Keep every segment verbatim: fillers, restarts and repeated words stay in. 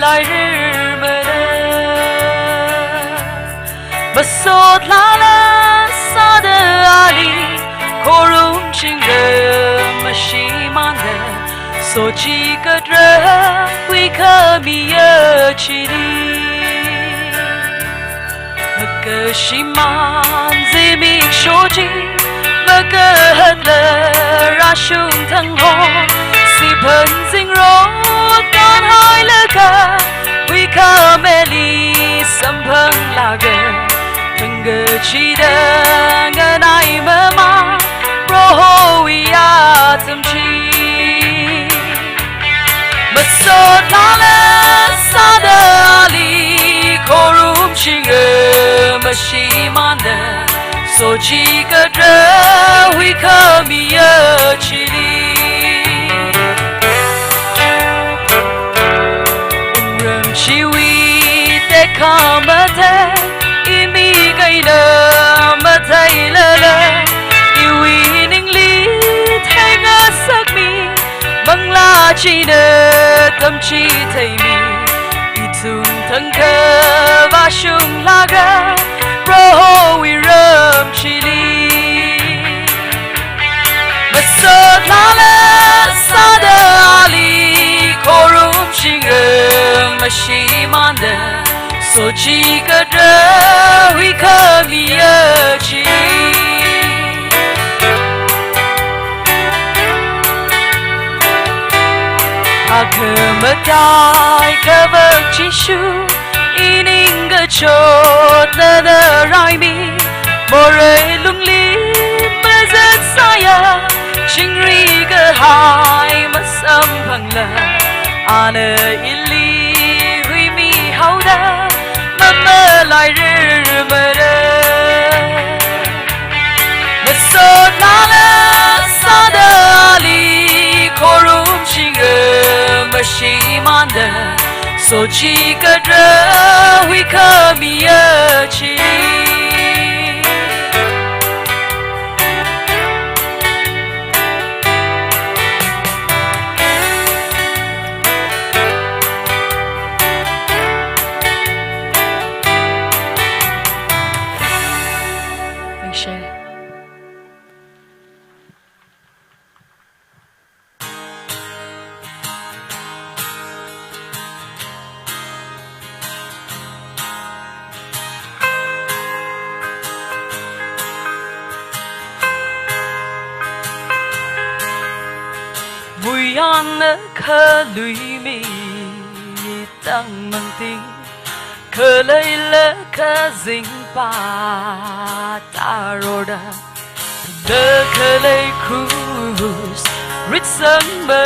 lairmana. Masot lala sāda ali, khorum chingra mashimānda, sochikatra huikhamiya chili. Makashimān zimiksho chi, makahatla rāshung thangho, siphan zingrot kanhailaga, huikhamili samphanglaga, thangkachida nganai mama, Prohowui atam chi. Masot lala sāda ali, khorum chingra mashimānda, sochikatra huikhamiya chili. Wungram chiwui tekhamatei, imik eina matheilala, iwui ningli theingasakmi, manglā china tamchitheimi, ithum thangkha vāshunglaga, Prohowui ram chili. Masot lala sāda ali, khorum chingra mashimānda, sochikatra huikhamiya chi. Akhamatai kavak Jishu, ining kachotna naraimi, morei lungli mazatsāya, chingri kahai masamphangla, ana ili huimihaoda, mamalairmana. Masot lala sāda ali, khorum chingra mashimānda, sochikatra huikhamiya chi. Muiyangna khaluimi tangmangting, khaleila kazingpa tarorda, da khalei krus ritsangma,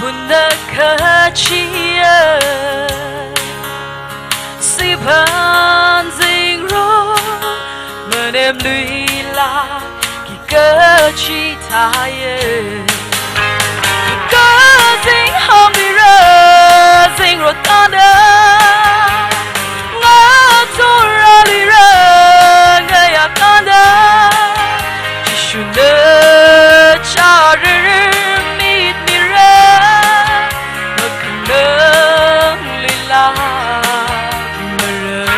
hunna kachiya, siphan zingrot manemluila, kikachithāya. Kazinghamlira zingrot kanda, ngathoralira ngayā kanda, Jishuna chara mitmira, makhanangluila mara.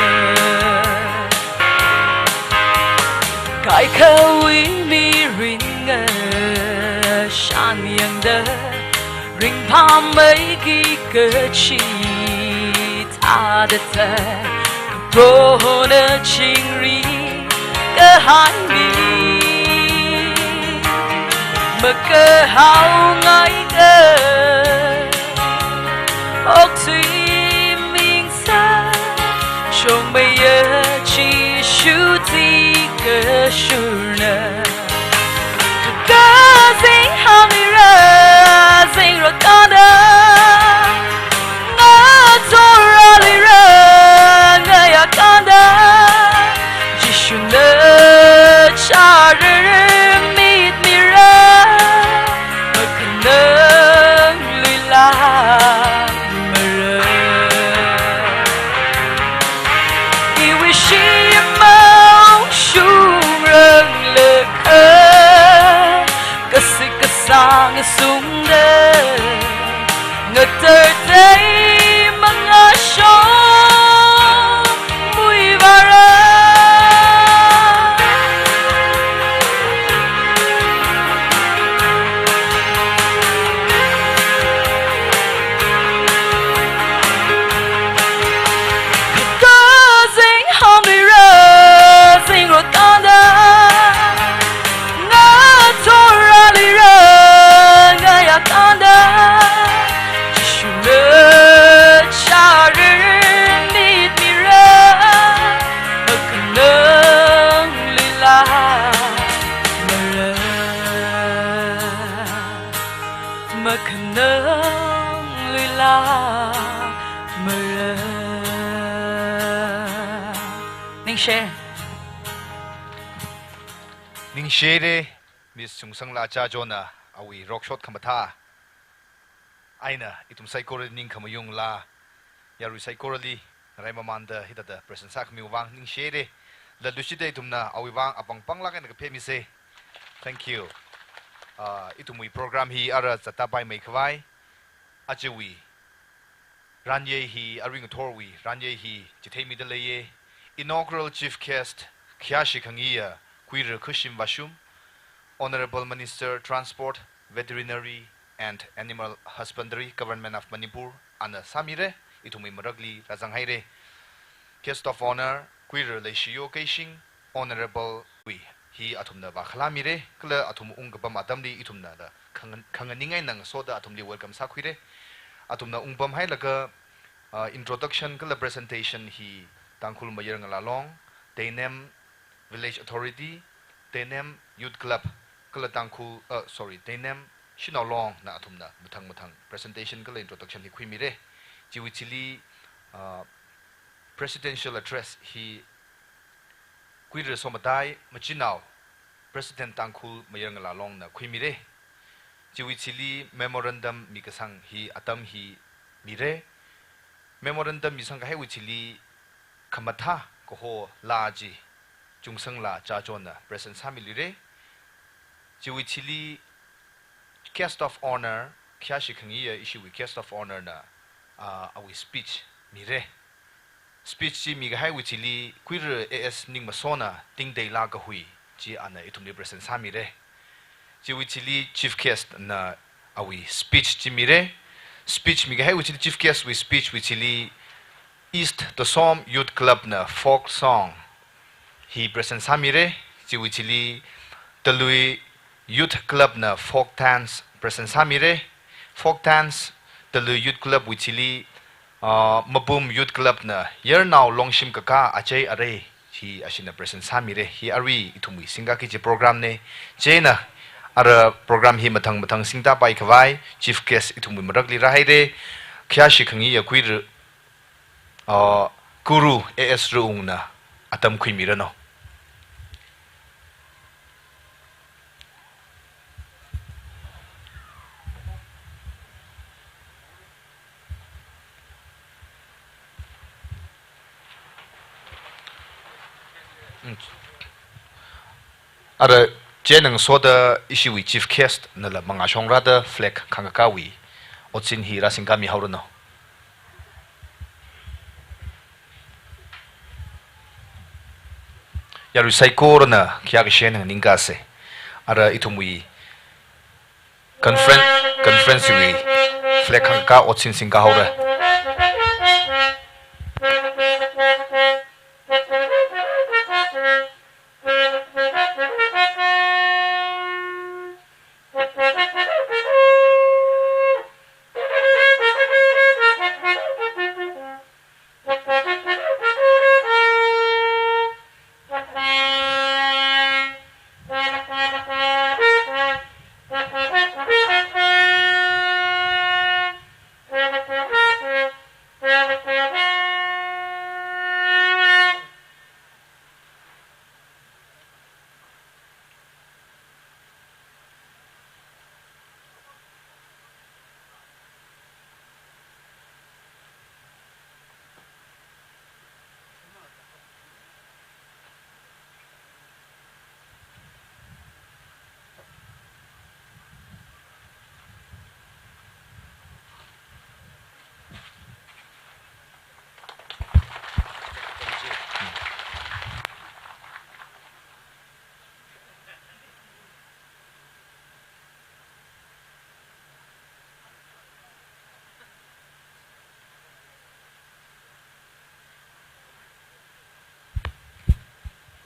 Kaikhawui mirin ngashan yangda, ringphāmeiki kachithāda thei, Prohona chingri kahai mi makahaongaida, okthui mingsa shongmeiya Jishu tikashurna. Kazinghamlira zingrot kanda, ngathoralira ngayā kanda, Jishuna chara mitmira, makhanangluila mara. Iwui shimān shungrang Ningshi. Ningshire, Miss Chungsangla Chajona, awui rokshot khamathā eina ithum saikorali ningkhamayungla, yarui saikorali ngarai mamanda hithāda present sākhamiwui vang ningshire. Latluishida ithumna awui vang apāng pānglāk eina kaphemisa. Thank you. Ah, ithumwui program hi ara zattāpaimei khavai, ajawui ranyei hi, arui ngathorwui ranyei hi chitheimida leiya. Inaugural Chief Guest, khayāshi khangayi Kuira Khushim Vashum, Honourable Minister, Transport, Veterinary and Animal Husbandry, Government of Manipur, ana sāmira, ithumwui marakli rāzanghaira. Guest of Honour, Kuira Leishiyo Keishing, Honourable wui hi athumna vākhalāmira, kala athum ungkapam atamli ithumna da khangan-, khanganing eina ngasoda athumli welcome sākhuira. Athumna ungpamhailaga, ah, introduction kala presentation hi Tangkhul Mayar Ngalālong, Teinem Village Authority, Teinem Youth Club, kala Tangkhul, ah, sorry, Teinem Shanao Long na athumna mathang mathang presentation kala introduction hi khuimira. Chiwui thili, ah, presidential address hi Kuira Somatai Machinao, President Tangkhul Mayar Ngalālongna khuimira. Chiwui thili memorandum mikasang hi atam hi mira. Memorandum misangkahaiwui thili khamathā kaho laa chi Chungsangla Chajona present sāmiluira. Chiwui thili Guest of Honour, khayāshi khangayi ishiwui Guest of Honour na, ah, awui speech mira. Speech chi mikahaiwui thili Kuira A S Ningmasona Tingteila Kahui chi ana ithumli present sāmira. Chiwui thili Chief Guest na awui speech chi mira. Speech mikahaiwui thili, Chief Guest wui speech wui thili East Tosom Youth Club na folk song hi present sāmira. Chiwui thili Talui Youth Club na folk dance present sāmira. Folk dance Talui Youth Club wui thili, ah, Mapum Youth Club na Yarnao Longshim Kaka Achei Arei hi ashina present sāmira. Hi arui ithumwui singkaki kaji program na. Chieina ara program hi mathang mathang singtāpai khavai Chief Guest ithumwui marakli rāhaira. Khayāshi khangayi Kuira, ah, Guru A S Ruungna atam khuimiranu. Mm. Ara, chieina ngasoda ishiwui Chief Guest nala mangāshong rāda flag khangkakāwui otsin hi rāsingkāmihaoranu. Yarui saikorana khayākashena nganingkāsa. Ara ithumwui conference, conference wui flag khangkakā otsin singkāhaora.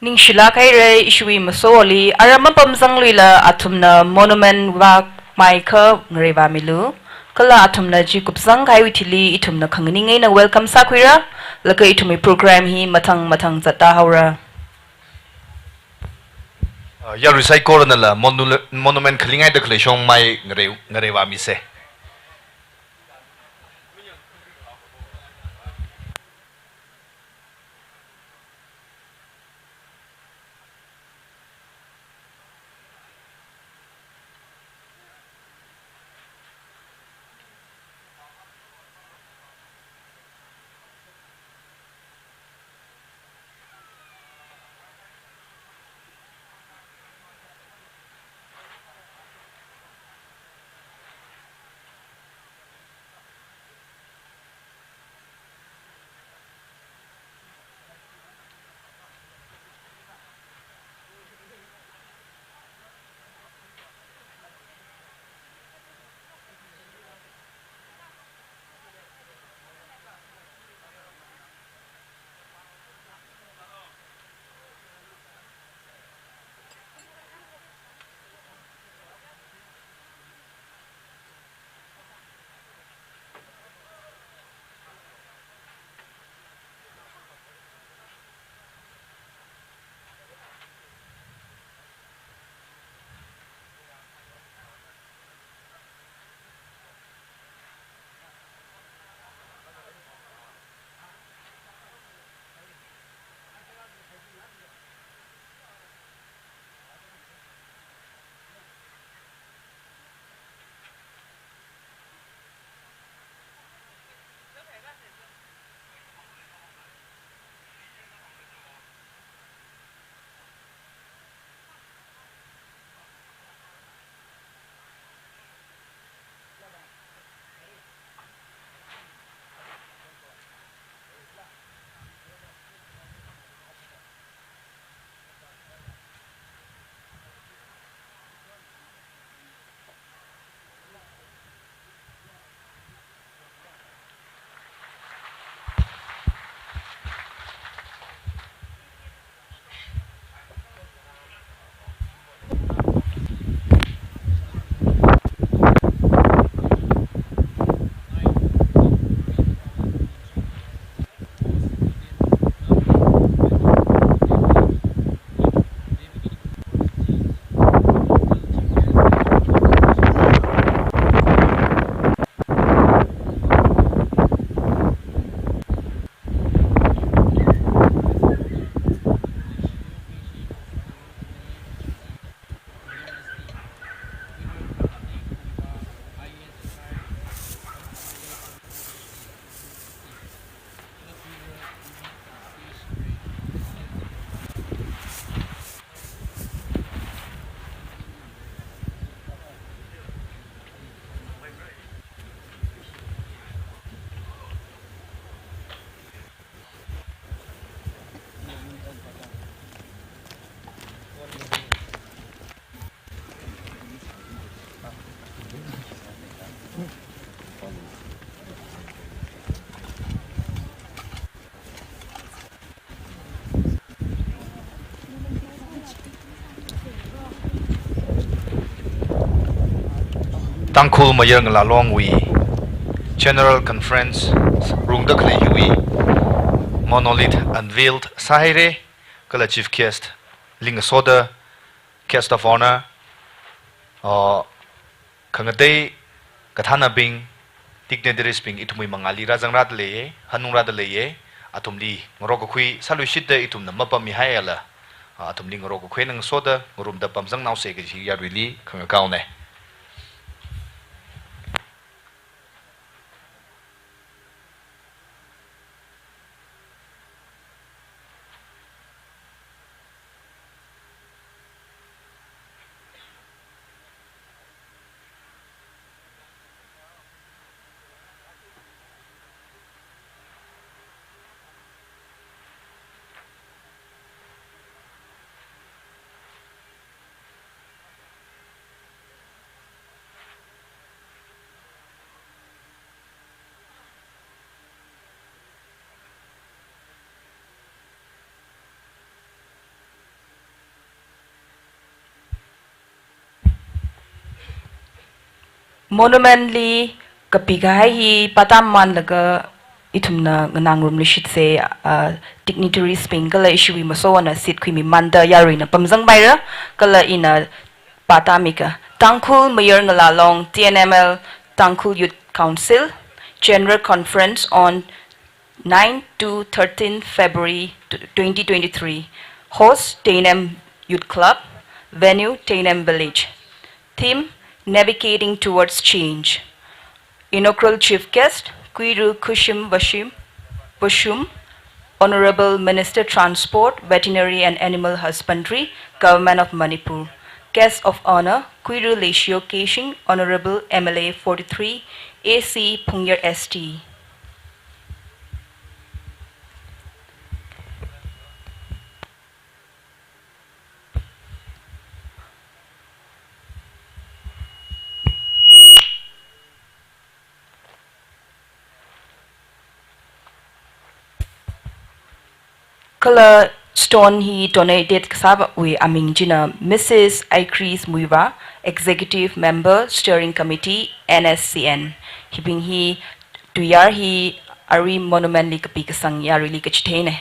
Ningshilāk haira ishiwui masoli, ara mapamzangluila athumna monument vak maikha ngareivāmilu. Kala athumna chi kupsangkahaiwui thili ithumna khanganing eina welcome sākhuira, laga ithumwui program hi mathang mathang zattāhaora. Ah, yarui saikoranala monu-, monument khalingaida khalei shongmai ngarei, ngareivāmisa. Tangkhul Mayar Ngala Longwui General Conference rungda khalei hiwui monolith unveiled sāhaira, kala Chief Guest li ngasoda, Guest of Honor, uh, khangatei kathānabing, dignitaries bing ithumwui mangāli rāzangrāda leiya, hanungrāda leiya, athumli ngarok kakhui sāluishitda ithumna mapammi haiala, ah, athumli ngarok kakhui eina ngasoda ngarumda pamzangnaosa kaji yaruili khangakaona. Monument li kapikahai hi pātāmānlaga ithumna nganā ngarumluishitsa, ah, dignitaries bing kala ishiwui masovana seat khuimimānda yaruina pamzangpaira, kala ina pātāmika. Tangkhul Mayar Ngala Long, T N M L, Tangkhul Youth Council, General Conference on nine to thirteen February twenty twenty-three. Host, Teinem Youth Club. Venue, Teinem Village. Theme, Navigating Towards Change. Inaugural Chief Guest, Kuiru Khushim Vashim, Vashum, Honorable Minister Transport, Veterinary and Animal Husbandry, Government of Manipur. Guest of Honor, Kuiru Leishio Keishing, Honorable M L A forty-three, A C Phungyar S T. Kala stone hi donated kasāwui aming china Missus Icris Muivah, Executive Member, Steering Committee, N S C N. Hibing hi tuiyār hi arui monument li kapikasang yaruili kachitheina.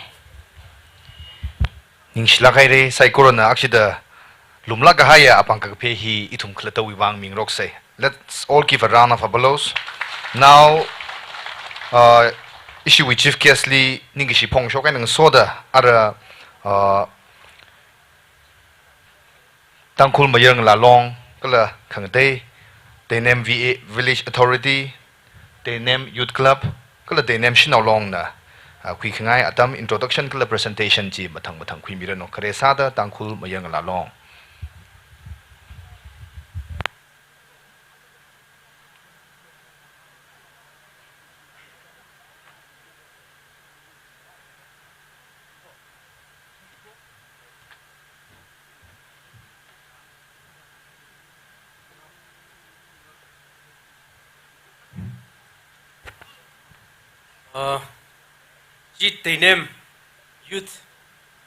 Ningshilāk haira, saikorana akshida lumlāk kahaiya apāng kakaphā hi ithum khalattawui vang mingaroksa. Let's all give a round of applause. Now, uh, ishiwui Chief Guest li ningkashi phongshok eina ngasoda, ara, uh, Tangkhul Mayar Ngala Long, kala khangatei, Teinem V A Village Authority, Teinem Youth Club, kala Teinem Shanao Long na, ah, khuikhangai atam introduction kala presentation chi mathang mathang khuimiranu. Khare sāda Tangkhul Mayar Ngala Long. Ah, chi Teinem Youth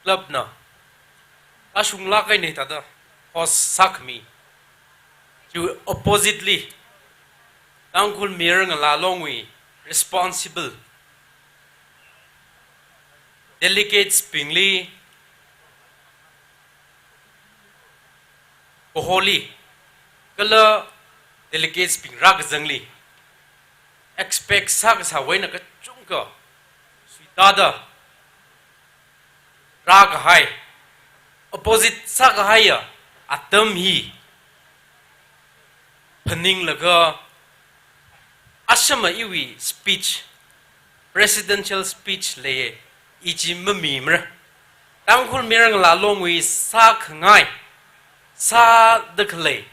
Club na kashunglāk eina thāda host sākhami. Chiwui oppositely, Tangkhul Mayar Ngala Longwui responsible delegates bingli, kaholi, kala delegates bing rākazangli, expect sākasāwui eina kachungkha suitāda rākahai, opposite sākahaiya atam hi phaninglaga, ashama iwui speech, presidential speech leiya, i chi mamimara. Tangkhul Mayar Ngala Longwui sākhangai, sāda khalei,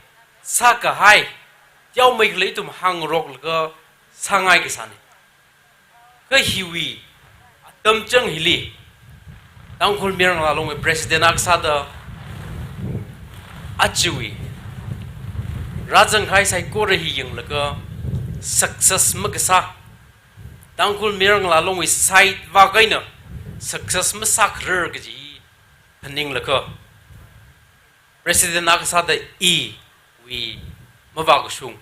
sākahai, teomeikha ithum hāngroklaga sāngai kasāna. Kha hiwui atam chang hili, Tangkhul Mayar Ngala Longwui President akha sāda, ajawui rāzangkahai saikora hi yanglaga success makasā, Tangkhul Mayar Ngala Longwui side vak eina success masākharar kaji phaninglaga, President akha sāda iwui mavākashung,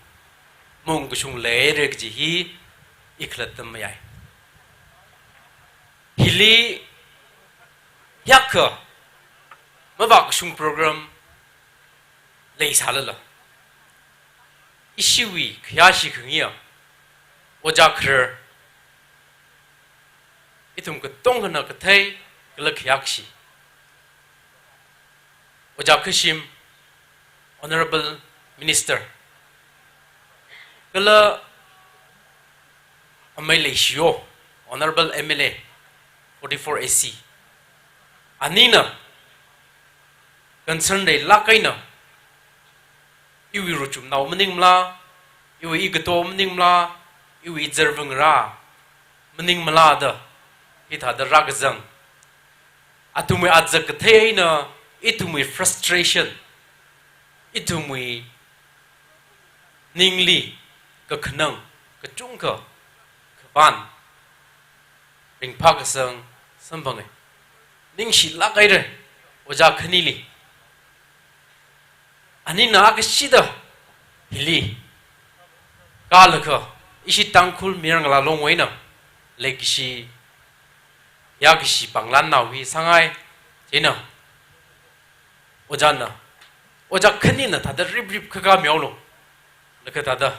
maungkashung leira kaji hi i khalatta mayai. Hili hiyākha mavākashung program leisālala, ishiwui khayāshi khangayi ojā kharar, ithum katongkhana kathei kala khayākashi, Ojā Khashim, Honourable Minister, kala amei Leishiyo, Honourable M L A, forty-four A C, anina concern leilāk eina, iwui ruchumnao maningmala, iwui ikato maningmala, iwui izarvangarā maningmala da, hithāda rākazang. Athumwui azak kathei eina, ithumwui frustration, ithumwui ningli kakhanang kachungkha khavāt ringphākasang samphange. Ningshilāk haire, ojā khanili. Anina akashida hili kālaga, ishi Tangkhul Mayar Ngala Longwui eina leikashi, yākashi pānglan naohi sāngai, chieina ojāna, ojā khanina thāda riprip khakā mihaolu. Laga thāda.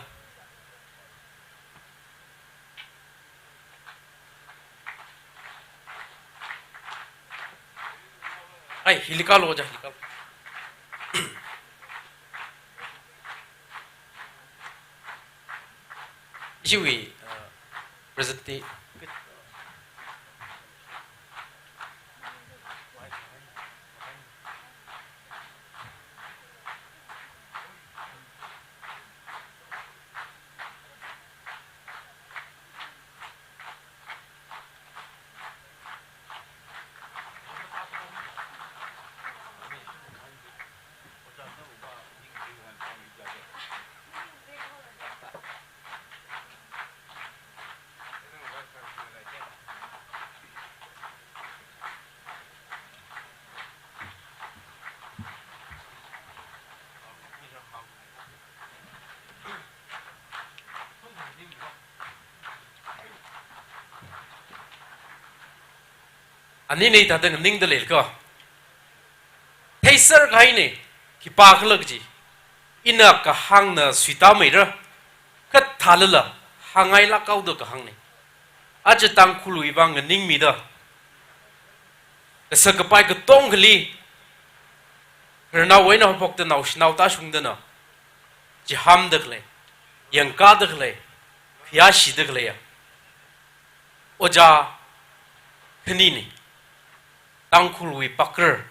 Ai, hili kālu ojā, hili kālu. Ishiwui, uh, presentation. Anina thāda nganingda leilakha, theiser kahaine, khipākhala kaji. Ina kahāngna suitāmeira, kathālala hāngngailāk haoda kahāngne. Aja Tangkhulwui vang nganingmida, kasak kapai katongkhali, khararnaowui eina haophokda naoshinao tāshungdana, chihāmda khalei, yangkāda khalei, khayāshida khaleiya ojā khanine. Tangkhulwui pakrar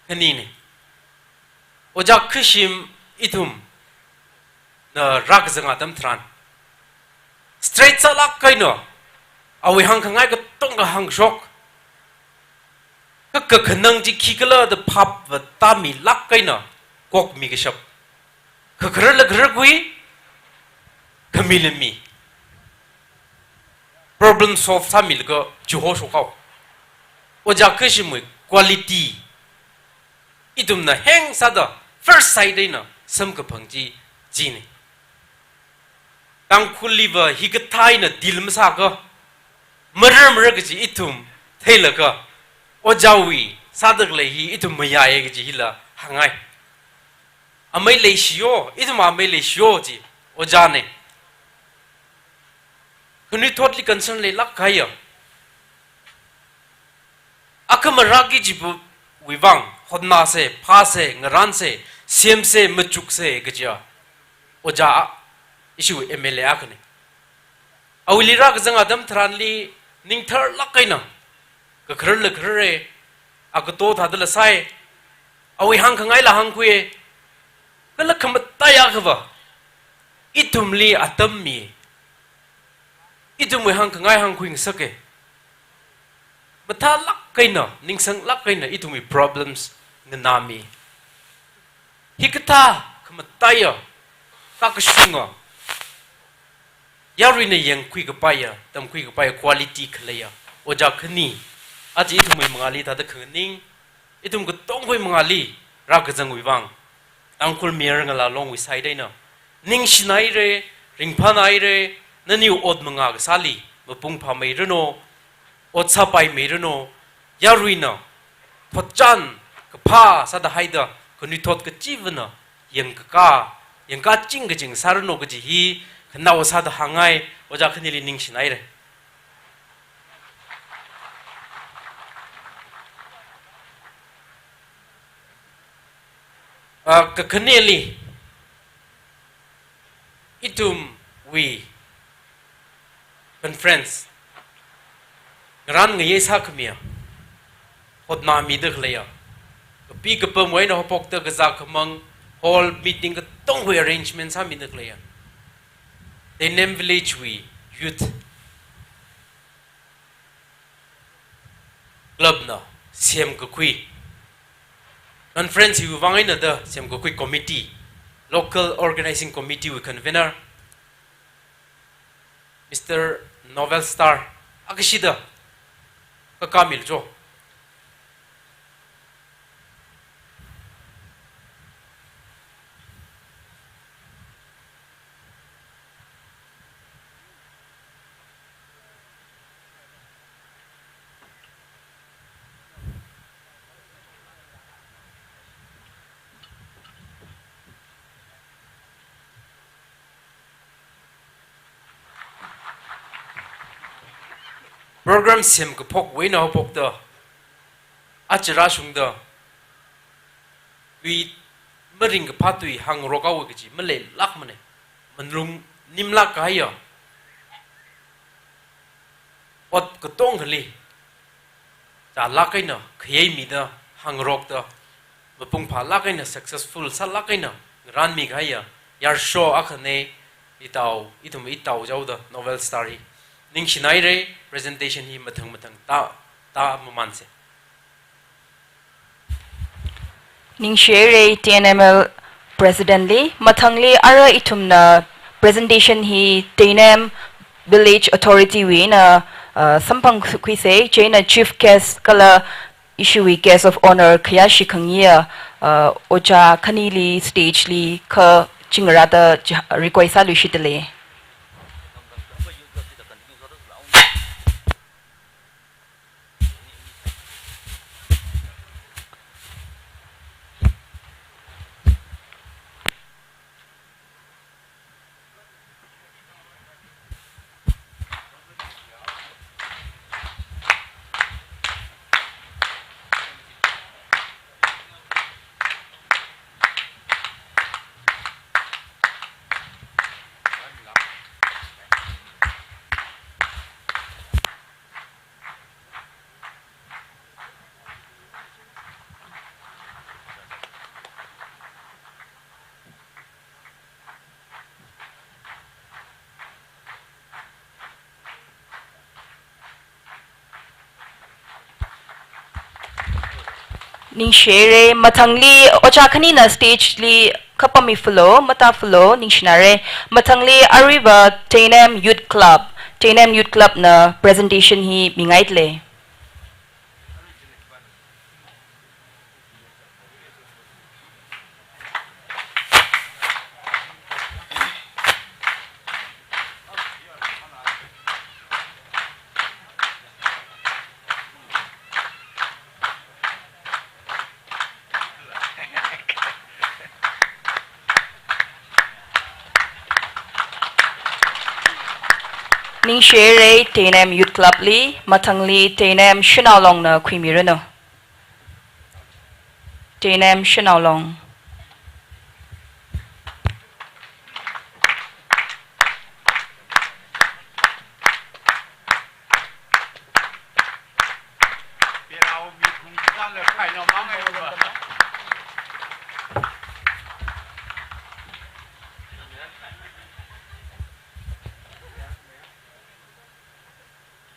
khanine. Ojā Khashim ithumna rākazang atam tharan, straight sālāk eina, awui hāngkhangai katongkha hāngshok. Ka, kakhanang chi khikhala da phapva tāmilāk eina kokmi kashap. Khakhararla khararkhui, khamila mi. Problem solve sāmilaga chihoshok haowa. Ojā Khashimwui quality ithumna heng sāda first sight eina samkaphang chi chine. Tangkhulliva hikathā eina deal masāakha, marar marar kaji ithum theilaga, ojāwui sāda khalei hi ithum mayāye kaji hila hāngngai. Amei Leishiyo, ithum amei Leishiyo chi ojāne. Khanuithotli concern leilāk kahaiya. Akha marāki kajiwui vang, hotnāse, phāse, ngarānse, semse, machukse kajiya ojā a, ishiwui M L A akhane. Awuili rākazang atam tharanli ningtharlāk eina, kakhararla kharare, akato thādala sai, awui hāngkhangaila hāngkhuiye, kala khamataiya akhava ithumli atam mi. Ithumwui hāngkhangai hāngkhuingasake. Mathālāk eina, ningsanglāk eina ithumwui problems nganāmi. Hikathā khamataiya, kakashunga, yaruina yangkhui kapaiya, tamkhui kapaiya quality khaleiya ojā khani, aja ithumwui mangāli thāda khanganing, ithum katongkhawui mangāli rākazangwui vang, Tangkhul Mayar Ngala Longwui side eina Ningshinaire, ringphānaire, naniwui ot mangā kasāli mapung phāmeiranu, ot sāpaimeiranu, yaruina thotchan kaphā sāda haida, khanuithot kachivana yangkakā, yangkaching kaching sāranu kaji hi khanao sāda hāngngai, ojā khanili ningshinaire. Ah, kakhaneli, ithumwui conference ngarān ngayei sākhamiya, hotnāmida khaleiya, kapi kapamwui eina haophokta kazā khamang, hall, meeting katonga arrangement sāmida khaleiya, Teinem Village wui youth club na semkakhui, conference hiwui vang eina da semkakhui committee, local organizing committee wui convener, Mister Novel Star, akashida kakā milu cho. Program semkaphokwui eina haophokta, aja rāshungda, tui maringkaphā tui hāngrok haowa kaji maleilākmana, malung nimlāk kahaiya, ot katongali chālāk eina khayei mida, hāngrokda, mapung phālāk eina, successful sālāk eina ngarānmi kahaiya yarsho akhana, itao, ithum itao jaoda Novel Star hi. Ningshinaire, presentation hi mathang mathang tā, tā mamanse. Ningshihaire T N M L President li, mathangli ara ithumna presentation hi Teinem Village Authority wui eina, uh, samphangkhuise, chieina Chief Guest kala ishiwui Guest of Honour khayāshi khangayi, uh, ojā khanili stage li kha chingrāda chi-, request sāluishitale. Ningshihaire, mathangli ojā khanina stage li kapammi falo, matā falo, ningshinare. Mathangli aruiva Teinem Youth Club, Teinem Youth Club na presentation hi mingaile. Ningshihaire Teinem Youth Club li, mathangli Teinem Shanao Long na khuimiranu. Teinem Shanao Long.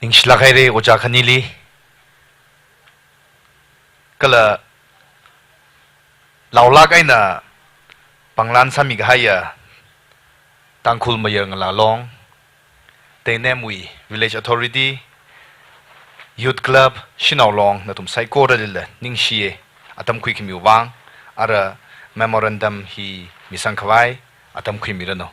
Ningshilāk haire ojā khanili. Kala laolāk eina panglan sāmi kahaiya Tangkhul Mayar Ngala Long, Teinemwui Village Authority, Youth Club, Shanao Long nathum saikoralila ningshiye, atam khuikhamiwui vang. Ara memorandum hi misang khavai, atam khuimiranu.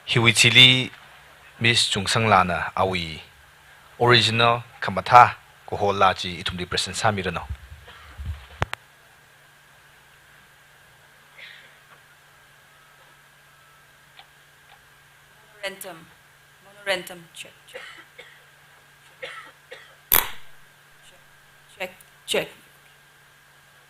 Hiwui thili Miss Chungsanglana awui original khamathā kaho laa chi ithumli present sāmiranu. Monorentum. Monorentum. Check, check. Check, check, check.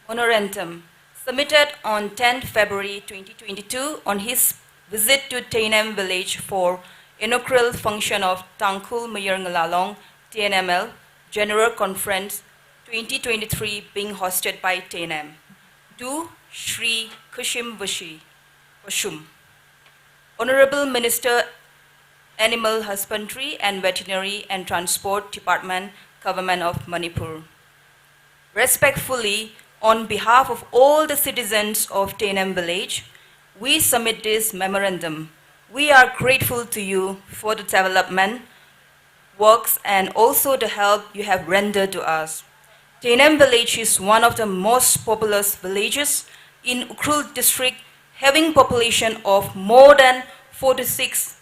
Monorentum. Submitted on tenth February twenty twenty-two on his visit to Teinem village for inaugural function of Tangkhul Mayar Ngalalong T N M L General Conference twenty twenty-three being hosted by Teinem. To Shri Khushim Vashi, Vashum, Honorable Minister, Animal Husbandry and Veterinary and Transport Department, Government of Manipur. Respectfully, on behalf of all the citizens of Teinem village, we submit this memorandum. We are grateful to you for the development works and also the help you have rendered to us. Teinem village is one of the most populous villages in Ukhrul district, having population of more than forty-six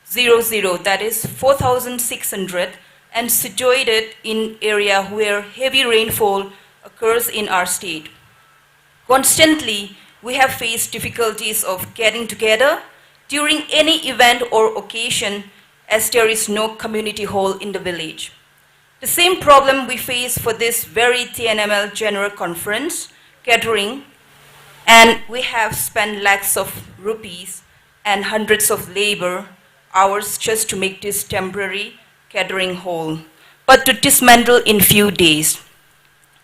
zero zero, that is four thousand six hundred, and situated in area where heavy rainfall occurs in our state. Constantly, we have faced difficulties of getting together during any event or occasion, as there is no community hall in the village. The same problem we face for this very T N M L General Conference gathering, and we have spent lakhs of rupees and hundreds of labor hours just to make this temporary gathering hall, but to dismantle in few days.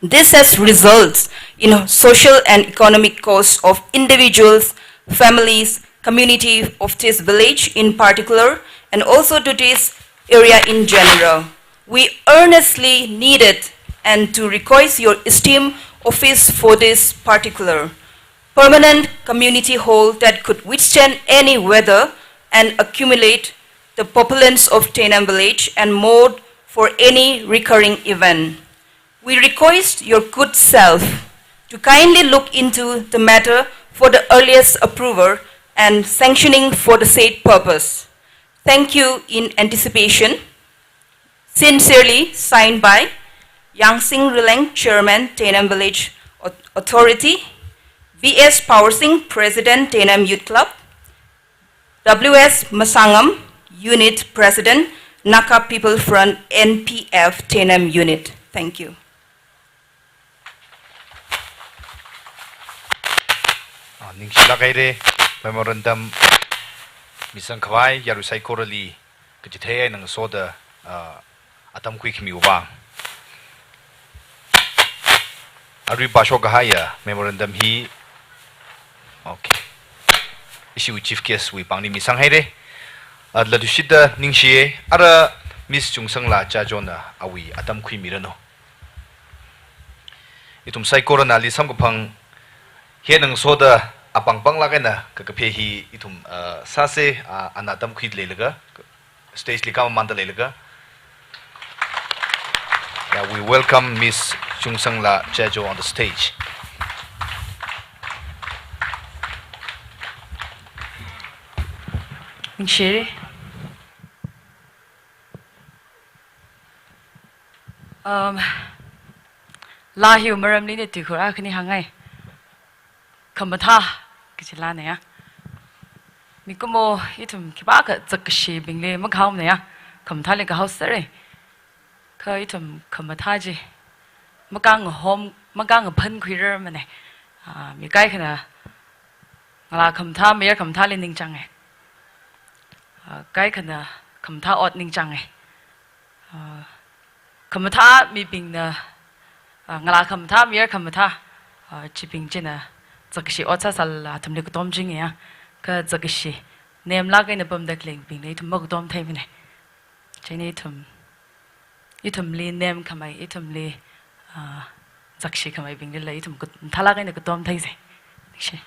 This has results in social and economic cost of individuals, families, community of this village in particular, and also to this area in general. We earnestly needed and to request your esteemed office for this particular permanent community hall that could withstand any weather and accumulate the populace of Teinem village and more for any recurring event. We request your good self to kindly look into the matter for the earliest approval and sanctioning for the said purpose. Thank you in anticipation. Sincerely, signed by Yangsing Rileng, Chairman, Teinem Village Au-, Authority, V S Power Singh, President, Teinem Youth Club, W S Masangam, Unit President, Naga People Front, N P F, Teinem Unit. Thank you. Ah, ningshilāk haira, memorandum misangkhavai yarui saikorali kachithei eina ngasoda, ah, atam khuikhamiwui vang. Arui pāshok kahaiya memorandum hi, okay, ishiwui chief guest wui pāngli misang haira. Ah, latluishitda ningshiya, ara Miss Chungsangla Chajona awui atam khuimiranu. Ithum saikorana ali samkaphang hi eina ngasoda apāng pānglāk eina kakaphā hi ithum, ah, sāsa, ah, ana atam khuida leilaga, stage li kāmamanda leilaga. Yeah, we welcome Miss Chungsangla Chajo on the stage. Ningshi. Um, laa hiwui maramli ina tuikhur akhani hāngngai. Khamathā kachi laana ya. Mikumo ithum khipākha zakashibingli makhaomana ya. Khamathāli kahaosera. Kha ithum khamathā chi makāngahom, makāngaphan khuirarmana. Ah, mi kaikhana ngalā khamathā, mayar khamathāli ningchānga. Ah, kaikhana khamathā ot ningchānga. Ah, khamathā mibingna, ah, ngalā khamathā, mayar khamathā, ah, chibing china zakkashi ot sāsālala athumli katom chinga ya. Kha zakkashi nemlāk eina pamda khaleibingli ithum makatom theimana. Chieina ithum, ithumli nemkhamei, ithumli, ah, zakkashi khameibinglila ithum kat-, mathālāk eina katom theisa. Ningshi.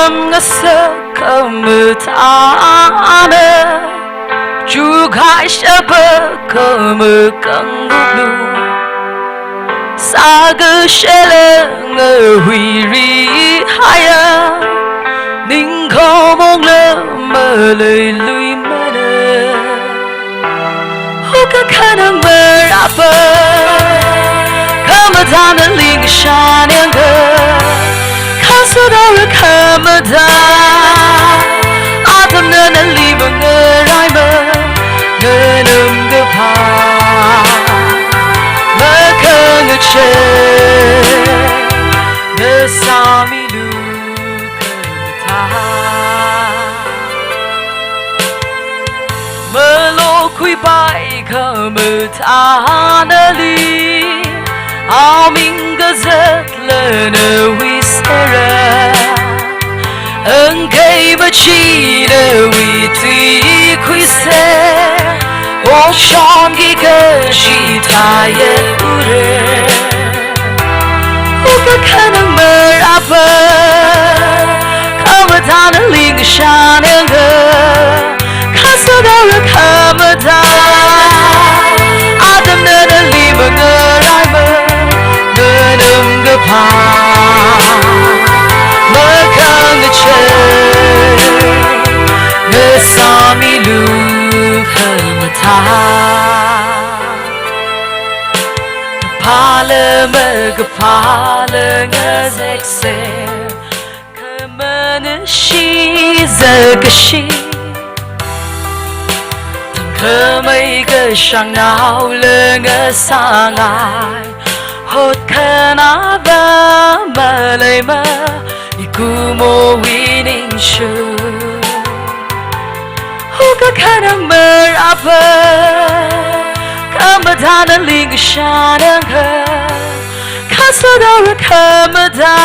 Ngasakha mathāna, chukhaishapa khamakanglu. Sākashela ngahuiri haya, ningkhomongla maleiluimana. Hukakhanang marapa, khamathāna lingshanyangka, khasodora khamathā, atamna nali mangaraima, nganamkaphā, makhangachei, ngasāmilu khamathā. Malokhuipai khamathānali, aming kazatla nawui sera. Angkai machina wui tuikhuise, oshonki kashi thāya ure. Hukakhanang marapa, khamathāna lingshanyangka, khasodora khamathā, atamna nali mangaraima, nganamkaphā, makhangachei, ngasāmilu khamathā. Phāla makaphāla ngazekser, khamana shizakashi, khamei kashāngnaola ngasāngai, hotkhanāva maleima, mikumowui ningshu. Hukakhanang marapa, khamathāna lingshanyangka, khasodora khamathā,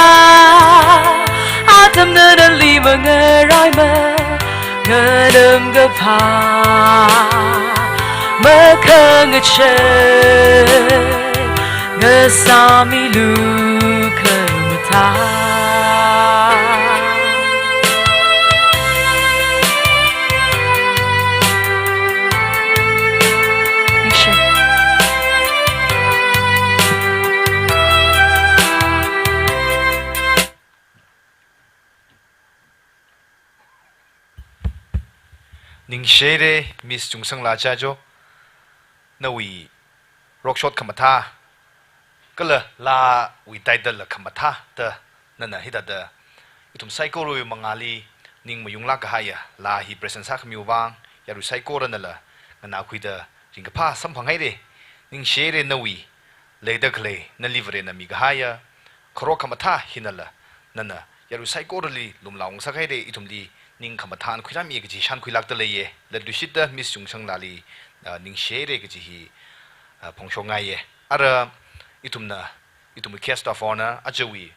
atamna nali mangaraima, nganamkaphā, makhangachei, ngasāmilu khamathā. Ningshihaira, Miss Chungsanglaa Chajo, nawui rock shot khamathā, kala laawui title la khamathā da nana hithāda ithum saikorawui mangāli ning mayunglāk kahaiya laa hi present sākhamiwui vang, yarui saikoranala nganākhuida ringkaphā samphanghaira. Ningshihaira nawui leida khalei nali Varena mikahaiya kharok khamathā hinala nana yarui saikorali lumlā ungsakhaira, ithumli ning khamathāna khuirāmi kaji shānkhuilākda leiya. Latluishitta Miss Chungsanglaali, ah, ningshihaira kaji hi, ah, phongshokngaiya. Ara ithumna, ithumwui guest of honour, ajawui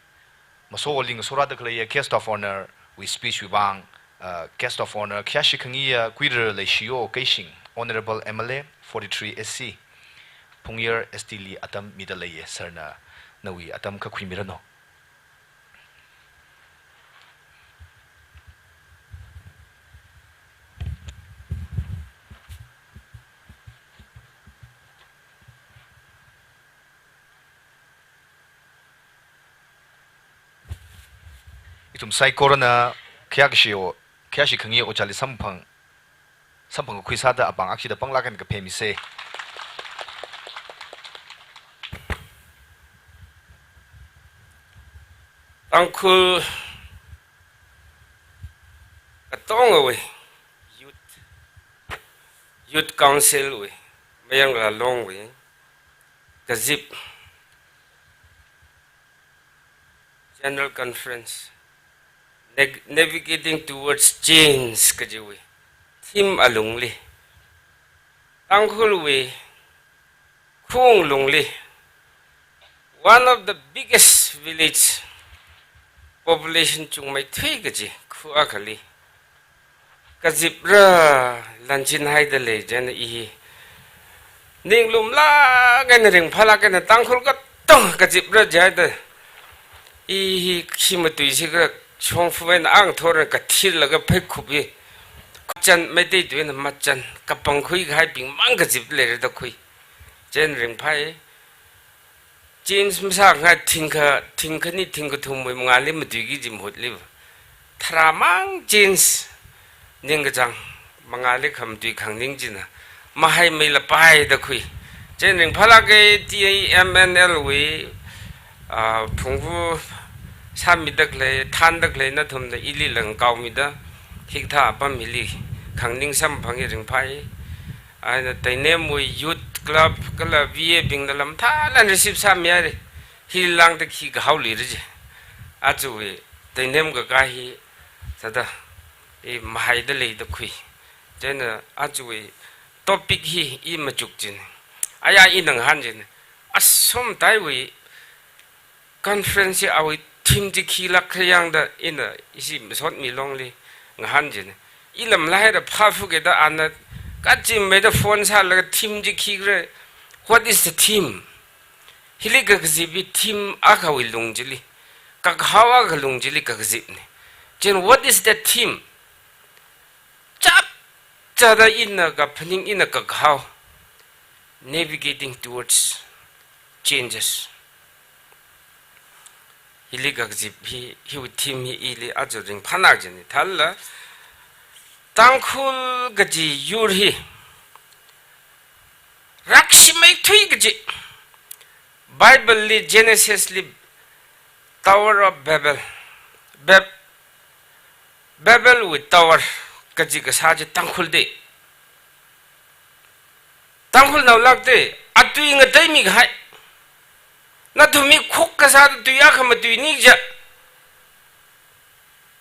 masowali ngasorāda khaleiya guest of honour wui speech wui vang, ah, guest of honour khayāshi khangayi Kuirar Leishiyo Keishing, Honourable M L A forty-three S C, Phungyar S T li atam mida leiya, sir na nawui atam khuimiranu. Ithum saikorana khayākashi o, khayāshi khangayi ojāli samphang, samphangkakhui sāda apāng akshida panglāk eina kapheimisa. Tangkhul katongawui youth, Youth Council wui, Mayanglaa Longwui kazip General Conference, Nag-, Navigating Towards Change kajiwui theme alungli, Tangkhulwui khawung lungli, one of the biggest village, population chungmeithui kaji kha akhali kazipra lanchinhaida lei, chieina i hi ning lumlāk eina ringphālāk eina Tangkhul katong kazipra jihaida i hi khi matuisi kha Shongfa eina ang thorna kathirlaga pheikhup hi. Machan, Meitei tuina machan, kapangkhui kahaibing mang kazip leira da khui. Chieina ringphai. Change masāngai thingkha, thingkhani thingkathumwui mangāli matuiki kaji mahutli. Tharā mang change ningkachāng mangāli khamatui khangning china. Mahaimeila pai da khui. Chieina ringphālāka TMNL wui, ah, phungvu sāmida khalei, thānda khalei nathumna ili langkaomida hikathā apam hili khangning samphangi ringphai. Eina Teinemwui youth club kala VA bingna lamthalan receive sāmihaira. Hi lāngda khi kahaoluira ji. Ajawui Teinem kakā hi thāda, i mahaida lei da khui. Chieina ajawui topic hi i machuk china. Aya ina ngahān china. Asomtaiwui conference hi awui theme chi khilāk kharayāngda ina ishi Masotmi Longli ngahān china. I lamlaida phāphuke da ana kachimeida phone sālaga theme chi khikhala. What is the theme? Hili kakazip hi theme akhawui lung chili, kakahao akha lung chili kakazipna. Chieina what is that theme? Chapchāda ina kaphaning, ina kakahao, navigating towards changes. Hili kakazip hi, hiwui theme hi ili aja ringphāna kajina. Thālala, Tangkhul kaji yur hi rakshimeithui kaji. Bible li, Genesis li, Tower of Babel, Bab-, Babel wui tower kaji kasā chi Tangkhul da. Tangkhulnaolāk da, atui ngateimi kahai. Nathum mi khokkha sāda tui akha matuini kaja.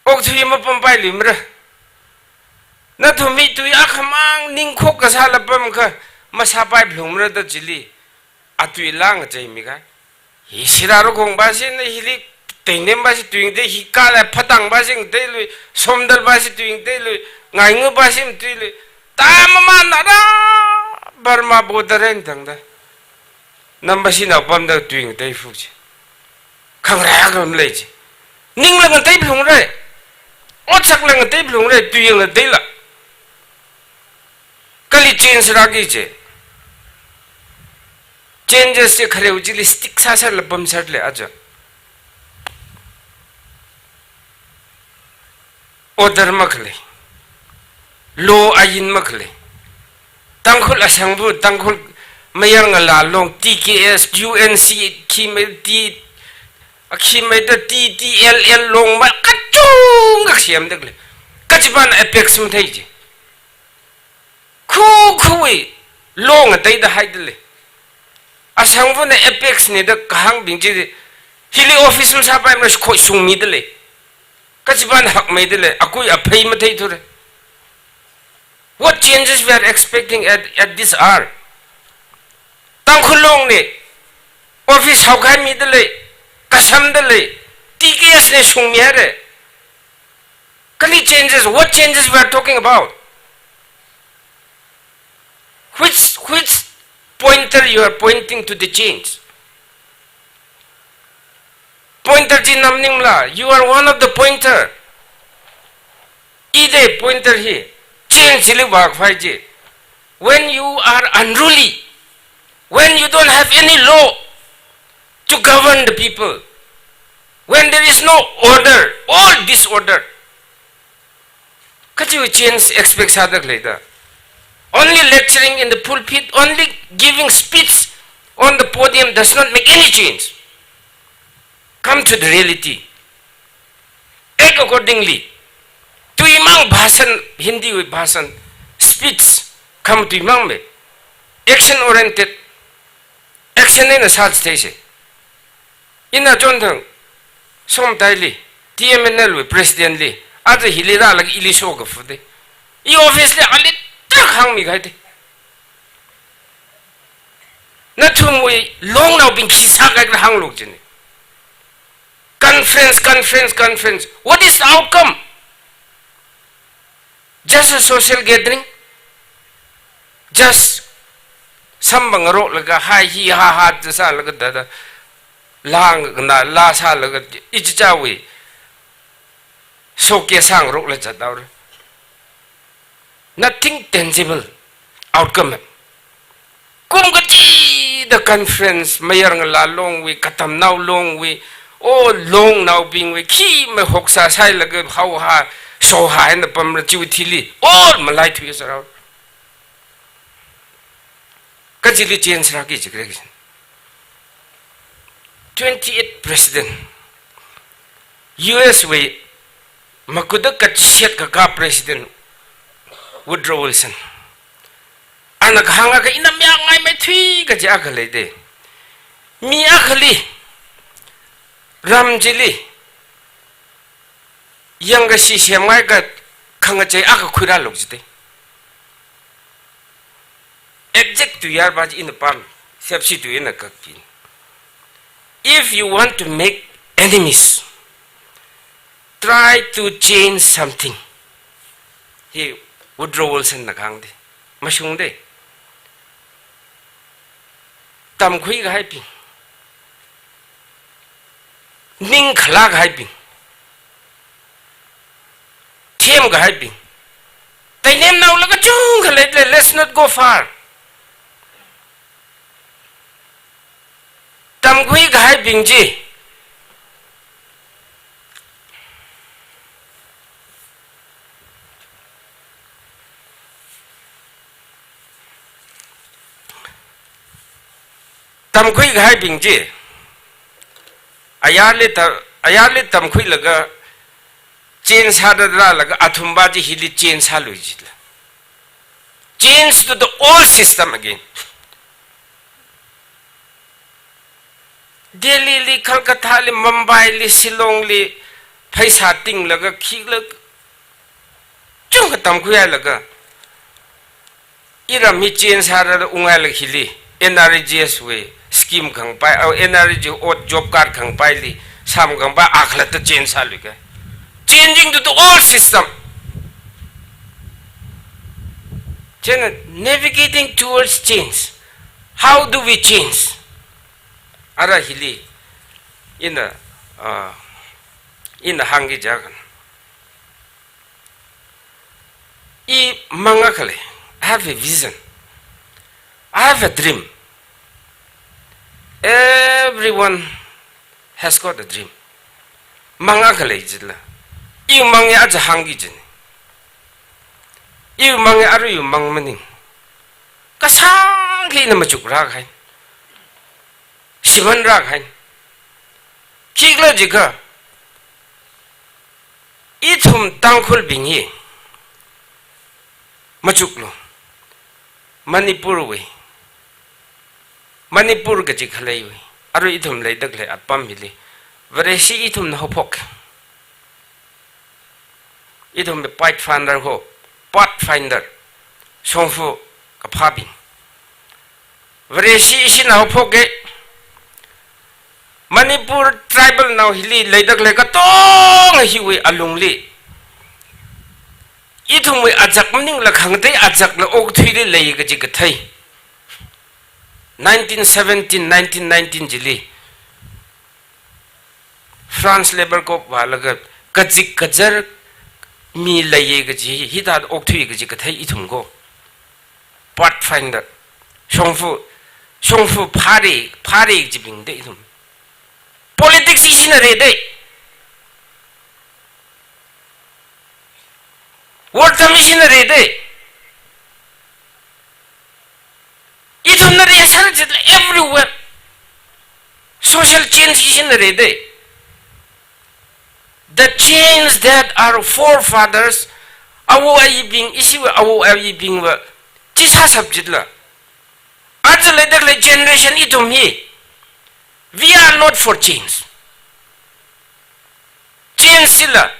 Okthui mapampailuimara. Nathum mi tui akhamang ning khokkha sāla pamkha masāpaiphalungmara da chili. Atui lāng ngateimi kahai. Hi Sirarakhongva shina hili, Teinemva shi tui ngatei, hi kala Phatangva shi ngateilui, Somdalva shi tui ngateilui, Ngainguva shi matuilui. Tamamana da, Burma border eina tangda. Namva shina pamda tui ngateiphok chi. Khangarā khangarā lei chi. Ningla ngateiphalungra. Otsakla ngateiphalungra, tui ngateila. Kali change rāki chi. Changes chi khareu chili stick sāsāla pamserle aja. Order makhalei. Law ain makhalei. Tangkhul Asangva, Tangkhul Mayar Ngala Long, TKS, UNC, khi mei T, khi meida T, TLL Long ma kachungkha semda khalei. Kachipāna apex mathei chi. Khukhui law ngateida haida lei. Asangvana apex na da kahāngbing chi hili office masāpaimara, khoi shungmida lei. Kachipāna hakmeida lei, akui aphei matheithura. What changes we are expecting at, at this hour? Tangkhul Long na office haokhaimida lei, kasamda lei, TKS na shungmihaira. Kali changes, what changes we are talking about? Which, which pointer you are pointing to the change? Pointer chi na maningmala, you are one of the pointer. I da pointer hi, change li vākhavai chi. When you are unruly, when you don't have any law to govern the people, when there is no order, all disorder, kachiwui change expect sāda khalei da. Only lecturing in the pulpit, only giving speech on the podium does not make any change. Come to the reality. Act accordingly. Tuimang bhashan, Hindi wui bhashan, speech, khamatuimang mei. Action oriented. Action eina sāchithei se. Ina chonthang, Somtaili, TMNL wui president li, aja hili rālaga ili shokafu da. I office li ali tak hāngmikahai da. Nathumwui longnaobing khi sākahai khala hānglu kajina. Conference, conference, conference. What is the outcome? Just a social gathering? Just samphang ngaroklaga, hi hi ha ha sālaga da da. Laa ngana, laa sālaga, ichichāwui. showcase sāngarokla zathaora. Nothing tangible outcome. Kum kachida conference, mayarngalā longwui, katamnao longwui, o longnaobingwui, khi mahoksa sailaga haoha, shoha eina pamra chiwui thili, all malaithui sāra. Kachili change rāki jikre ki. Twenty-eight president, U S wui makuda kachishat kakā president Woodrow Wilson. Ana kahāng akha ina mayāngai maithui kaji akha leide. Mi akhali, ram chili, yangkashi semngai kakhangachei akha khuirālu jite. Exact tuiyār pa chi ina pam, sepsi tui ina kakpi. If you want to make enemies, try to change something. Hi Woodrow Wilson na kahāng de. Mashungde. Tamkhui kahaibing, ning khalā kahaibing, them kahaibing, tainem naolaga chungkha leile, let's not go far. Tamkhui kahaibing chi, tamkhui kahaibing chi, ayarli ta, ayarli tamkhuilaga, change sāda rālaga, athumva chi hili change sālui jila. Change to the old system again. Delhi li, Calcutta li, Mumbai li, Shillong li, pheisā tinglaga, khikla, chungkha tamkhuihailaga, iram hi change sāra unghailaga hili, N R E G S wui scheme khangpai, oh, N R E G S odd job card khangpaili, sam khangpai, akhalatta change sāluika. Changing to the old system. Chieina navigating towards change. How do we change? Ara hili, ina, ah, ina hāngki jiakha, i mang akha lei. I have a vision. I have a dream. Everyone has got a dream. Mang akha lei jila. Iwui mang hi aja hāngki jina. Iwui mang hi aruiwui mang maning. Kasāngkha ina machuk rākahai. Shimān rākahai. Khikhala jiakha, ithum Tangkhulbing hi machuklu. Manipur wui, Manipur kaji khaleiwui, arui ithum leidakhalei apam hili, Vareshi ithumna haophok. Ithumwui Pathfinder ho, Pathfinder, shongfa kaphābing. Vareshi ishina haophoka. Manipur tribal nao hili leidakhalei katonga hiwui alungli, ithumwui azak maningla khangatei azakla okathuili lei kaji kathei. Nineteen seventeen, nineteen nineteen chili, France Labour Corps vālaga kazip kazar mi leiya kaji, hithāda okthui kaji kathei ithum ko. Pathfinder. Shongfa, shongfa phāra, phāra kajibingda ithum. Politics ishina rāda. Wortam ishina rāda. Ithumna rāsāra jila everywhere. Social change ishina rāda. The change that our forefathers, awo ayibing, ishiwui awo ayibingva, chi sāshap jila. Aja leidakhalei generation ithum hi, we are not for change. Change chila,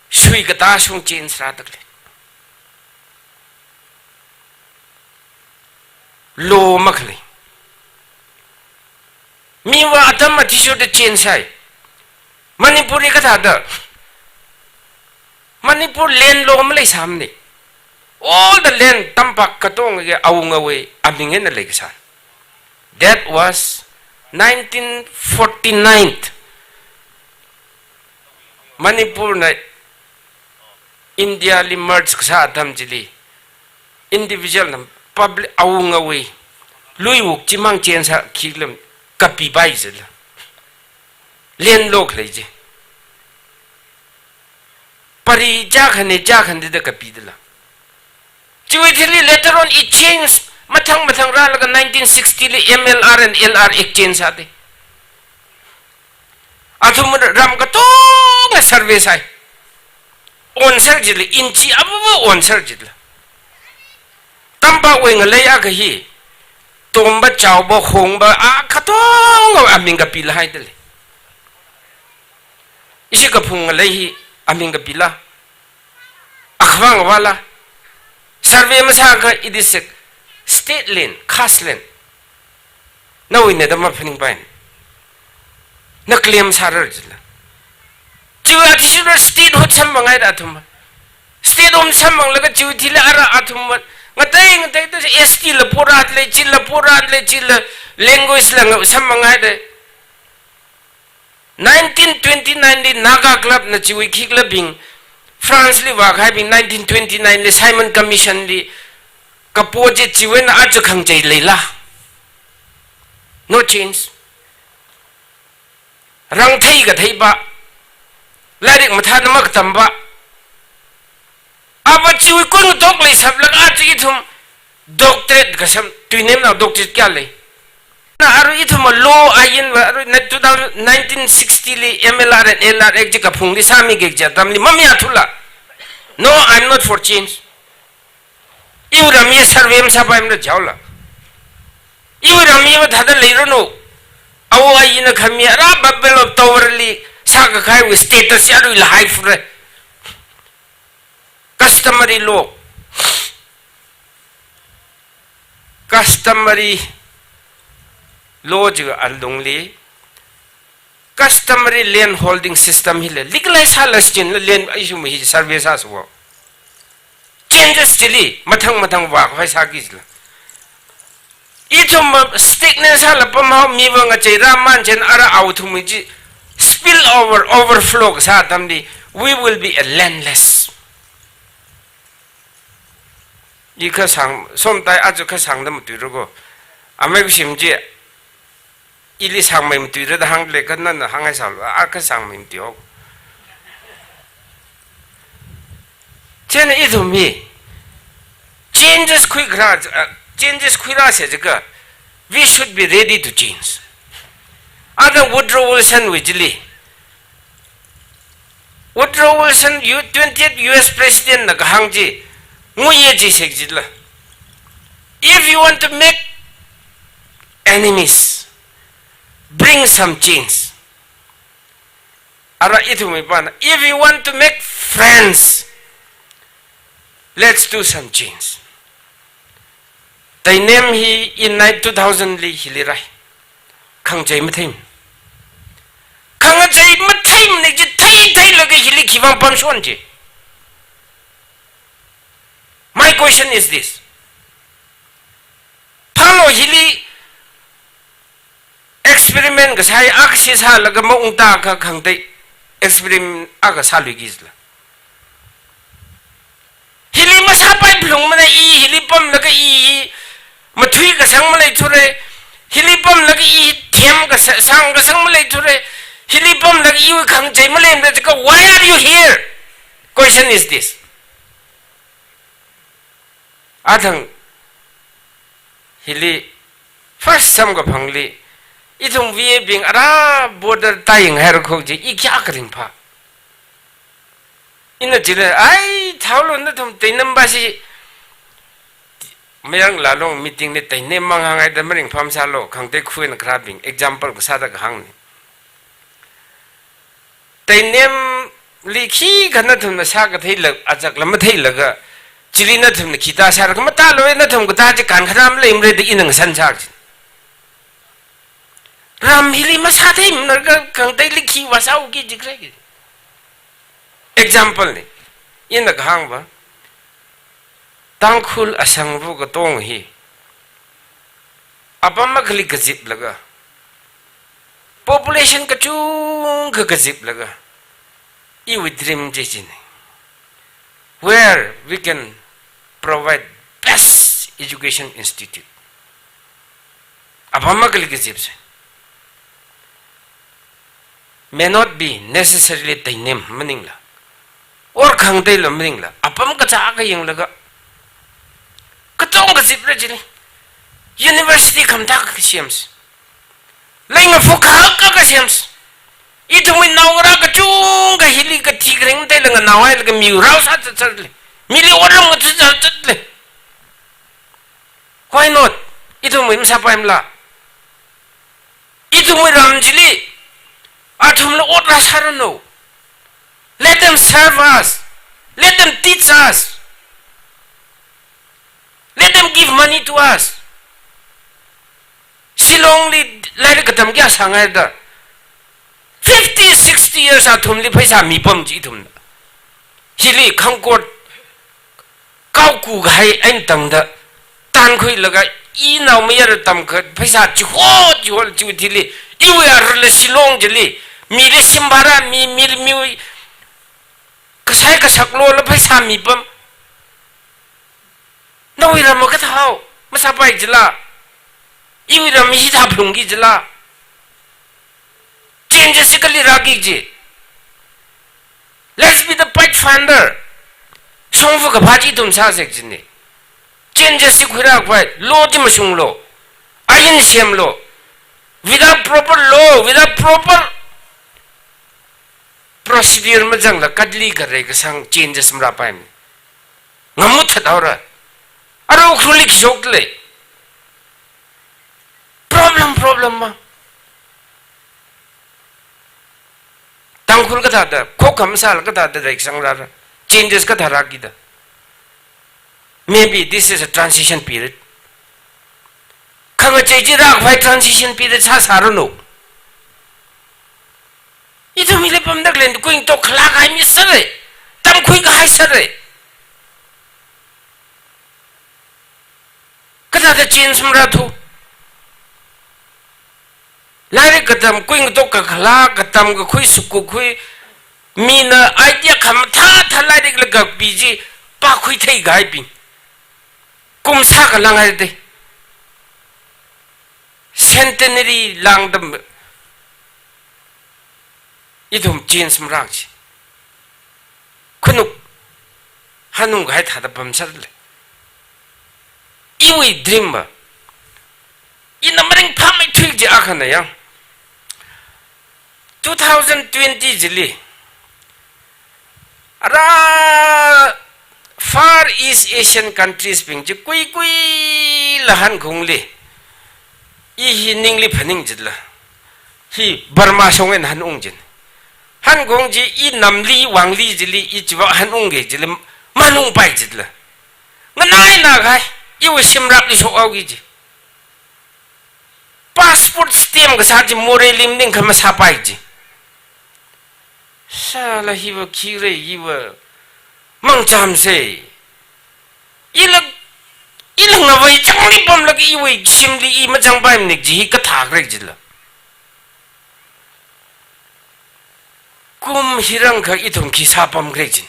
sui katā shong change rādakhalei. Law makhalei. Miva atam athishurda change sāi. Manipur hi kathāda. Manipur land law maleisāmana. All the land tampak katonga awungawui aming eina leikasā. That was nineteen forty-nine. Manipurna Indiali merge kasā atam chili, individualna public awungawui, lui wuk chimang chensāki khala kapipai jila. Landlock lei ji. Pari chākhane chākhane da kapidala. Chiwui thili later on it changed. Mathang mathang rālaga nineteen sixty li M L R and L R exchange sāda. Athum ram katonga survey sāi. Onsar jila, inchi abubu onsar jila. Tampawui ngalei akha hi, tomba, chaoba, hongba, a katonga aming kapila haidalei. Ishi kaphung ngalei hi aming kapila. Akhawang wala. Survey masākha, it is a state land, caste land. Nawuina da maphaningpaina. Na claim sārar jila. Chiwui athishurda statehood samphang haida athum. Statehood samphanglaga chiwui thili ara athum. Ngatei ngateida S T la porat lei, chila porat lei, chila language la nga samphang haida. Nineteen twenty-nine li Naga Club na chiwui khikhalabing, France li vākahaibing nineteen twenty-nine li Simon Commission li kapo chi chiwuina aja khangachei leila? No change. Rangthei katheipa, lairik mathāda makatampa, apa chiwui kungatok leisāplaga aja ithum doctorate kasam, tuinemna doctorate kayā lei? Na arui ithum law ainva arui na two thousand, nineteen sixty li M L R and L R Act chi kaphungli sāmiki kaji atamli mamayāthula. No, I'm not for change. Iwui ram hi survey masāpaimara jaola. Iwui ram hiva thāda leiranu. Awo ayina khami ara Babel of Tower li sākakahaiwui status hi aruila haifura. Customary law. Customary law chiwui alungli, customary land holding system hila legalize sāla sichinla land issue hi survey sāsāwo. Changes chili mathang mathang vākhavai sāki jila. Ithum stagnant sāla pamhao, miva ngachei rāman chieina ara awo thumwui chi spill over, overflow kasā atamli, we will be a landless. I kasāng, somtai aja kasāngda matuirako. Amei kushim chi, ili sāngmei matuira da hānglei, kha nana hānghai sālu, a kasāngmei matuihaowa. Chieina ithum hi, changes khuikharā, uh, changes khuirāsa jiakha, we should be ready to change. Ada Woodrow Wilson wui chili, Woodrow Wilson, U-, twentieth U S President na kahāng chi, nguiya jisek jila. If you want to make enemies, bring some change. Ara ithumwui pana, if you want to make friends, let's do some change. Tainem hi in nine, two thousand li hili rāi. Khangachei matheimana. Khangachei matheimana chi thei theilaga hili khiwuivang pamshon chi. My question is this. Phālo hili experiment kasā hi akha sālaga maungtākha khangatei experiment akha sāluiki jila. Hili masāpai phalungmana, i hili pamlaga i, i mathui kasang maleithura, hili pamlaga i them kasa-, sāng kasang maleithura, hili pamlaga iwui khangachei maleimara jiakha, why are you here? Question is this. Athang hili first samkaphangli, ithum V A bing ara border tayang haira kho ji, i kayākha ringphā. Ina jila, ai, thaolo nathum Tainem bashi, Mayang Lalong meeting li Tainem mang hāngngaida maringphā masālo, khangatei khuina kharābing, example kasāda kahāngna. Tainemli khikha nathumna sākatheila, achakla matheilaga, chili nathumna khita sāra, kha matālo, nathum katā chi kankhanā maleimara da ina ngasān sāki. Ram hili masātheimana kha, khangateili khi vāsāuki jiakha. Example na, ina kahāngva, Tangkhul Asangva katonga hi, apam akhali kaziplaga, population kachungkha kaziplaga, Iwui dream chi china. Where we can provide best education institute. Apam akhali kazipsa. May not be necessarily Teinem maningla, or Khangateila maningla, apam kacha akha yanglaga, katong kazipra chili, university khamathā kasem, leingaphuk akha kasem. Ithumwui naongarā kachungkha hili kathi kharing teila nganaohailaga miwui rao sāzat zatle, mili otram ngathat zatle. Why not? Ithumwui masāpaimala? Ithumwui ram chili athumla ot rāsāranu. Let them serve us. Let them teach us. Let them give money to us. Shillongli lairik katam kayā sāngaida? Fifty, sixty years athumli pheisā mipam chi ithumna. Hili khangkot kaoku kahai eina tangda, tankhuilaga, inao mayara tamkha pheisā chiho chiho chiwui thili, iwui arala Shillong chili, mili shim bhara mi, mili miwui kasai kasak lola pheisā mipam. Nawui ram makathāhao, masāpai jila? Iwui ram hithā phalungki jila? Changes chi kali rāki ji? Let's be the pathfinder. Shongfa kaphā chi ithum sāsa kajina. Changes chi khuirākhavai, law chi mashunglu, ain semlu. Without proper law, without proper procedure mazangla katli kharei kasang changes marāpaimana. Ngamut thathaora. Aro Ukhrulli khi shokle. Problem, problem ma. Tangkhul kathāda, khokkham sāla kathāda reikasang rāra. Changes kathā rākida? Maybe this is a transition period. Khangachei chi rākhavai transition period sāsāranu. Ithum hili pamda khaleina kuingatok khalā kahai mi sāra. Tamkhui kahai sāra. Kathāda change marāthu? Lairik katam, kuingatok kakhalā, katam kakhui, suk kakhui, mina idea khamathā thā lairikla kakpi chi pākhui theikahaibing. Kum sākha langhaida, centenary lāngda ithum change marāki ji. Khanuk hanung kahai thāda pamsāle. Iwui dream va, ina maringphāmeithui kaji akhana ya. Two thousand twenty chili, ara Far East Asian countries bing chi kuikuila Hankhongli, i hi ningli phaning jila, hi Burma shong eina hanung jin. Hankhong chi i namli, wangli chili, i chiva hanungki jili, manungpai jila. Nganaina kahai, iwui shimrapli shokhaoki ji. Passport stamp kasā chi Morehli maningakha masāpai ji. Sāla hiva khikhala, hiva mangchamsa. Ila, ila ngavai changli pamlaga iwui shimli i mazangpaimana kaji hi kathākhala jila. Kum hirangkha ithum khi sāpamkhala jin.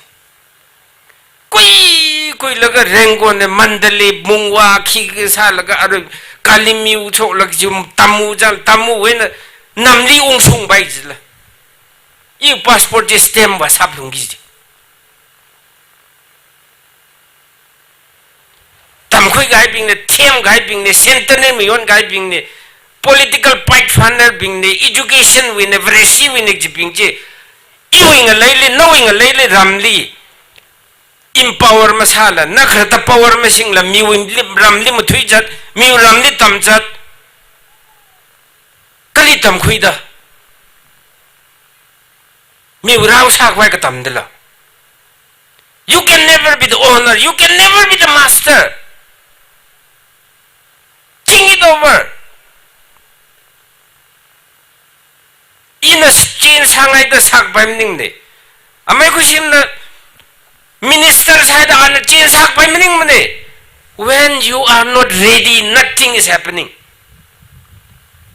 Kuikuilaga Rangoon eina Mandalay, Mungwa, khikha sālaga arui Kalaymyo shoklaga jum tamu jang, tamu eina namli ungshungpai jila. I passport chi stamp va sāphalungki ji. Tamkhui kahaibingna, themkahaibingna, centenary mayon kahaibingna, political pathfinder bingna, education wuina, Vareshiwuina kajibing chi, iwui ngaleili, nawui ngaleili, ramli empower masāla, na khalatta power masingla, miwui lim-, ramli mathuizat, miwui ramli tamzat, kali tamkhuida? Miwui rao sākhavai katamdala? You can never be the owner. You can never be the master. Think it over. Ina change sāngaida sākapai maningna. Amei Khuishimna minister sāhaida ana change sākapai maningmana. When you are not ready, nothing is happening.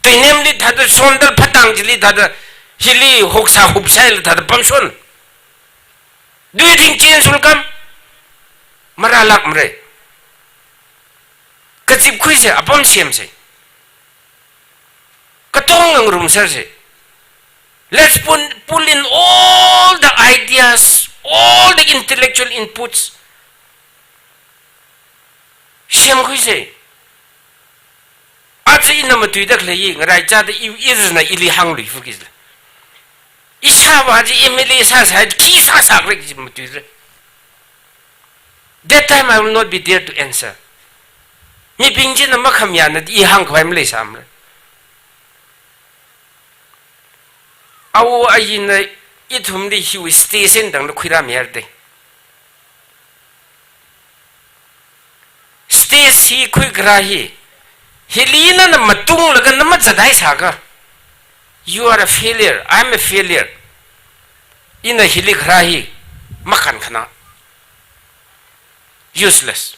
Tuinemli thāda sondal phatang chili thāda hili hoksā hupshaila thāda pamshon. Do you think change will come? Marālākmara. Kazipkhuisa, apam semsa. Katonga ngarumsersa. Let's pull, pull in all the ideas, all the intellectual inputs. Semkhuisa. Aja ina matuida khalei hi, ngaraichāda i, irina ili hāngluifa kajila. Ishāvā chi M L A sāsai, khi sāsākra kaji matuira. That time I will not be there to answer. Mibing china makhamayāna i hāngkhavai maleisāmara. Awo ayina ithumli hiwui station tangda khuirāmihaira da. Stage hi khuikharā hi, hili nana matunglaga na mazathai sākha, you are a failure, I am a failure. Ina hili kharā hi makhankhanā. Useless.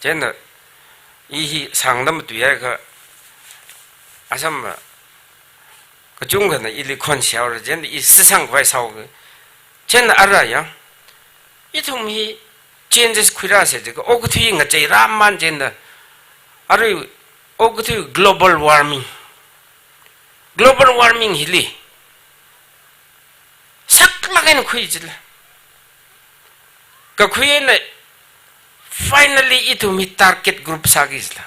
Chieina, i hi sāngda matuihaiakha, asam, kachungkhana ili khonshaora, chieina i sāsangkhavai sāhaoga. Chieina ara ya, ithum hi changes khuirāsa jiakha, okathui ngacheirāmana chieina, arui okathui global warming. Global warming hili saklāk eina khui jila. Kakhui eina finally ithum hi target group sāki jila.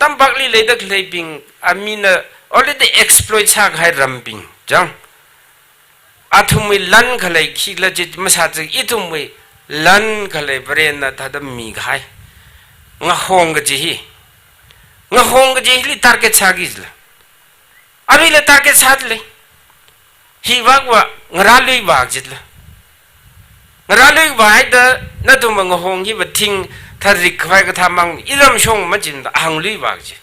Tampakli leida khaleibing, amina already exploit sākahai rambing, chang. Athumwui lan khalei khikhala chi masā chi, ithumwui lan khalei Varena thāda mikahai. Ngahong kaji hi. Ngahong kaji hili target sāki jila. Aruila target sāda lei. Hivākva ngarāluivā jila. Ngarāluivā haida nathumva ngahong hiva thing tharik khavai kathāmang, iramshong machimda hāngluivā ji.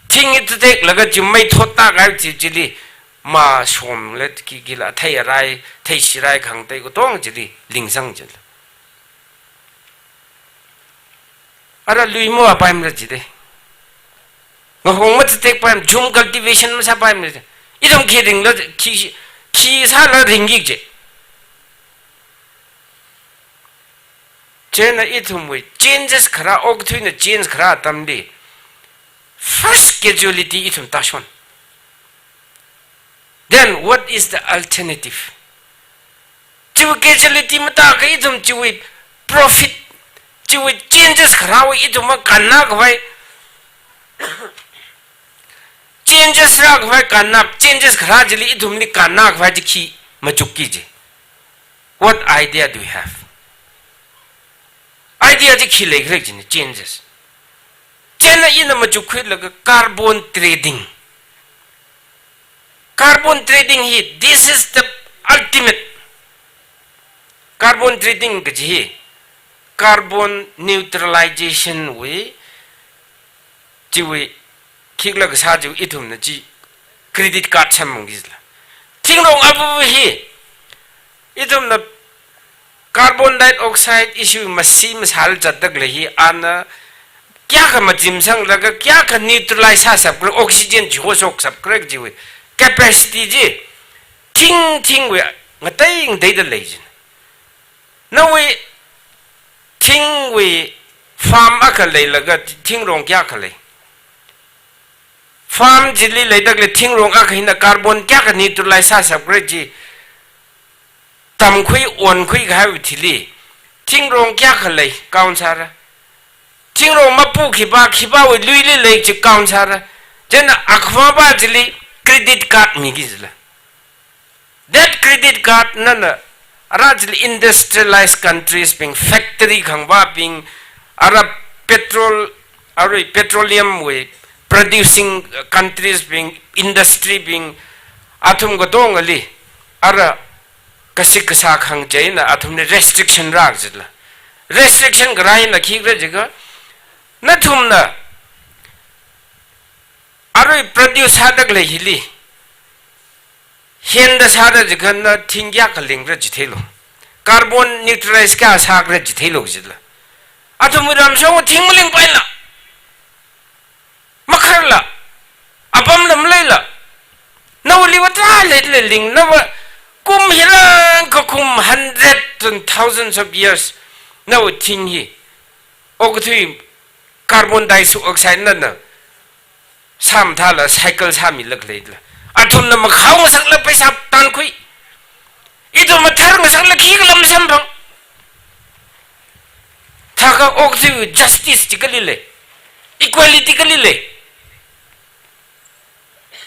Thing hi tateklaga chi mei thotda kahai chi chili mashomla ki, kila thei arai, thei shirai khangatei katonga chili lingsang jila. Ara luimo apaimara jida. Ngahong matatekpaim, jhum cultivation masāpaimara ji. Ithum khi ringla, khi, khi sāla ringki ji. Chieina ithumwui changes kharā, okathuina change kharā atamli first casualty ithum tāshon. Then what is the alternative? Chiwui casualty matākha ithum chiwui profit, chiwui changes kharāwui ithumva kannā khavai, changes rākhavai kannā, changes kharā chili ithumli kannā khavai chi khi machukki ji. What idea do you have? Idea chi khi leikhala jina, changes. Chieina ina machukkhuilaga carbon trading. Carbon trading hi, this is the ultimate. Carbon trading kaji hi, carbon neutralization wui, chiwui, khikhala kasā chiwui ithumna chi credit card semmangki jila. Thingrong apu hi, ithumna carbon dioxide issue masi masāla zatda khalei hi, ana kayākha machimsanglaga, kayākha neutralize sāshapkhala, oxygen chi hoshokshapkhala chiwui capacity chi, thing, thingwui ngatei ngateida lei jina. Nawui thingwui farm akha leilaga thingrong kayākha lei? Farm chili leida khalei thingrong akha hina carbon kayākha neutralize sāshapkhala chi tamkhui onkhui kahaiwui thili, thingrong kayākha lei count sāra? Thingrong mapu khipā, khipāwui luili lei chi count sāra? Chieina akhava chili credit card miki jila. That credit card nana, ara chili industrialized countries bing, factory khangvābing, ara petrol, arui petroleum wui producing countries bing, industry bing, athum katongali, ara kashik kashā khangachei eina athumli restriction rāka jila. Restriction kharā eina khikhala jiakha, nathumna arui produce sāda khalei hili, henda sāra jiakha na thing kayākha lingra chitheilu. Carbon neutralize kayā sākhala chitheilu jila. Athumwui ramshong thing malingpaila. Lingna va kum hirang kakum hundred and thousands of years na va thing hi. Okathui carbon dioxide na na samthala cycle sāmilak leila. Athumna makhao ngasakla pheisā tankhui. Ithum mathar ngasakla khikhala masamphang. Thākha okathui justice chi kali lei. Equality kali lei.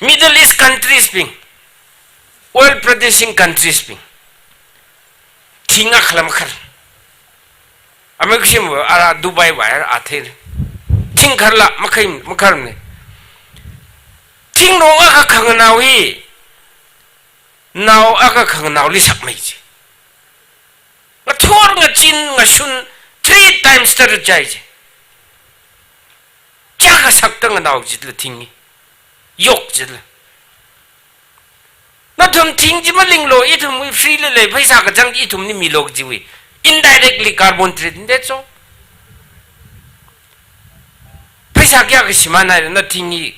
Middle East countries bing, oil producing countries bing, thing akhala makhar. Amei kusim ara Dubai wire athir. Thing kharla makhai makharne. Thing rong akha khanganao hi, nao akha khanganaoli sakmei chi. Ngathor ngachin ngashun three times tara chai chi. Kayākha sakta nganao chitla thing hi. Yok chitla. Nathum thing chi malinglo, ithumwui free li lei, pheisā kachang ithumli milo kajiwui. Indirectly carbon trading, that's all. Pheisā kayākha shimānhaira na thing hi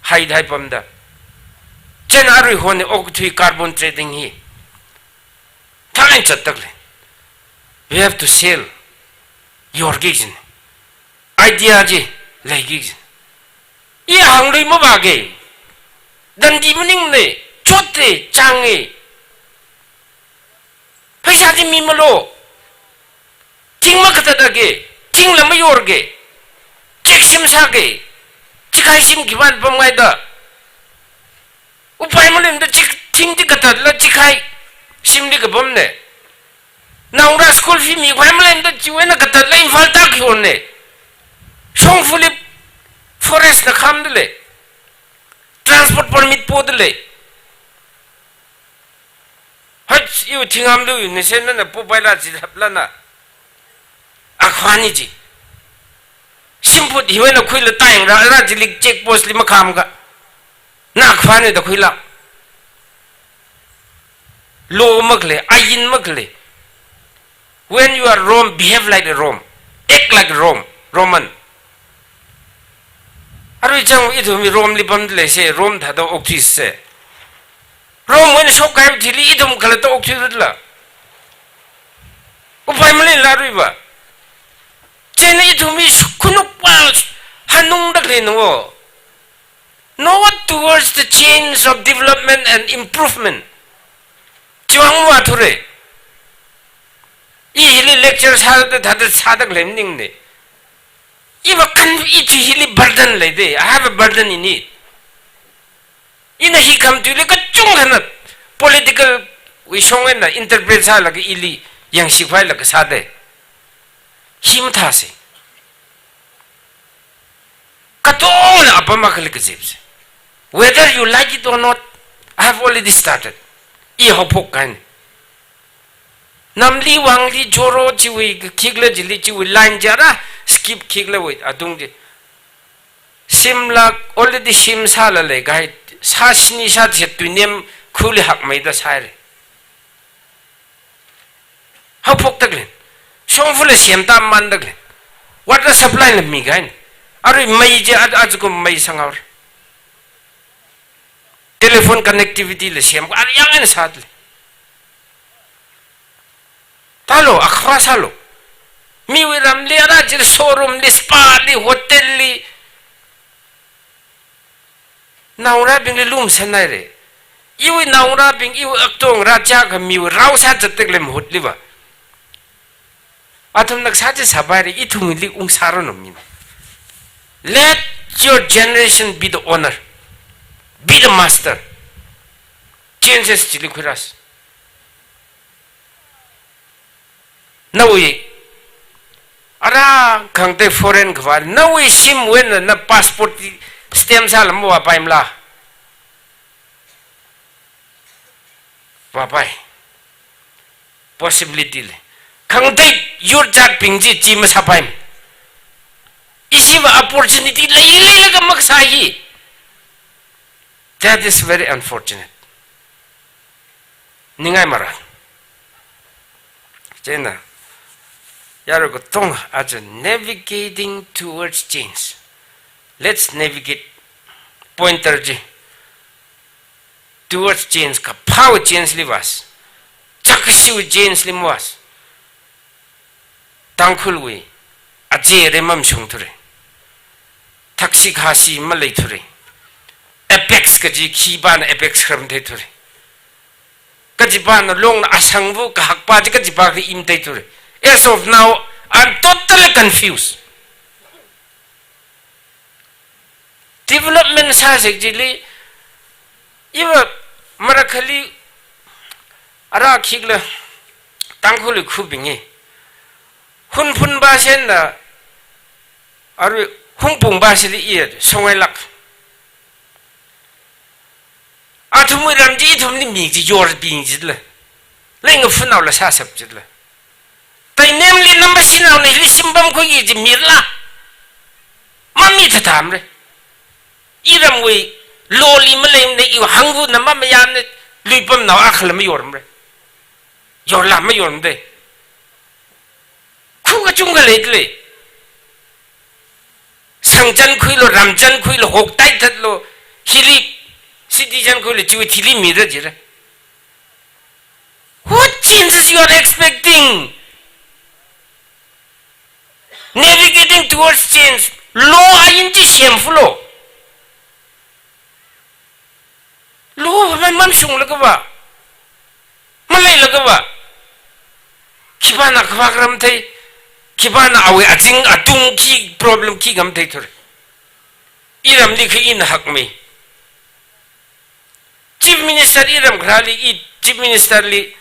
haidai pamda. Chieina arui hon ni okathui carbon trading hi. Thāngai chattak lei. We have to sell. Yorki jin. Idea chi leiki jin. I hanglui mavāke. Dandi maningne. Chotte, change. Pheisā chi mimalo. Thing makatatake. Thingla mayorke. Kek shim sāke. Chikhai shim khipāna pamngaida. Upai maleimada chik, thing chi katatla chikhai shimli kapamne. Naongarā school fee mikhavai maleimada chiwui eina katatla Imphal tākhuihaone. Shongfali forest na khamda lei. Transport permit poda lei. Hach, iwui thing amlu iwui nase nana popaila chi haplana. Akhava ni chi. Shimphut hiwui eina khuila taingra, ra chili check post li makhamka. Na akhava ni da khuila. Law makhalei, ain makhalei. When you are Rome, behave like a Rome. Act like Rome, Roman. Arui chang ithumwui Rome li pamda leise, Rome thāda okthuise. Rome wui eina shokkahai thili ithum khalatta okthuirala. Upai maleila aruiva. Chieina ithumwui khanukva hanungda khalei nao. Nowhat towards the change of development and improvement. Chiwui vang vāthure. I hili lecture sāda thāda sāda khalei maningne. Iva khan i chi hili burden leide. I have a burden in it. Ina hi khamtuili kachungkhana political wui shong eina interpret sālaga ili yangshikhuilaga sāde. Hi mathāse. Katongna apam akhali kazipse. Whether you like it or not, I have already started. I haophok kahaine. Namli wangli joro chiwui khikhala chili chiwui line chara skip khikhalawa atung chi. Shimlak already shim sāla leikahai, sāshini sāchet tuinem khuli hakmeida sāhaire. Haophokda khalei. Shongfala semda mandakhalei. Water supply la mikahaine. Arui mei chi a, ajakum mei sanghaora. Telephone connectivity la sem, arui yang eina sāda lei. Tālo, akhava sālo. Miwui ramli ara chili showroom li, spa li, hotel li. Naongarābingli lumshanhaire. Iwui naongarābing, iwui aktongarā chākha miwui rao sāzatda khalei mahutliva. Athumna kasā chi sāpaire, ithumli ungsāranu mina. Let your generation be the owner. Be the master. Changes chili khuirāsa. Nawui, ara khangatei foreign kavā, nawui shimwui eina na passport stamp sāla mavāpaimala? Vāpai. Possibility lei. Khangatei yurjatbing chi chi masāpaimana. Ishiva opportunity lei, leilaga makasā hi. That is very unfortunate. Ningai maran. Chieina, yarui katonga aja navigating towards change. Let's navigate. Pointer chi. Towards change, kaphāwui change li vāsa. Chākkashiwui change li mavāsa. Tangkhulwui aje re mamashungthura. Thakshi khāshi maleithura. Apex kaji khipāna apex kharam theithura. Kachipāna longna ashangvu kahakpā chi kachipā khi matheithura. As of now, I'm totally confused. Development sāsa chili, iva marakhali ara khikla Tangkhulli khubing hi. Hunphun vāsāna, arui Hungpung vāsāli iya, songailāk. Athumwui ram chi ithumli mi chi yorbing chila. Leingaphunnaola sāshap chila. Tainamli namashinaona hili shimpamkhuiki kaji mirala. Mami thathamra. Iramwui loli maleimana, iwui hangvana mamayāmana, luipamnao akhala mayormara. Yorla mayormada. Khu kachungkha leidalei. Sangchankhuilu, ramchankhuilu, hoktaithatlu, hili city chankhuilu, chiwui thili mira jira. What changes you are expecting? Navigating towards change. Law ain chi semfulu. Law va mamashunglaga va, maleilaga va, khipāna khavā kharam thei, khipāna awui azing atung khi problem khi ngam theithura. Iramli khi ina hakmei. Chief Minister iram kharāli, i Chief Minister li,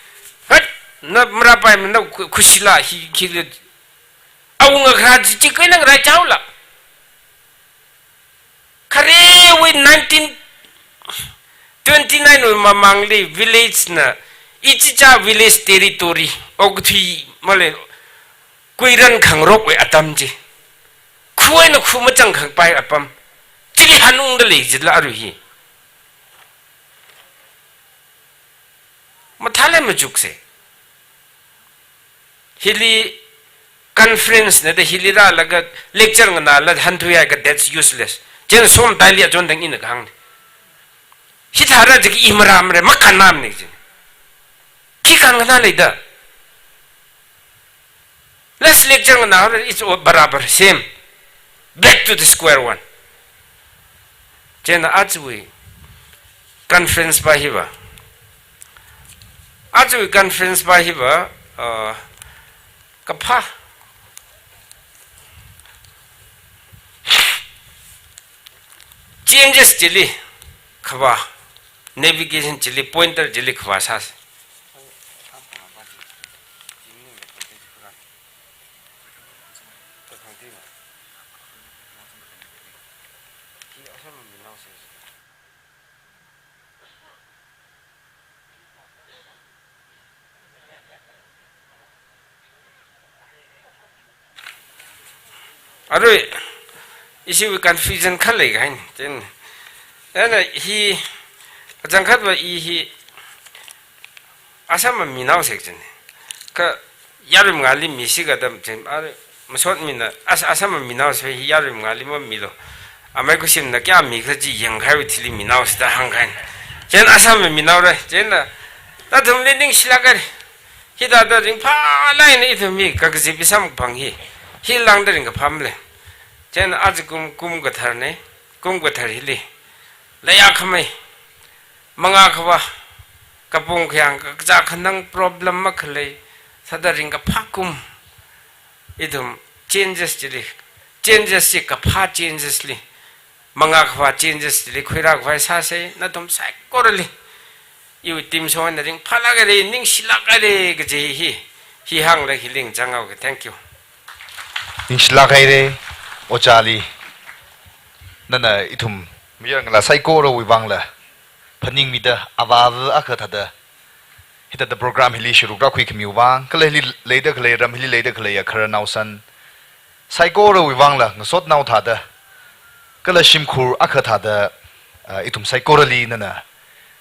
hat, na marapai mana khu-, khushila hi, khili. Awunga kharā chi, chi kainang rai chaola. Kharewui nineteen twenty-nine wui mamangli village na, ichicha village territory, okathui male, kuiran khangarokwui atam chi. Khu eina khu machang khangpai apam. Chili hanungda lei jila arui hi. Mathālei machuksa. Hili conference na da hili rālaga lecture nganāla hanthuihaiakha that's useless. Chieina somataili achon dang ina kahāngna. Hithāra jiki i maramra, makānnamana jina. Khi kān nganā leida. Let's lecture nganā, it's all barabar, same. Back to the square one. Chieina ajawui conference va hiva. Ajawui conference va hiva, uh, kaphā. Changes chili khavā, navigation chili, pointer chili khavā sāsa. Arui, ishiwui confusion khalei kahaina, chieina. Chieina hi, achangkhatva i hi, Assam minaosa jina. Kha yarui mangāli misi katam chieina, arui, masotmina, as-, Assam minaosa hi yarui mangāli mamilu. Amei Kushimna kayā mikhala chi yangkahaiwui thili minaosa da hāngkahaina. Chieina Assam minaora, chieina, nathumli ningshilāk haira. Hithāda ringphālāk eina ithum hi kakazip hi samkaphang hi, hi lāngda ringkaphā malei. Chieina aja kum, kum katharna, kum kathar hili. Leiakhamei, mangā khavā, kapung khayang, kakazā khanang problem makhalei, sāda ringkaphā kum. Ithum changes chili, changes chi kaphā changes li, mangā khavā changes chili khuirākhavai sāsa, nathum saikorali. Iwui team song eina ringphālāk haira, ningshilāk haira kaji hi, hi hānglaga hili ngachang haoka. Thank you. Ningshilāk haira, Ojāli. Nana ithum mayarngalā saikorawui vangla phaningmida, avā-ava̱ akha thāda hithāda program hili sharuk rākhuikhamiwui vang, kala hili leida khalei, ram hili leida khaleiya khararnaosan saikorawui vangla ngasotnao thāda, kala shimkhur akha thāda, ah, ithum saikorali nana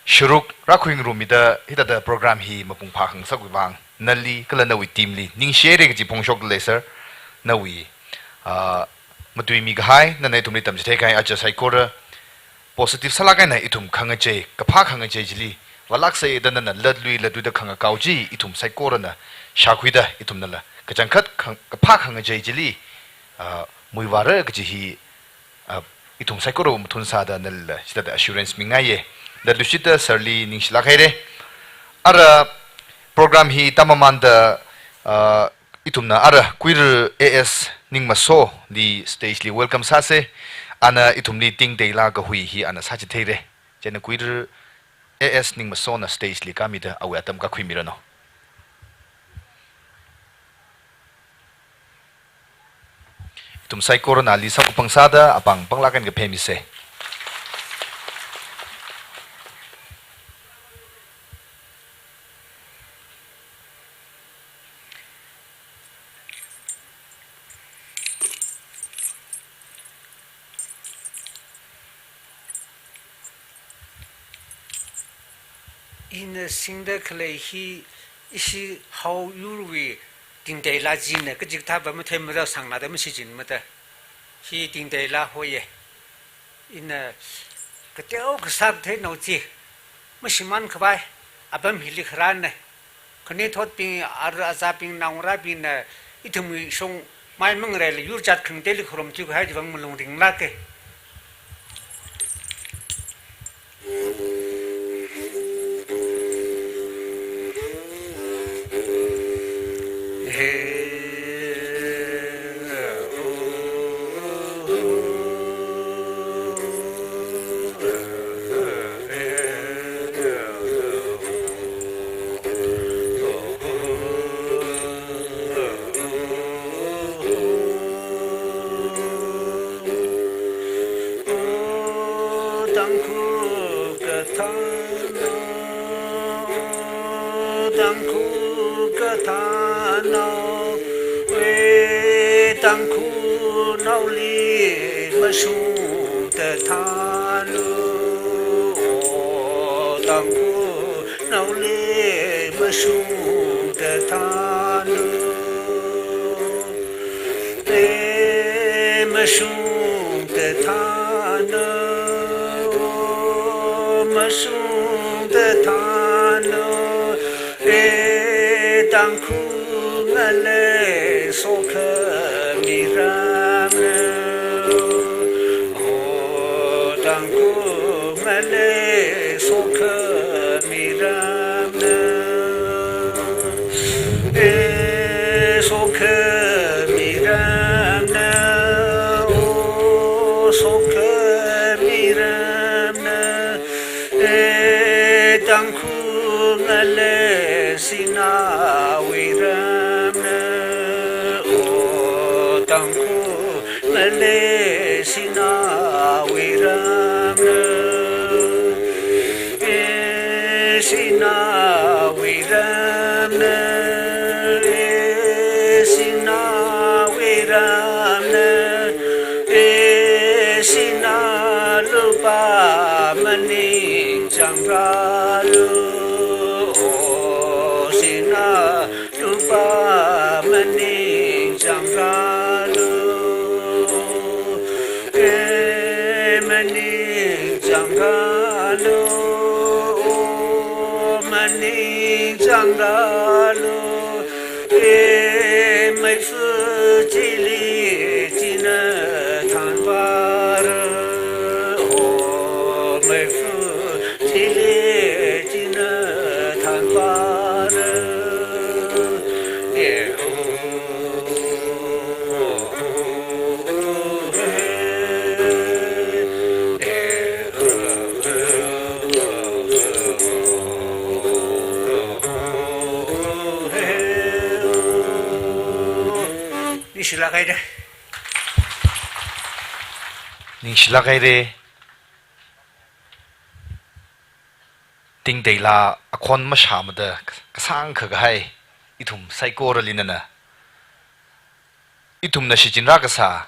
sharuk rākhuingarummida hithāda program hi mapung phākhangasakwui vang, nali kala nawui team li ningshi haira kaji phongshokda lei, sir. Nawui, ah, matuimi kahai, nana ithumli tamchithei kahai aja saikora positive sālāk eina ithum khangachei, kaphā khangachei chili vālāksa da nana latlui latluida khangakao chi ithum saikorana shākhuida ithumnala kachangkhat khang-, kaphā khangachei chili, ah, muivāra kaji hi, ah, ithum saikorawui mathun sāda nala chithāda assurance mingaiye. Latluishitda sirli ningshilāk haire. Ara program hi tamamānda, ah, ithumna ara Kuirar A S Ningmasoli stage li welcome sāse. Ana ithumli Tingteila kahui hi ana sāchitheire. Chieina Kuirar A S Ningmasona stage li kāmida awui atam kakhuimiranu. Ithum saikorana ali samkaphang sāda apāng panglāk eina kaphemise. Ina singda khalei hi ishi Hao yurwui Tingteila china kachikathā va matheimada sāngnada mashichinmada. Hi Tingteila hoiye. Ina kateo kasā katheinao chi mashimānkhavai apam hili kharāne. Khanuithotbing, ara azābing, naongarābingna ithumwui shong mai mangareila yur jat khangateili kharom thiu kahai chiwui vang malung ringlāke. Tangkhu kathānao, Tangkhu kathānao, e Tangkhunaoli mashungda thālu, Tangkhu naoli mashungda thālu. E mashungda thālu, mashungda thālu. E Tangkhu ngalei sokhami ramna, o Tangkhu ngalei sokhami ramna, e sokhami ramna, o sokhami ramna, e Tangkhu ngalei sināwui ramna, o Tangkhu ngalei sināwui ramna, e sināwui ramna, e sināwui ramna, e sinālu pa maningchāng rālu, o sinālu pa maningchāng rālu, e maningchāng rālu, o maningchāng rālu, e meifa chili china thanvāra, o meifa chili china thanvāra. Ningshilāk haire. Ningshilāk haire. Tingteila akhon mashāmada kasāngkha kahai ithum saikorali nana, ithumna shichinrā kasā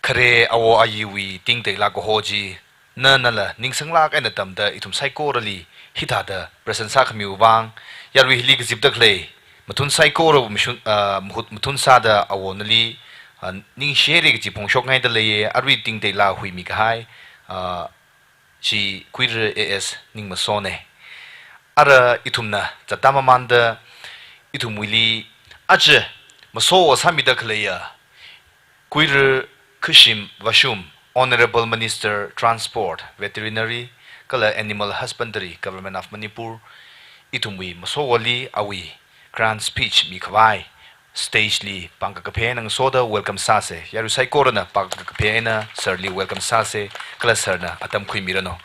khare awo ayiwui Tingteila kaho chi nanala ningsanglāk eina tamda ithum saikorali hithāda present sākhamiwui vang, yarui hili kazipda khalei mathun saikora mashun, ah, mahut mathun sāda awo nali, ah, ningshi haire kaji phongshokngaida leiye. Arui Tingteila huimi kahai, ah, Chi Kuira A S Ningmasona. Ara ithumna zatda mamānda ithumwuili aja maso sāmida khaleiya Kuira Khashim Vashum, Honourable Minister Transport, Veterinary, kala Animal Husbandry, Government of Manipur, ithumwui masowali awui grand speech mikhavai stage li pāng kakaphei eina ngasoda welcome sāsa. Yarui saikorana pāng kakaphei eina sir li welcome sāsa, kala sir na atam khuimiranu.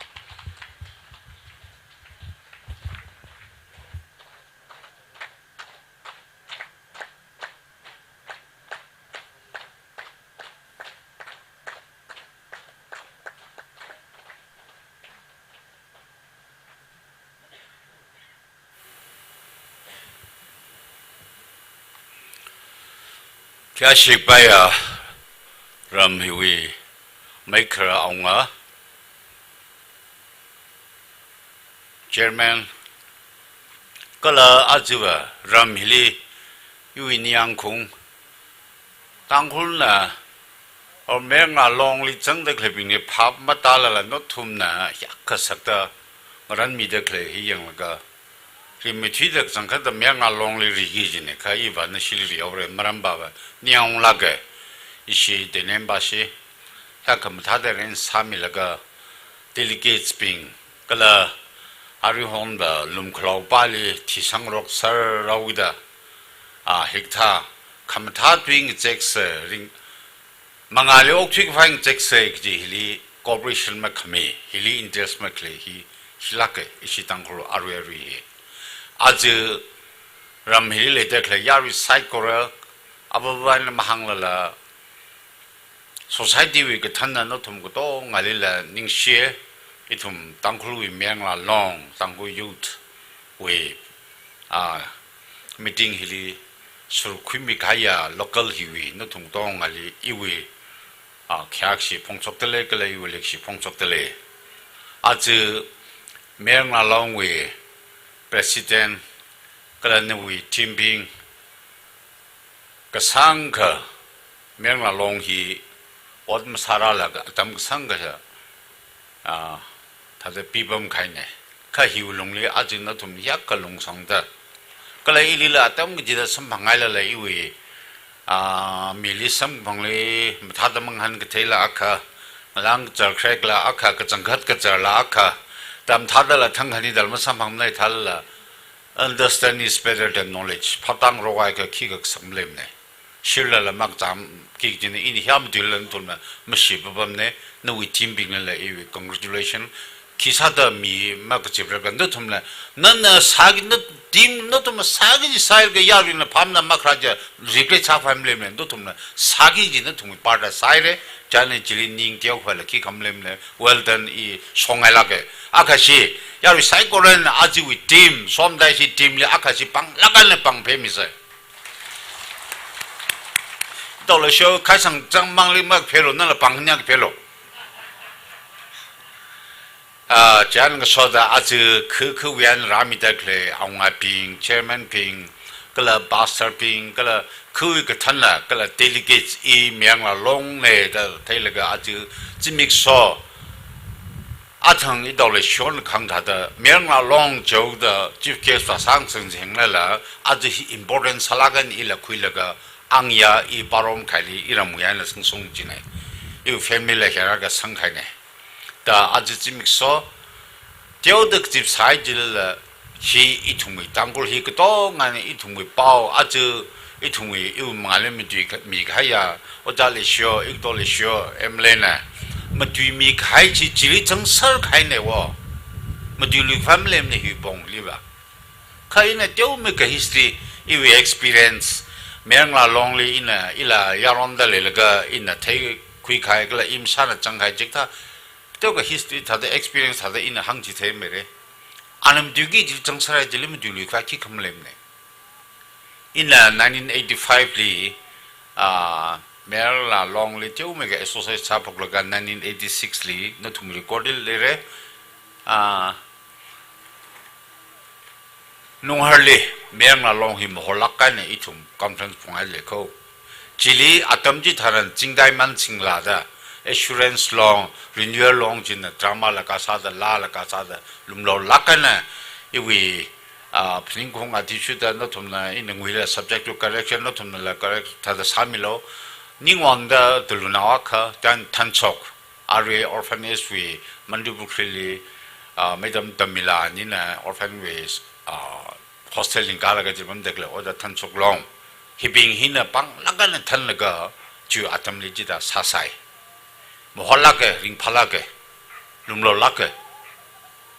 Khayāshik paiya ram hiwui meikhara awunga, chairman, kala aja ram hili iwui ningyāng khaung, Tangkhulna, or Mayar Ngalongli zangda khaleibingli phap matālala nathumna hiyākha sakta ngaranmida khalei hi yanglaga, rimeithuida kachangkhatta Mayar Ngalongli riki kajina, kha iva nashili rihaora, maram pava ningyāng lāka, ishi tenemba shi, hiyākha mathāda arrange sāmilaga, delegates bing, kala aruihon va lumkhalao pāli thisangrok sāra haoda, a, hikathā khamathā tui ngacheksa ring, mangāli okthui khavai ngacheksa kaji hili cooperation makhami, hili interest makhalei hi, hi lāka, ishi Tangkhul arui arui hi. Aja ram hili leida khalei yarui saikora, avāva̱na mahānglala, society wui kathānna nathum katongalila ningshiya, ithum Tangkhulwui Mayar Ngalong, Tangkhul Youth wui, a, meeting hili sārkhuimi kahaiya local hiwui nathum katongali iwui, a, khayākshi phongshokdalei, kala iwui leikashi phongshokdalei. Aja Mayar Ngalongwui president, kala nawui team bing, kasāngkha Mayar Ngalong hi ot masāralaga atam kasāngkha, a, thāda pipam kahaina. Kha hiwui lungli aja nathum hiyākha lungsangda, kala ilila atam kachida samphang hailala iwui, a, mili samphangli mathāda mangahān katheila akha, ngalāng kachar khrekla akha, kachangkhat kacharla akha, tam thādala thangkhani dal masamphangmana thālala, understand is better than knowledge. Phaptāngarok akha khikha kasang maleimana. Shirlala makacham kikjina, ini hiya matuilala nathumna mashi papamna, nawui team binglala iwui congratulation. Khisāda mi makachipraga nathumla, nana sāki, na team nathumna sāki ji sālaga yaruina phapna makharā ja regret sākhavai maleimana, nathumna sāki ji nathumwui part sāhaira, chieina chili ning teokhavaila khikha maleimana, well done, i shongai lāka. Akhashi, yarui saikorana ajawui team, somdaishi team li akhashi pānglāk eina pāngphei misa. Tao la sho khai sang chang mangli makpheilu, nala pāng nya pheilu. Ah, chieina ngasoda aja khu khu wiyan rāmida khalei awungabing, chairman bing, kala pastor bing, kala khu kathānla, kala delegates i Mayar Ngalongna da theilaga aja zimiksho athang i tao la shon khang thāda, Mayar Ngalong chaoda chief guest va sang sing sing lala, aja hi important sālāk eina ila khuilaga, angya i parom khaili iram wiyanla sing sung jina. Iwui family la hera kasang kahaina. Da aja zimiksho, teoda kazip sāhai jilala, hi ithumwui Tangkhul hi katongana ithumwui pao, aja ithumwui iwui mangāli matui kha-, mikahaiya, Ojā Leishiyo, Ikto Leishiyo, M L A na, matuimi kahai chi chili changser kahaina wo. Matuilui khavai maleimana hi pongli va. Kha ina teomeikha history, iwui experience, Mayar Ngalongli ina, ila yaronda leilaga ina theikhui kahai, kala imsāna chang kahai chikathā, teokha history thāda, experience thāda ina hāngchitheimara. Ana matuiki jili changser hai jili matuilui khavai khikha maleimana. Ina nineteen eighty-five li, ah, Mayar Ngalongli teomeikha associate sāphoklaga nineteen eighty-six li nathumli recordli leira. Ah, Nungharli Mayar Ngalong hi maholāk eina ithum conference phunghai lei kho. Chili atam chitharan Chingdai Mansingla da, Assurance long, renewal long china drama la kasāda, laa la kasāda, lumlo lākana, iwui, ah, phaningkhaung athishurda nathumna, ina nguila subject to correction, nathumnala correct thāda sāmilo. Ningwangda tulunao akha, then thanshok, arui orphanage wui Mantripukhri li, ah, Madam Tamila nina orphan wui, ah, hostel lingkalaga jipam dekle, oda thanshok long. Hibing hina panglākana thanlaga, chiwui atamli chithāda sāsai. Maholāka, ringphālāka, lumlo lāka.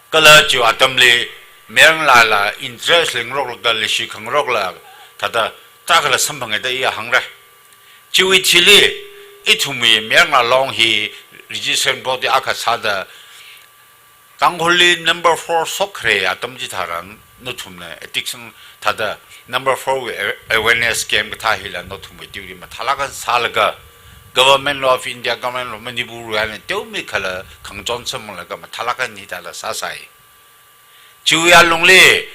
Kala chiwui atamli mayarngalāla interest leingaroklaga leishi khangarokla thāda, thākhala samphanga da iya hāngra. Chiwui thili, ithumwui Mayarngalā Long hi registration board akha sāda, Tangkhulli number four shokkhare atam chitharan nathumna addiction thāda number four wui a-, awareness camp kathā hila nathumwui duty mathālāk eina sālaga, Government of India, Government of Manipur wui eina teomeikhala khangachon samphanglaga mathālāk eina hithāda sāsai. Chiwui alungli,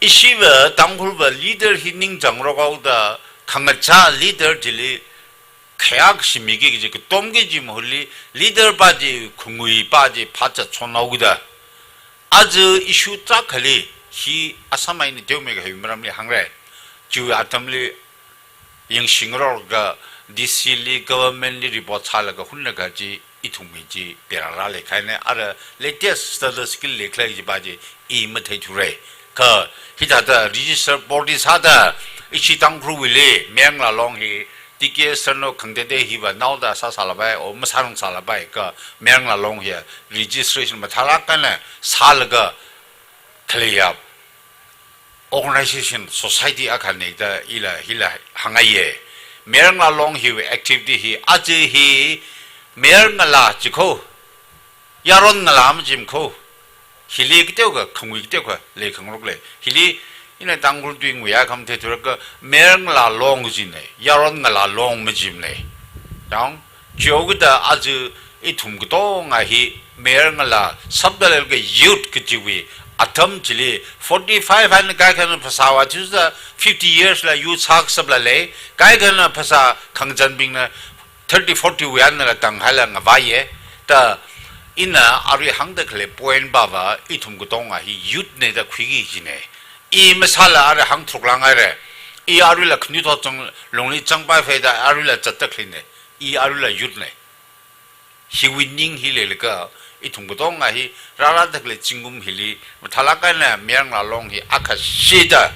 ishiva Tangkhulva leader hi ningjāngarok haoda, khangachā leader chili khayākashi miki kaji, katomki kaji mahutli, leader pa chi, khangui pa chi phāzatshon haoda. Aja issue tarākhali, hi Assam eina teomeikha hiwui maramli hāngra. Chiwui atamli yangshingaroklaga D C li, government li report sālaga hunlaga chi, ithumwui chi perāra leikahaina, ara latest status kali leikhala kaji pa chi i matheithura. Kha hithāda register board sāda, ishi Tangkhulwuili Mayarngalā Long hi T K S Sharno khangateitei hiva naoda sāsālapai, o masārungsālapai, kha Mayarngalā Long hi registration mathālāk eina sālaga khaleiya organization, society akhana da ila hila hāngngaiya. Mayarngalā Long hiwui activity hi, aja hi mayarngalā jikho, yaron ngalā majimkho. Hili kateokha, khangui kateokha leikhangarok lei. Hili ina Tangkhul tui nguiya khamathei thura kha Mayarngalā Long jina, yaron ngalā long majimana. Yang, chihaokida aja ithum katonga hi mayarngalā, shapda leilaga youth kajiwui atam chili, forty-five eina kaikhana phasā vāthuda fifty years la youth sākashapla lei, kaikhana phasā khangazanbingna thirty, forty wui einala tanghaila ngavaiya. Da ina arui hāngda khalei point pava ithum katonga hi youth na da khuiki kajina. I masāla arui hāngthuklāk haira. I aruila khanuithot chang lungli changpai phāda aruila zatda khaleina. I aruila youth na. Hiwui ning hi leilaga, ithum katonga hi rārada khalei zingkum hili mathālāk eina Mayarngalā Long hi akha shida.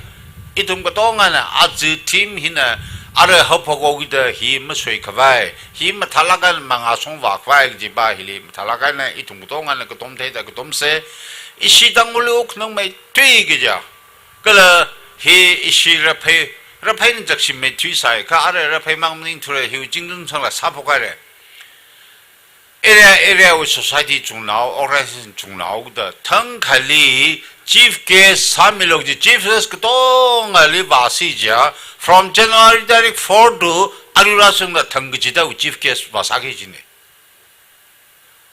Ithum katongana aja team hina ara haophok haokida hi mashoikhavai, hi mathālāk eina mangā shongvākhavai kaji pa hili mathālāk eina ithum katongana katom theida katomsa. Ishi Tangkhulli wuklungmeithui kaja. Kala hi ishi Raphei, Raphei eina zakshimmeithuisai, kha ara Raphei mang maningthura, hiwui zingkum sangla sāphok haira. Area, area wui society chungnao, organization chungnao da thangkhali chief guest sāmilo kaji, chief guest katongali vāsi jiakha, from January tarik four to arui rāshungda thang kachida chief guest vāsāki kajina.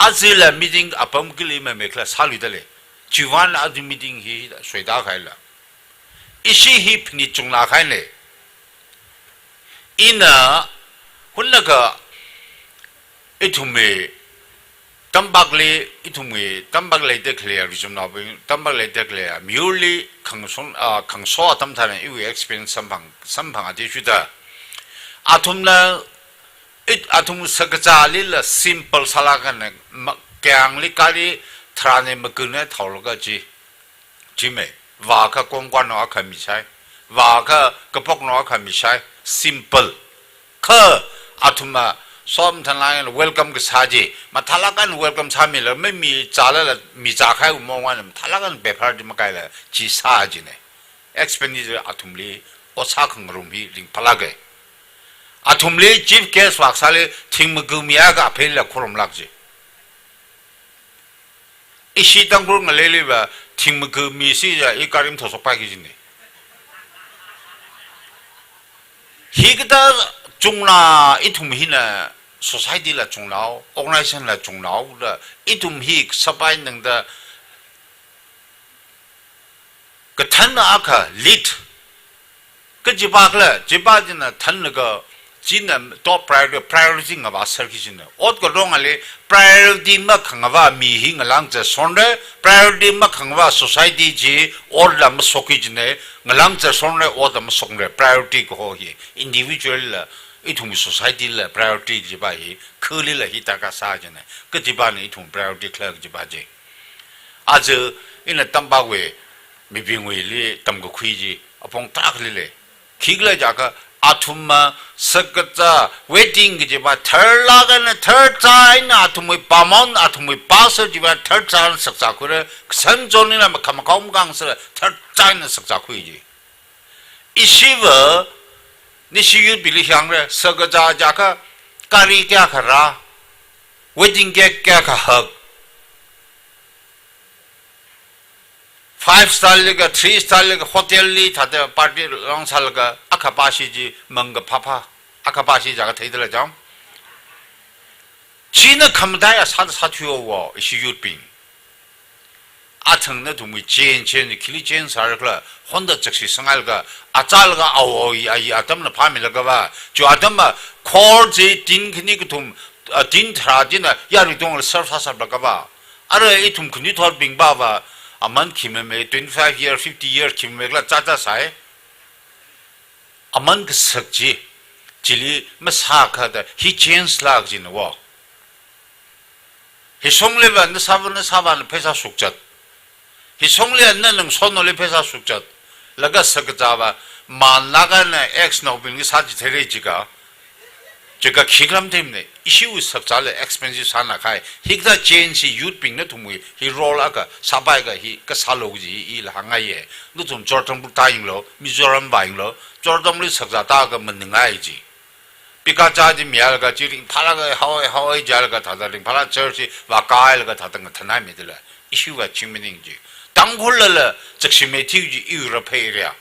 Ajala meeting apam kali mamekla sāluida lei. Chiwui vang aja meeting hi soida kahaila. Ishi hi phanit chungna kahaina. Ina hunlakha ithumwui tampakli, ithumwui tampak leida khalei rizumnaobing, tampak leida khalei miyurli khangashon, ah, khangasho atam tharan iwui experience samphang, samphang athishurda. Athumna, it, athum sakazālila simple sālaga na, ma, kayāngli gari tharāna magana thaolaga chi. Chimei, vākha kongkano akha misai, vākha kapokno akha misai, simple. Kha athumna som thanlai welcome kasā chi, mathālāk eina welcome sāmila, mi, mi zālala, mi zākahai mong eina mathālāk eina bepar chi makaila, chi sā kajina. Expenditure athumli, ot sākhangarum hi ringphālāka. Athumli chief guest vākasāli, thingmaga miakha apheila khorumlāk kaji. Ishi Tangkhul ngaleiliva thingmaga misi jiakha i gari mathāshokpai kajina. Hikathā chungna ithum hina society la chungnao, organization la chungnao da ithum hi sāpai nangda kathānna akha lead. Kajipa khala, chipa china thānlaga China top priority, priority ngavā sāki china. Ot katongali priority makhangavā mi hi ngalāng zat shonra, priority makhangavā society chi otla masoki china, ngalāng zat shonra otla masokra, priority kaho hi. Individual la, ithum society la priority kajiva hi, khalila hi taka sā china. Kajivana ithum priority khala kajiva chi. Aja ina tamvāwui, mibingwuili tamkakhui chi, apong tarākha leilei. Khikhala jiakha, athumva sakazā, wedding kajiva, tharlāk eina tharchā eina athumwui pamon, athumwui pastor chiva tharchā eina sakzākhuira, kasān chonina makhamakhaom kang sāla, tharchā eina sakzākhui chi. Ishiva, nishi youth bingli hāngra, sakazā jiakha, gari kayākha rā, wedding cake kayākha hak, five star laga, three star laga, hotel li thāda party langsālaga, akha pāshi chi mangkaphāphā, akha pāshi jiakha theidala jam. China khamataiya sāda sāthuihaowa, ishi youth bing. Athang nathumwui chen, chen, khili chen sārakhala, honda chakshi sangailaga, achālaga awo, ayi, atamna phāmilagava, chi atamva, khor chi, tin khani kathum, a, tin tharā china, yarui tongla serve sāsālagava. Ara ithum khanuithotbing pava, aman khimamei, twenty-five year, fifty year khimamei kala chāchā sai. Aman kasak chi, chili masākha da, hi chance lāk china wo. Hi shongliva nasāva, nasāvana pheisā shukzat. Hi shongliva na nang shonoli pheisā shukzat. Laga sakazāva, manlāk eina ex naobingli sāchitheira jiakha. Jiakha khikhala matheimana, ishiwui sakzāla expensive sāna kahai. Hikathā chance hi youth bing nathumwui, hi role akha, sāpaiakha hi kasālu kaji hi ila hāngngaiya. Nathum Churachandpur tāyanglu, Mizoram vāyanglu, Churachandpurli sakzā tākha maningai chi. Pika cha chi milaga chi ringphālaga haowa, haowa jilaga thāda ringphāla church chi vākālaga thāda ngathānhaimidala. Ishiva chingmaning chi. Tangkhullala chakshimei thiu chi iwui raphei area.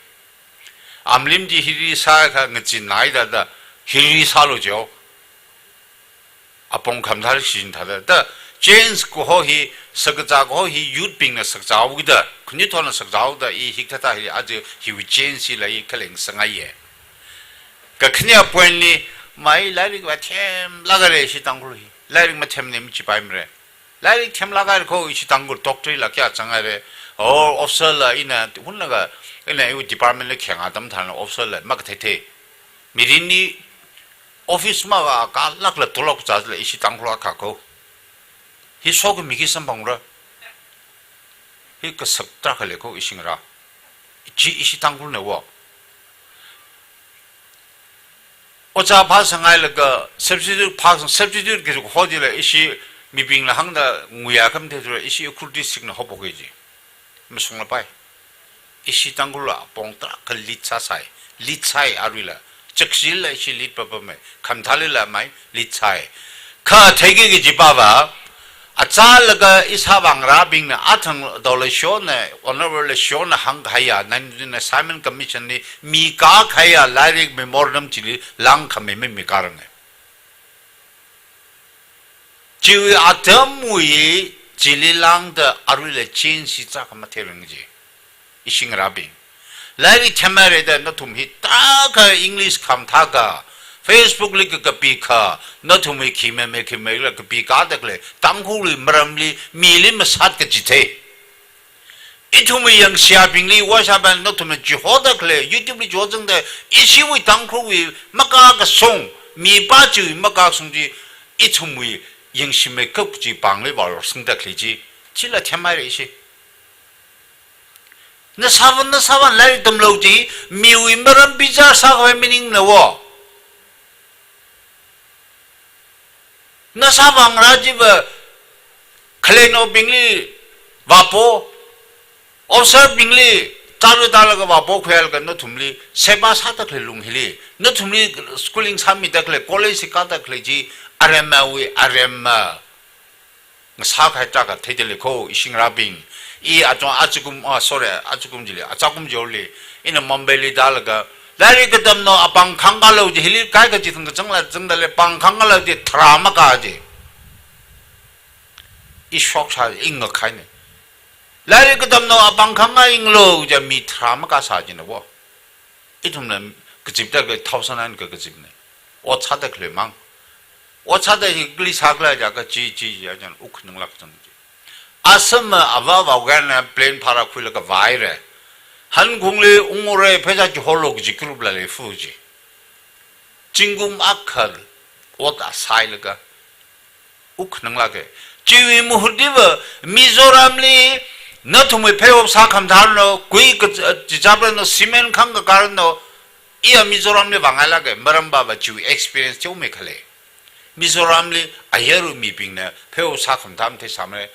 Amlim chi hili sākha ngachin naida da hili sālu jio. Apong khamathā shin thāda. Da chance kaho hi, sakazā kaho hi youth bingna sakazāhaoda, khanuithotna sakazāhaoda, i hikathā hi aja hiwui chance hila i khaleng sangaiya. Kakhane point li, mai lairik vāthemlākhaira ishi Tangkhul hi. Lairik mathemne machipaimara. Lairik themlākhaira kho ishi Tangkhul doctor la kayā zanghaira. O officer la ina hunlaga, ina iwui department la khenga atam tharan officer la makatheithei. Mirinli office mavākalākla tolop zāla ishi Tangkhul akha kho. Hi sokhami khi samphangra. Hi kasak tarākha lei kho ishi ngarā. Chi ishi Tangkhulna wo. Ojā phāsangailaga substitute phāsang, substitute kaji kaho chila ishi mibingla hāngda nguiya khamathei thura ishi Ukhrul district na hophoka ji. Mashunglapai. Ishi Tangkhul apong tarākha lead sāsai. Lead sai aruila. Chakshila ishi lead papamei. Khamathālila mai lead sai. Kha theiki kaji pava, achālaga ishāvā ngarābingna athang Doctor Lashona, Honorable Lashona hāngkahaiya, nineteen Simon Commission li mikakahaiya lairik memorandum chili langkhamei mimikarange. Chiwui atamwui chili langda aruila chance tarākha matheirang ji. Ishi ngarābing. Lairik themhaira da nathum hi tarākha English khamathākha, Facebook li kakapikha, nathum hi khimamei khimameila kapikada khalei, Tangkhulwui maramli, mili masat kachithei. Ithumwui yangshiyabingli, washāban nathumna chihoda khalei, YouTube li chihozangda, ishiwui Tangkhulwui makā kasung, mipā chiwui makā kasung chi, ithumwui yangshimei kap chi pāngli vālosangda khalei chi, chila themhaira ishi. Nashāvā, nashāvā lairik tamlu ji, miwui maram bichar sākhavai maningmana wo. Nashāvā ngarā chiva khaleinaobingli vāpo, officer bingli, taru talaga vāpokhuilaga nathumli, seba sāda khalei lung hili, nathumli schooling sāmida khalei, college hi kāda khalei chi, aremmawui aremma. Ngasākahai tarākha theida lei kho, ishi ngarābing. I achon achikum, ah, sorry, achikum jili, achakum jili. Ina Mumbai li tālaga, lairik katamnao apāng khangkālu ji, hili kaikha chithang kachangla zangda lei, pāng khangkālu ji, tharā makā ji. I shock sā, i ngakhaine. Lairik katamnao apāng khangkā yanglu ji, mi tharā makā sā jina wo. Ithumna kazipda khalei thousand nine ka kazipne. Ot sāda khalei mang. Ot sāda hi kali sākhala jiakha chi, chi, chi, ajan wuk khananglāk chang chi. Asam ma ava avā eina plane bhara khuilaga vāhaira. Hankhongli unghaora, pheisā chiholo kaji groupla leifa chi. Zingkum akha ot a sāhailaga wuk khananglāka. Chiwui mahutliva Mizoramli nathumwui pheihop sākhamathā ranu, kui ka, chichap ranu, cement khangkakā ranu, iya Mizoramli vāngailāka, maram baba chiwui experience chi ungmei khalei. Mizoramli ayarwui mibingna pheihop sākhamathā matheisāmara,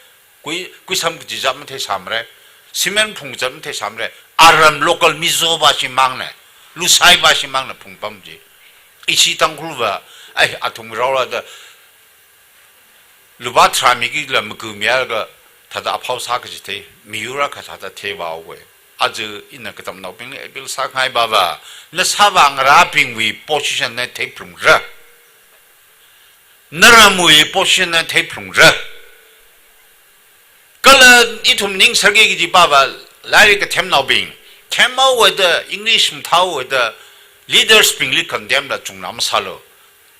kui, kuisam kachichap matheisāmara, cement phungkazat matheisāmara, aram local Mizo bashimangna, Lusai bashimangna phungpam chi. Ishi Tangkhulva, ai, athum raola da, lupā tharā mikila maku mihaolaga, thāda aphao sā kaji thei, miyur akha thāda theivāhaowa. Aja ina katamnaobingli appeal sāngai baba, na sāvā ngarābingwui position na theiphalungra. Naramwui position na theiphalungra. Kala ithum ning sāki kaji baba, lairik kathemnaobing, themhaowa da, English mathāhaowa da, leaders bingli condemn la chungna masālu.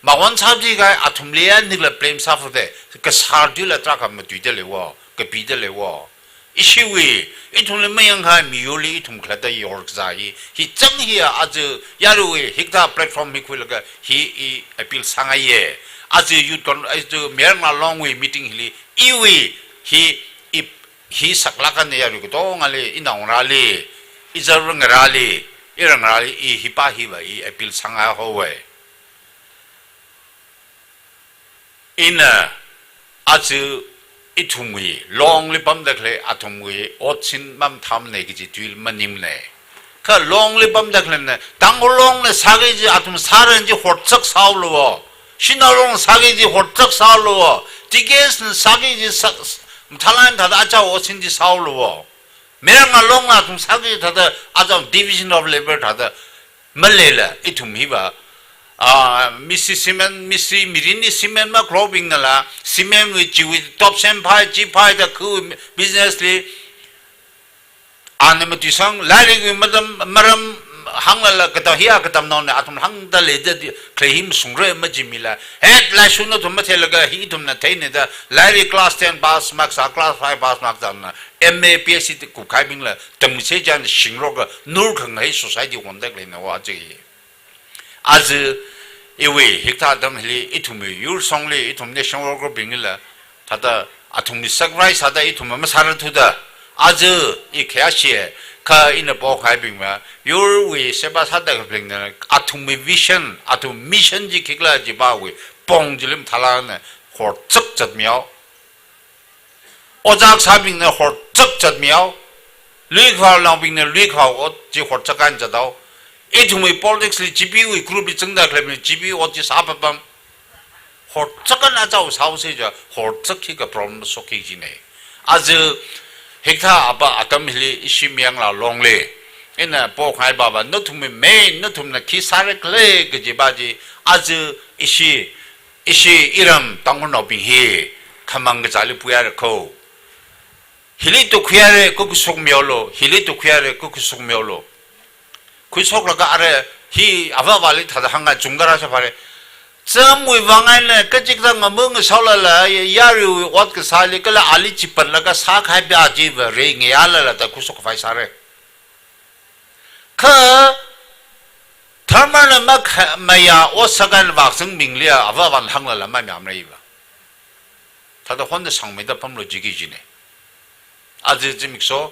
Mawon sādi kai athumli ya nikla blame sāfute, kasar dila tarākha matuida leiwo, kapida leiwo. Ishiwui, ithumli mayangkha miyurli ithum khalatta yorkazā hi, hi chang hiya aja yaruiwui hikathā platform hi khuilaga hi i appeal sāngaiya. Aja youth con, aja Mayar Ngalāngwui meeting hili, iwui, hi, i, hi saklāk eina yarui katongali, inaongarāli, izar ngarāli, iran ngarāli, i hipa hiva i appeal sāngaihaowa. Ina aja ithumwui, Longli pamda khalei athumwui otsin mamathāmana kaji tui maningmana. Kha Longli pamda khaleina, Tangkhul Longna sāki kaji athum sāran chi horchak sāhaoluwo. Shanao Longna sāki kaji horchak sāhaoluwo. T K S na sāki kaji sā, mathālāk eina thāda achāwui otsin chi sāhaoluwo. Mayar Ngalāngna athum sāki thāda achāwui division of labour thāda maleila ithum hiva, ah, misi cement, misi mirinli cement makhuibingnala, cement wui chiwui top sem phai, chi phai da khu business li, ana matuisang, lairikwui maram, maram hānglala katam hiya katamnaona athum hāngda leida di, khalei hi mashungra majimila. Het laishu nathum matheilaga hi ithumna theina da, lairik class ten pass makasā, class five pass makasāna, M A, P H D kupkahaibingla, tamchithei chān shingroka, nur khangai society wonda khaleina wa chi. Aja, iwui, hikathā atam hili, ithumwui, yur songli, ithum national worker bingla, thāda, athumli sacrifice sāda ithum masārathuda, aja, i khayāshi, kha ina pokhaibingva, yurwui seba sāda khalei bingna, athumwui vision, athum mission chi khikhala chipawui, pong chili mathālāk eina, horchak zatmihao. Ojā kasābingna horchak zatmihao, luikhavā naobingna luikhavā ot chi horchak eina zathao. Ithumwui politics li G P wui group li zangda khaleibingna G P ot chi sāpapam. Horchak eina achāwui sāhaosa jiakha, horchak hi ka problem soki kajina. Aja hikathā apa atam hili ishi Mayar Ngalāngli, ina pokhangai baba, nathumwui main, nathumna khi sāra khala kajipa chi, aja ishi, ishi iram Tangkhulnaobing hi khamang kazāli puihaira kho. Hili tukhuihaira kha khuishokmihaolu, hili tukhuihaira kha khuishokmihaolu. Khuishoklaga ara hi ava avāli thāda hānga chungda rāsāphāra. Chamwui vang eina kachikathā ngamung ngasaolala, yaruiwui ot kasāli kala ali chipatlaga sākahai bia chiva rei ngayālala da khuishok khavai sāra. Kha, dharmana makha-, mayā ot sākahai vāksangbingli ava avāna hānglala mamayāmara iva. Thāda honda sangmeida pamlu jiki jina. Aja zimiksho,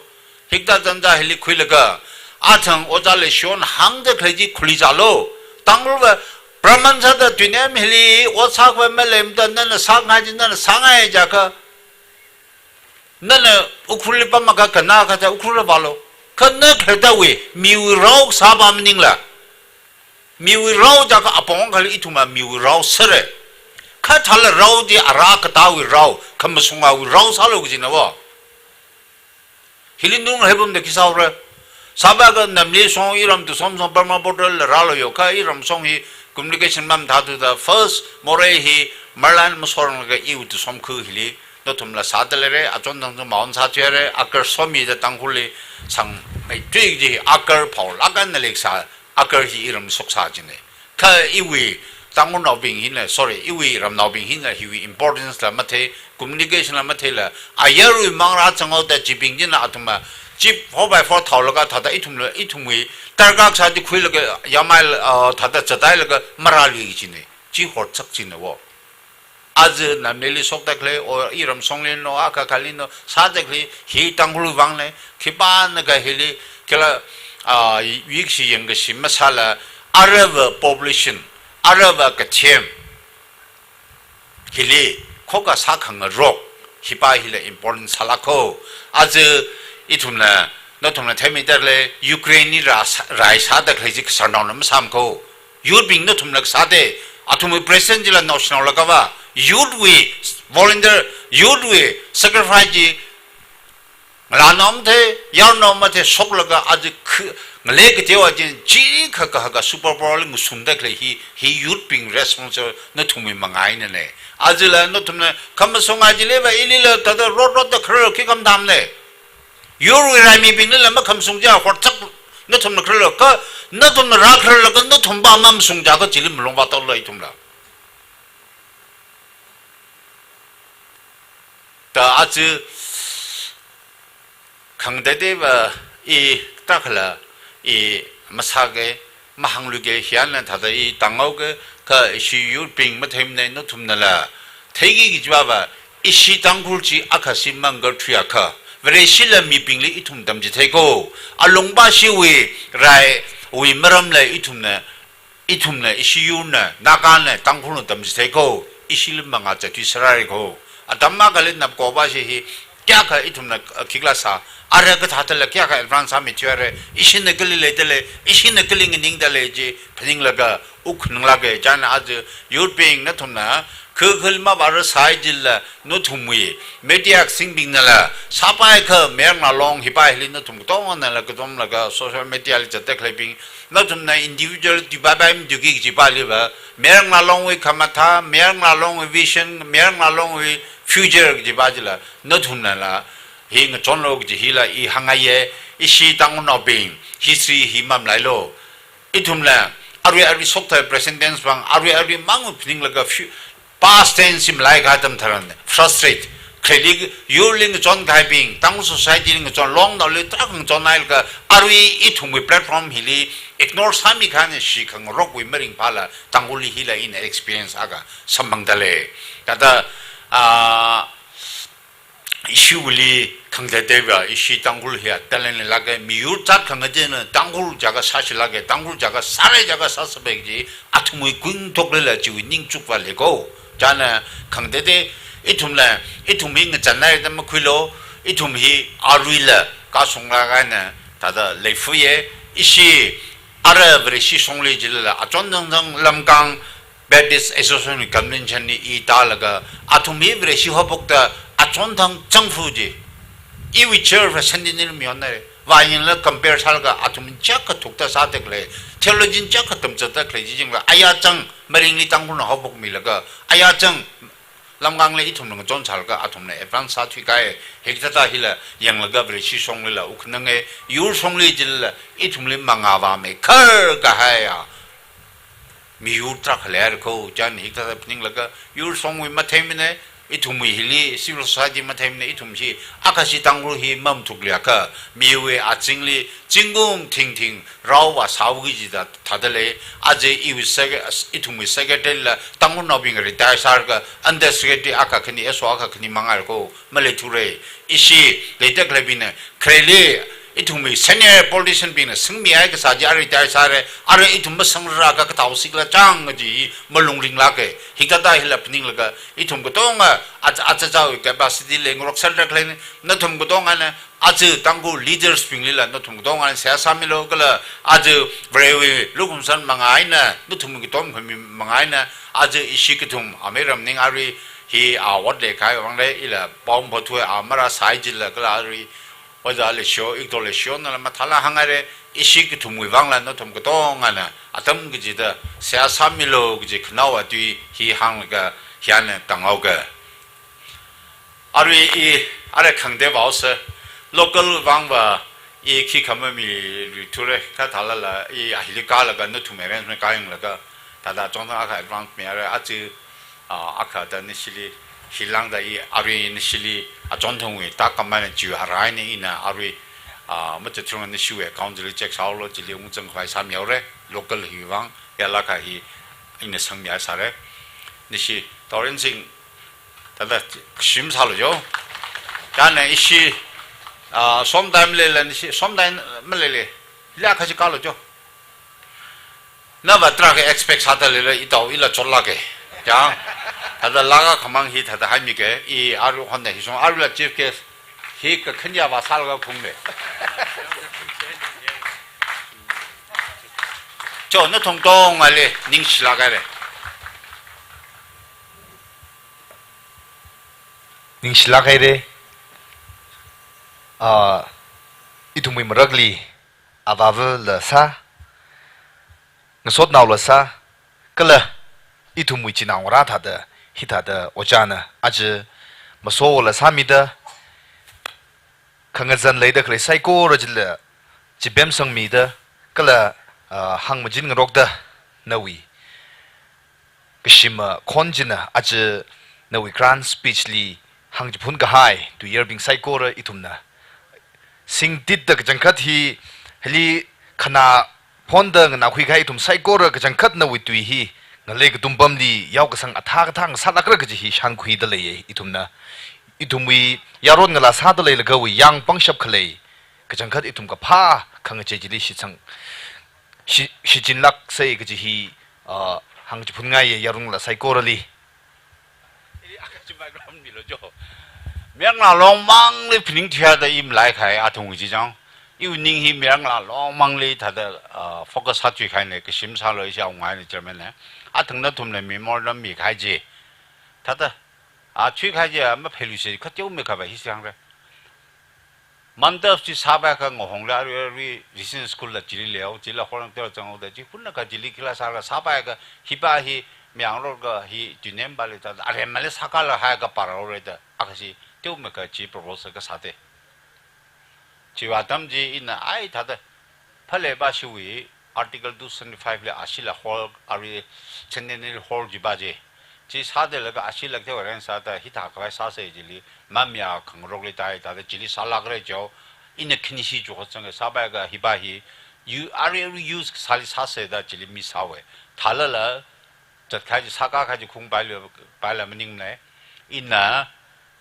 hikathā tanja hili khuilaga, athang ojā leishon hāngda khalei chi khuli zālu. Tangkhulva, Brahman sāda tuinem hili, ot sākhavai maleimada nana sāngai chi nana sāngai jiakha, nana Ukhrulli pamkha kanā kathā Ukhrulli vālu. Kha na khalattawui, miwui rao kasāpa maningla. Miwui rao jiakha apong akhali ithumva miwui rao sāra. Kha thāla rao chi ara katāwui rao, khamashungwui rao sālu kajina wo. Hili nung haibamda khi sāhaora. Sāpakha namli shong iram tusom shong Burma border la rālu yo kha iram shong hi communication mamathāthuda first morei hi Marlin masoranglaga iwui tusom khu hili nathumla sāda leira, achon thang tu maon sāthuihaira, akar somida Tangkhulli sangmeithui chi akar phaolāk eina leisā, akar hi iram shoksā jina. Kha iwui Tangkhulnaobing hina, sorry, iwui ramnaobing hina hiwui importance la mathei, communication la matheila, ayarwui mangra zanghaoda chibing china athumna jeep four by four thaolaga thāda ithumla, ithumwui darkar kasā chi khuilaga yāmai, ah, thāda zathailaga marālui kajina, chi horsak china wo. Aja Namleili shokda khalei, or iram Songlino, akha khalino, sāda khalei, hi Tangkhulwui vangna, khipānakha hili, kala, ah, yikshi yangkashi masāla, arava population, arava kathem, hili, khokkha sākhangarok, hipa hila important sālāka. Aja ithumna, nathumna theimida khalei, Ukraine li rā sā-, rai sāda khalei chi kasarnaona masāmaka. Youth bing nathumna kasāda, athumwui president chila naoshinao lākava, youth wui volunteer, youth wui sacrifice chi, ngalānao mathei, yarnao mathei shoklaga aja khu-, ngalei kateowa chi, chi kha kahaka superpower li ngasumda khalei hi, hi youth bing responsible nathumwui mangā einana. Ajala nathumna khamashunga chiliva ilila thāda rot rotda kharar khikha matamna. Youth wui raimibinglila makhamashung chiakha horsak nathumna khararla kha, nathumna rākhararlaga nathumva mamashung chiakha chili malung vāthaola ithumla. Da aja khangateiteiva i takhala i masāga, mahāngluiga, hiyāna thāda i tānghaoga, kha ishi youth bing matheimana, nathumnala theiki kajiva, ishi Tangkhul chi akhashi mangarthuiakha, Vareshila mibingli ithum tamchitheika. Alungpashiwui raiwui maramla ithumna, ithumna, ishi youth na, Nagana, Tangkhulna tamchitheika, ishili mangā zatthui sārarika. Atam akhali napkopashi hi, kayākha ithumna, ah, khikhala sā, ara kathātala kayākha advance sāmithuihaira, ishina kali leidalei, ishina kali nganingdalei chi phaninglaga, wukkhananglāka. Chieina aja youth bing nathumna, kha khali mavāra sāi chila, nathumwui media kasingbingnala sāpaiakha, Mayar Ngalong hipa hili nathum katonganala katomlaga social media li zatda khaleibing, nathumna individual tuipaipai matuiki kajipaliva, Mayar Ngalongwui khamathā, Mayar Ngalongwui vision, Mayar Ngalongwui future kajipa chila, nathumnala hi ngachonlu kaji hila i hāngngaiya. Ishi Tangkhulnaobing, history hi mamalailu. Ithumla, arui arui shokthei presidents bing, arui arui mang phaninglaga fu-, past tense hi malaikahai atam tharan, frustrate. Khalei youth li ngachon kahaibing, Tangkhul society li ngachon, longnaoli tarākha ngachonhailaga, arui ithumwui platform hili ignore sāmikahai eina shikhangarokwui maringphāla, Tangkhulli hila ina experience akha samphangdalei. Thāda, ah, ishiwuili khangateiteiva, ishi Tangkhul hiya talent leilāka, miyur zat khangateina Tangkhul chiakha sāshilāka, Tangkhul chiakha sāra chiakha sāsāpai kaji, athumwui kuingathok leila chiwui ningchukva leika. Chieina khangateitei, ithumla, ithum hi ngazanhaira da makhuilu, ithum hi aruila kashunglāk eina thāda leifuiya, ishi ara Vareshi Songli chilila, achon thangthang Lamkang Baptist Association convention li i tālaga, athum hi Vareshi haophokta achon thang zangfu chi. Iwui church va centenary mayonhaira. Vāyangla compare sālaga athum chiyākha thukta sāda khalei, theology chiyākha tamzatda khalei chi yangla, aya zang, maringli Tangkhulna haophokmilaga, aya zang, Lamkangli ithumna ngachon sālaga athumna advance sāthuikahai, hikathāda hila yanglaga Vareshi Songlila wukkhananga, youth Songli chilila ithumli mangā vāmeikharkahaiya miyur tarākha leirako. Chieina hikathāda phaninglaga, youth Songwui matheimana, ithumwui hili civil society matheimana, ithum hi akhashi Tangkhul hi mamathukliakha, miwui azingli zingkum thingthing rao vāsāki kajida thādalei. Aja iwui sec-, ithumwui secretary la Tangkhulnaobing retire sālaga under secretary akha khani, S O akha khani mangairako, maleithura. Ishi leida khaleibingna, khareli ithumwui senior politician bingna singmihai kasā chi ara retire sāra, ara ithum masangrārakha kathāo sikhala chang kaji malung ringlāka. Hikathāda hila phaninglaga, ithum katonga, a, aja aja capacity lei ngarok sāda khalei, nathum katongana, aja Tangkhul leaders binglila nathum katongana seihā sāmilu kala, aja Varewui lukhumsan mangā eina, nathum katonga khami mangā eina, aja ishi kathum, amei Ramning arui hi a ot leikahai vangla, ila pao maphothuwa a marāsai chila kala arui, Ojā Leishiyo, Ikto Leishiyonala mathālāk hānghaira, ishi kathumwui vangla nathum katongana atam kachida seihā sāmilu kaji khanaowa tui hi hānglaga hiyāna tānghaoga. Arui i, ara khangatei vāhaosa, local vangva i khikha mamiluithura, kha thālala i ahili kālaga nathum arrangement kāyanglaga, Thāda achon thang akha advance mihaira, aja, ah, akha thāda nashili, hilāngda i arui nashili, achon thangwui, thākhamei eina chiwui harai eina ina arui, ah, machitheirong nashiwui account chili check sāhaolu, chili ungzang khavai sāmihaora, local hiwui vang, yālākha hi ina sangmihaisāra. Nashi, Taurensing, thāda kashim sālu jo. Chieina ishi, ah, somdai maleila nashi, somdai maleila, hila kaji kalu jo. Nava tarākha expect sāda leila, itao ila chotlāka. Ya. Thāda laga khamang hi thāda haimika, i arui hon da hi shong, aruila chief guest, hi kakhanya va sālaga phungra. Jo, nathum katongali ningshilāk haira. Ningshilāk haira. Ah, ithumwui marakli, avāvala sā, ngasotnaola sā, kala ithumwui chinaongarā thāda, hithāda ojāna, aja masovāla sāmida, khangazan leida khalei saikora chila, chipemsangmida, kala, ah, hāngmachin ngarokda, nawui kashima khon china aja nawui grand speech li hāngchiphun kahai tuiyārbing saikora ithumna singtitda kachangkhat hi, hili khanā phonda nganākhui kahai ithum saikora kachangkhat nawui tui hi ngalei katum pamli yaokasang athā kathā ngasālākra kaji hi shānkhuida leiya ithumna. Ithumwui yaron ngalā sāda leilagawui yang pangshap khalei kachangkhat ithum kaphā khangachei chili shitsang, shi-, shichinlāksa kaji hi, ah, hāngchiphunngai yaron ngalā saikorali. Ili akha chi background milu jo. Mayar ngalā longmangli phaning thuihaida i malai kahai athang chi chang. Iwui ning hi mayar ngalā longmangli thāda, ah, focus sāthui kahaina, kashim sālu ishi awunga eina chairman na. Athang nathumna memorandum mikahai chi. Thāda, ah, thuikahai chi, ah, mapheiluisa, kha teomeikha va hi sāngra. Mandap chi sāpaiakha ngahongla arui, arui Residential School la chili leihao, chila horang teo changhaoda, chi hunakha chili khila sāla sāpaiakha, hipa hi, Mayang Road ka hi, Tuinem pali thāda, aremali sākhala haiakha parhaora da, akha chi, teomeikha chi proposal kasāda. Chiwui atam chi ina ai thāda, phāleipa shiwui, Article two seventy-five li ashila hall, arui Centenary Hall jipa chi. Chi sāda laga ashila teoren sāda hithā khavai sāsa chili, mamya khangarokli tai, thāda chili sālākra jo, ina khanishi jo kachang sāpaiakha hipa hi, yu, arui arui use sāli sāsa da chili misāhaowa. Thālala, zatkahai chi sākakahai chi khung paila, paila maningmana. Ina,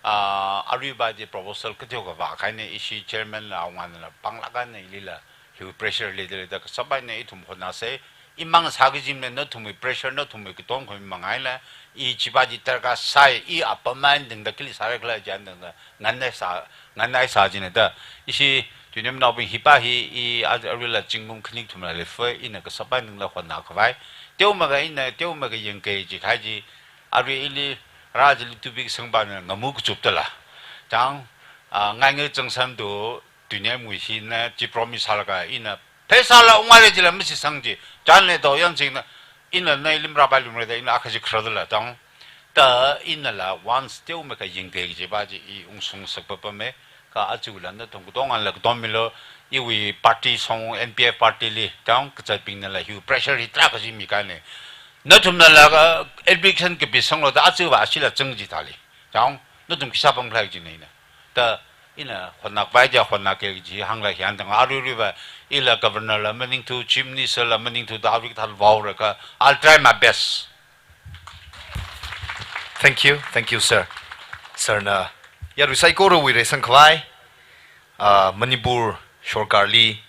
ah, aruipa chi proposal kateokha vākahaina ishi chairman la awungana panglāk eina ilila hiwui pressure leida leida kasāpai eina ithum hotnāsa. Imang sāki jimna nathumwui pressure nathumwui katom khamang eina i chipa chi darkar sai, i apam eina dingda kali sāra khala chi eina dingda nganai sā, nganai sā china da. Ishi Tuinem naobing hipa hi i a-, aruila zingkum khani kathumla leifai, ina kasāpai eina dingla hotnā khavai. Teomeikha ina, teomeikha yangkei jikahai chi, arui ili rā chili tupik sangpana ngamu kachuptala. Chang, ah, ngaingai changsan tu, Tuinemwui hina chi promise sālaga ina pheisāla ungaile chila mashitsang chi. Chieina Taurensingna, ina na ilim rāpai lumre da ina akha chi kharadala tang. Da inala once teomeikha yangkei jipa chi i ungshung sakpapame. Kha achuila nathum katonganla katom milu, iwui party song N P F party li, tang kazatbingnala hiwui pressure hi tarākha chi mikahaina. Nathumnala ka eviction kapisanglu da achuva ashila zang chi thāli. Tang, nathum khisā pamkhalei china ina. Da ina hotnā khavai ja hotnāki kaji hāngla hiyan dang aruiruiva ila governor la maningthu, chief minister la maningthu da arui thāda vaora kha, I'll try my best. Thank you, thank you, sir. Sir na yarui saikorawui reisang khavai, ah, Manipur sorkarli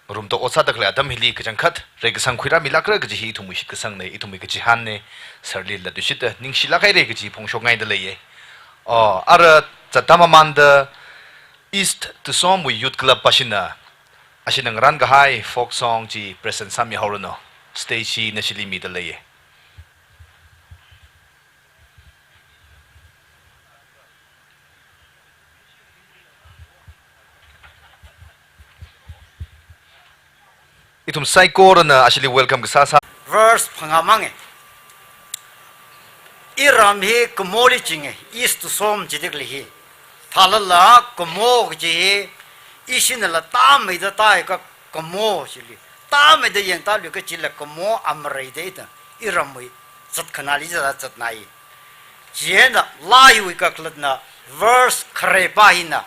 ngarumda ot sāda khalei atam hili kachangkhat reikasang khuirāmilākra kaji hi ithumwui shitkasangna, ithumwui kachihānna, sir li latluishitta ningshilāk haira kaji phongshokngaida leiya. Oh, ara zatda mamānda East Tusomwui Youth Club pāshina, ashina ngarānkahai folk song chi present sāmihaoranu, stage hi nashili mida leiya. Ithum saikorana ashili welcome kasā sā. Verse phangā manga. Iram hi Kumoli chinga, East Tusom chida khalei hi. Thālala Kumo kaji hi, ishinala tāmeida tāhaiakha Kumo chili. Tāmeida yangtāluiakha chila Kumo amareida ida. iramwui zatkhanāli zat zatnai. Chieina laa hiwui kakhalatna verse kharepā hina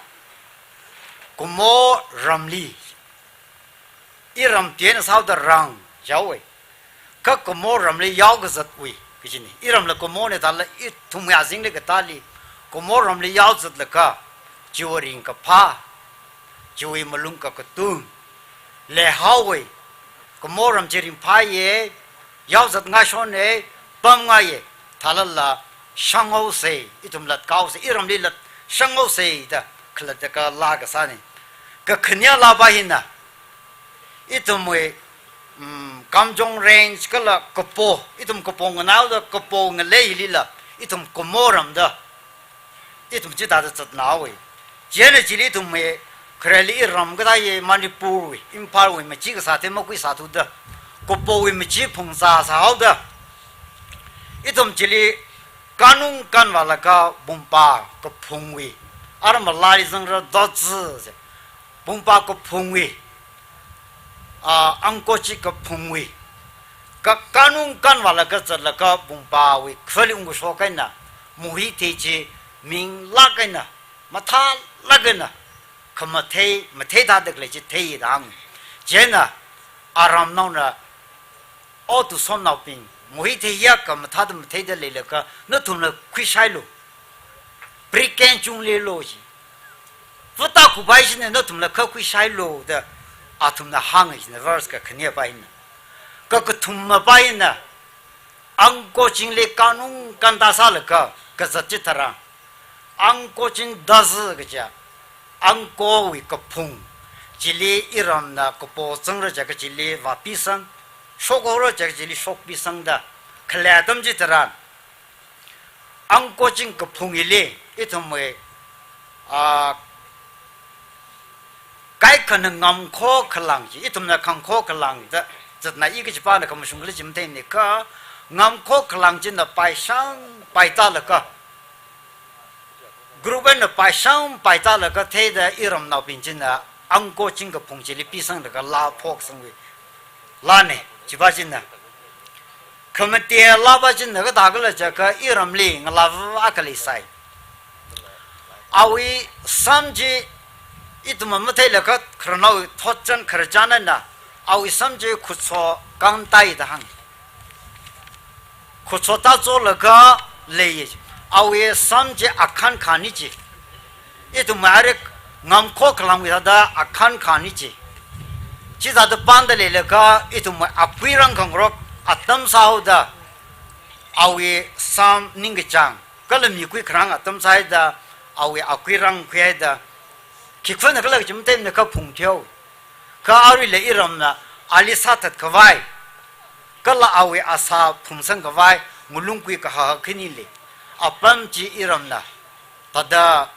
Kumo ramli, iram tien sāda rang yaowei. Kha Kumo ramli yaokazatwui kajina. Iramla Kumona thāla ithumwui azingli katāli Kumo ramli yaozatlaga chiwui ringkaphā, chiwui malung kakatung leihaowei. Kumo ram chi ringphāya, yaozat ngaishona, pamngaiya. Thālala shanghaosei, ithum latkahaosei, iramli lat shanghaosei da khalatta kha laa kasāna. Kakhanea laapā hina ithumwui, mm, Kamjong Range kala Kapo, ithum Kapo nganaoda Kapo ngalei hilila ithum Kumo ram da ithum chithāda zatnāhaowei. Chieina chili ithumwui khareli iram kathā hi Manipurwui, Imphalwui machee kasā thei makhuisāthuda, Kapowui machee phungzā sāhaoda, ithum chili kanung kanvālaga Bungpa kaphungwui, ara malaili zangra dazi, Bungpa kaphungwui, a, Angkochi kaphungwui, ka, kanung kanvālaga zatlaga Bungpawui khavali ungkashok eina, muhi thei chi minglāk eina, mathālāk eina, khamathei, mathei thāda khalei chi thei da hānga. Chieina aramnaona, O Tusomnaobing, muhi theiya kha mathāda matheida leilaga nathumla khuishailu. Preiken chungleilu chi. Vata khupai shina nathumla kha khuishailu da athumna hānga china verse kakhaneapā hina. Kakathumapā hina, Angkochingli kanung kantā sālaga kazat chitharan, Angkoching dazi kaja, Angkowui kaphung, chili iramna Kapo zangra jiakha chili vāpisang, shokhaora jiakha chili shokpisang da khalei atam chitharan, Angkoching kaphung hili ithumwui, a, kaikhana ngamkho khalang chi, ithumna khangkho khalang da zatnai kachipāna khamashung khala chi matheimana kha, ngamkho khalang china paishang paitālaga, group eina paishang paitālaga theida iramnaobing china Angkoching kaphung chili pisanglaga laa phoksangwui laana, chipā china. Khamate laapā china kathā khala jiakha iramli ngalāva akha leisai. Awui sam chi ithumna matheilakha khararnaowui thotchan khararchan eina awui sam chi khucho kangtai da hānga. Khucho tācholaga leiya. Awui sam chi akhan khani chi. Ithumwui arik ngamkho khalangwui thāda akhan khani chi. Chithāda panda leilaga ithumwui akuirang khangarok atam sāhaoda, awui sam ningkachāng kala mikui kharang atam sāhaida, awui akuirang khuihaida, khikhun khala chi matheimana kha phungtheo. Kha aruila iramna ali sāthat khavai, kala awui asā phungsang khavai, ngalung kui kahak khani lei. Apam chi iramna thāda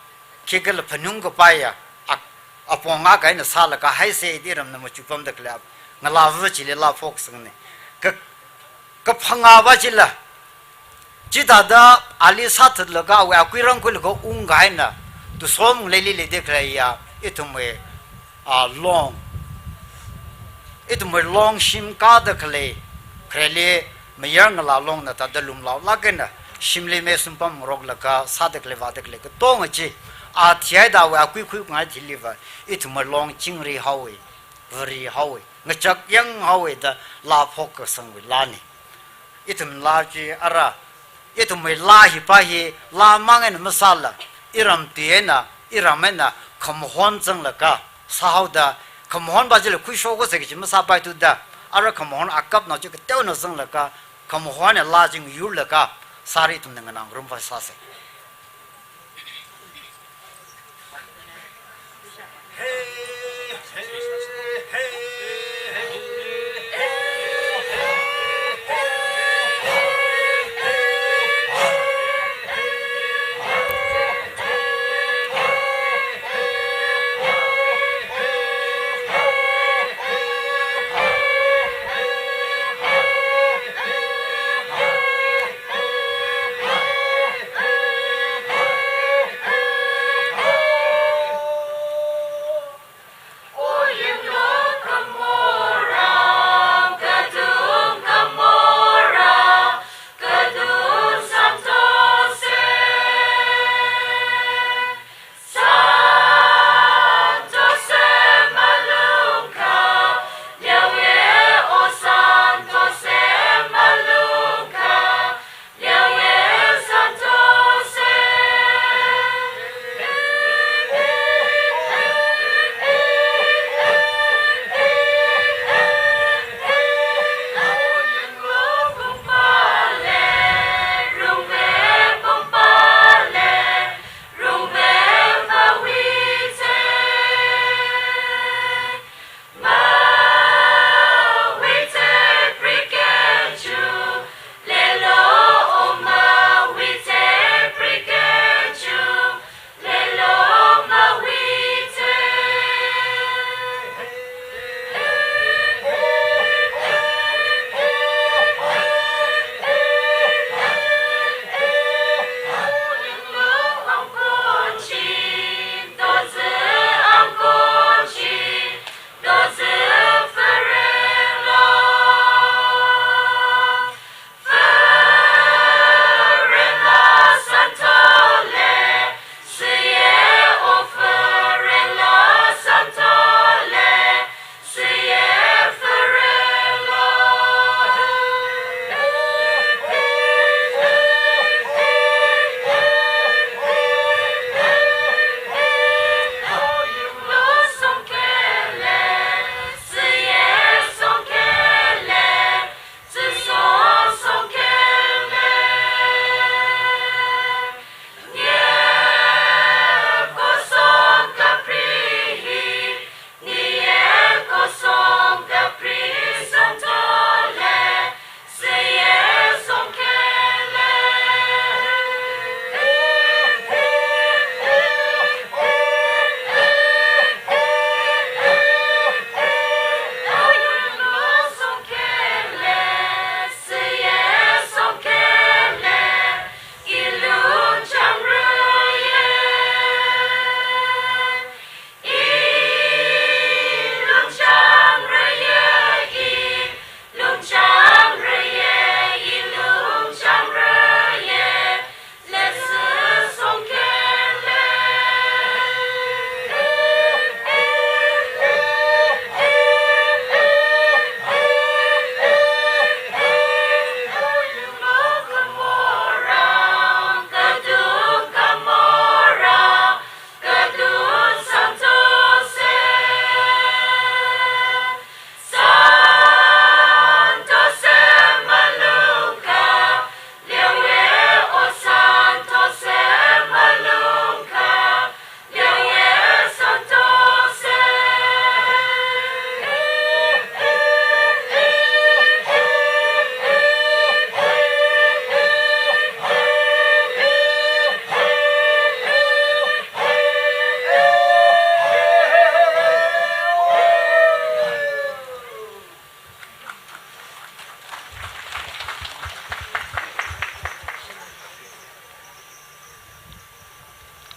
khikhala phanung kapaiya, a, apong akha eina sālaga haisei da iramna machuk pamda khalei, ngalāva chili laa phoksangna. Ka, kaphangāva chila, chithāda ali sāthatlaga awui akuirang khuilaga ungkahai eina Tusom ngaleili leida khaleiya ithumwui, a, long, ithumwui long shim kāda khalei, khareli mayar ngalā longna thāda lumlaolāk eina shimli meisum pamngaroklaga sāda khalei vāda khalei katonga chi, a thihaida awui akui khuingai thiliva ithumwui long chingri haowa, vari haowa, ngachak yang haowa da laa phokkasangwui laana. Ithum laa chi ara, ithumwui laa hipā hi laa mang eina masāla, iram tui eina, iram eina khamahon zanglaga sāhaoda, khamahonpā chila khuishok khuisai kaji masāpaithuda, ara khamahon akapnao chi kateonao zanglaga, khamahon eina laa chi ngayurlaga sāra, ithumna nganāngarumva sāsa.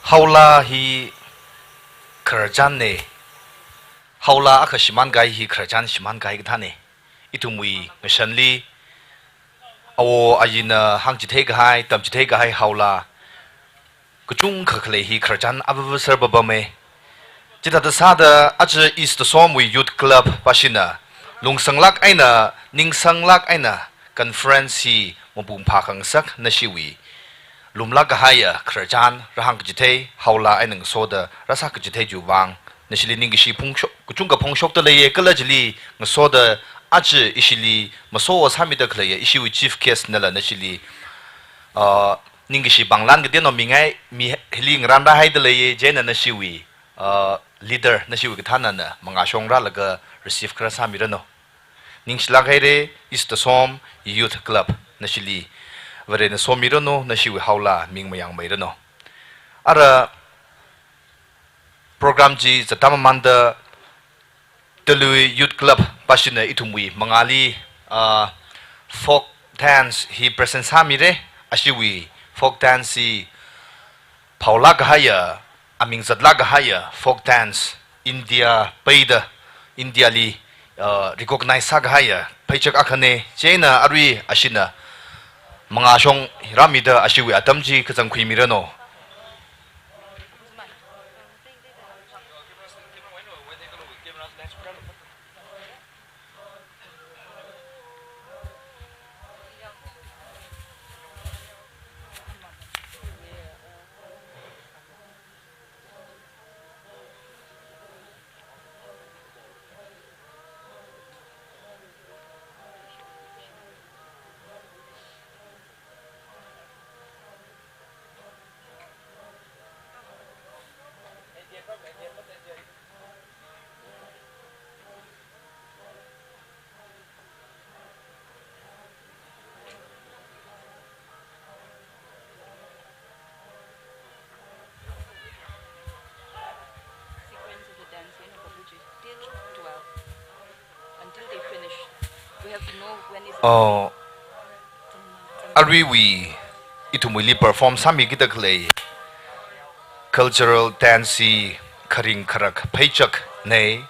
Haola hi khararchanne. Haola akha shimānkahai hi khararchan shimānkahai kathāne. Ithumwui ngashanli awo ayina hāngchitheikahai, tamchitheikahai haola kachungkha khalei hi khararchan avāvāser papame. Chithāda sāda aja East Tasomwui Youth Club pāshina lungsanglāk eina, ningsanglāk eina conference hi mapung phākhangasak nashiwui lumlāk kahaiya khararchan rāhāngkachithei, haola eina ngasoda rāsākachithei chiwui vang nashili ningkashi phongshok, kachungkha phongshokda leiye. Kala chili ngasoda aja ishili maso sāmida khaleiya ishiwui chief guest nala nashili, uh, ningkashi pānglan kateonao mingai, mi hili ngarān rāhaida leiye, chieina nashiwui, uh, leader, nashiwui kathānana mangāshong rālaga receive kharā sāmiranu. Ningshilāk haire, East Tasom Youth Club, nashili Varena somiranu, nashiwui haola ming mayangmeiranu. Ara program chi zatda mamānda Talui Youth Club pāshina ithumwui mangāli, ah, folk dance hi present sāmire. Ashiwui folk dance hi phaolāk kahaiya, aming zatlāk kahaiya folk dance India peida, India li, uh, recognize sākahaiya pheichak akhane. Chieina arui ashina mangāshong rāmida ashiwui atam chi kazang khuimiranu. Sequence of the dance, you know, which is till twelve. Until they finish, we have to know when is. Oh, aruiwui ithumwuili perform sāmikida khalei cultural dance hi kharing kharak pheichakne.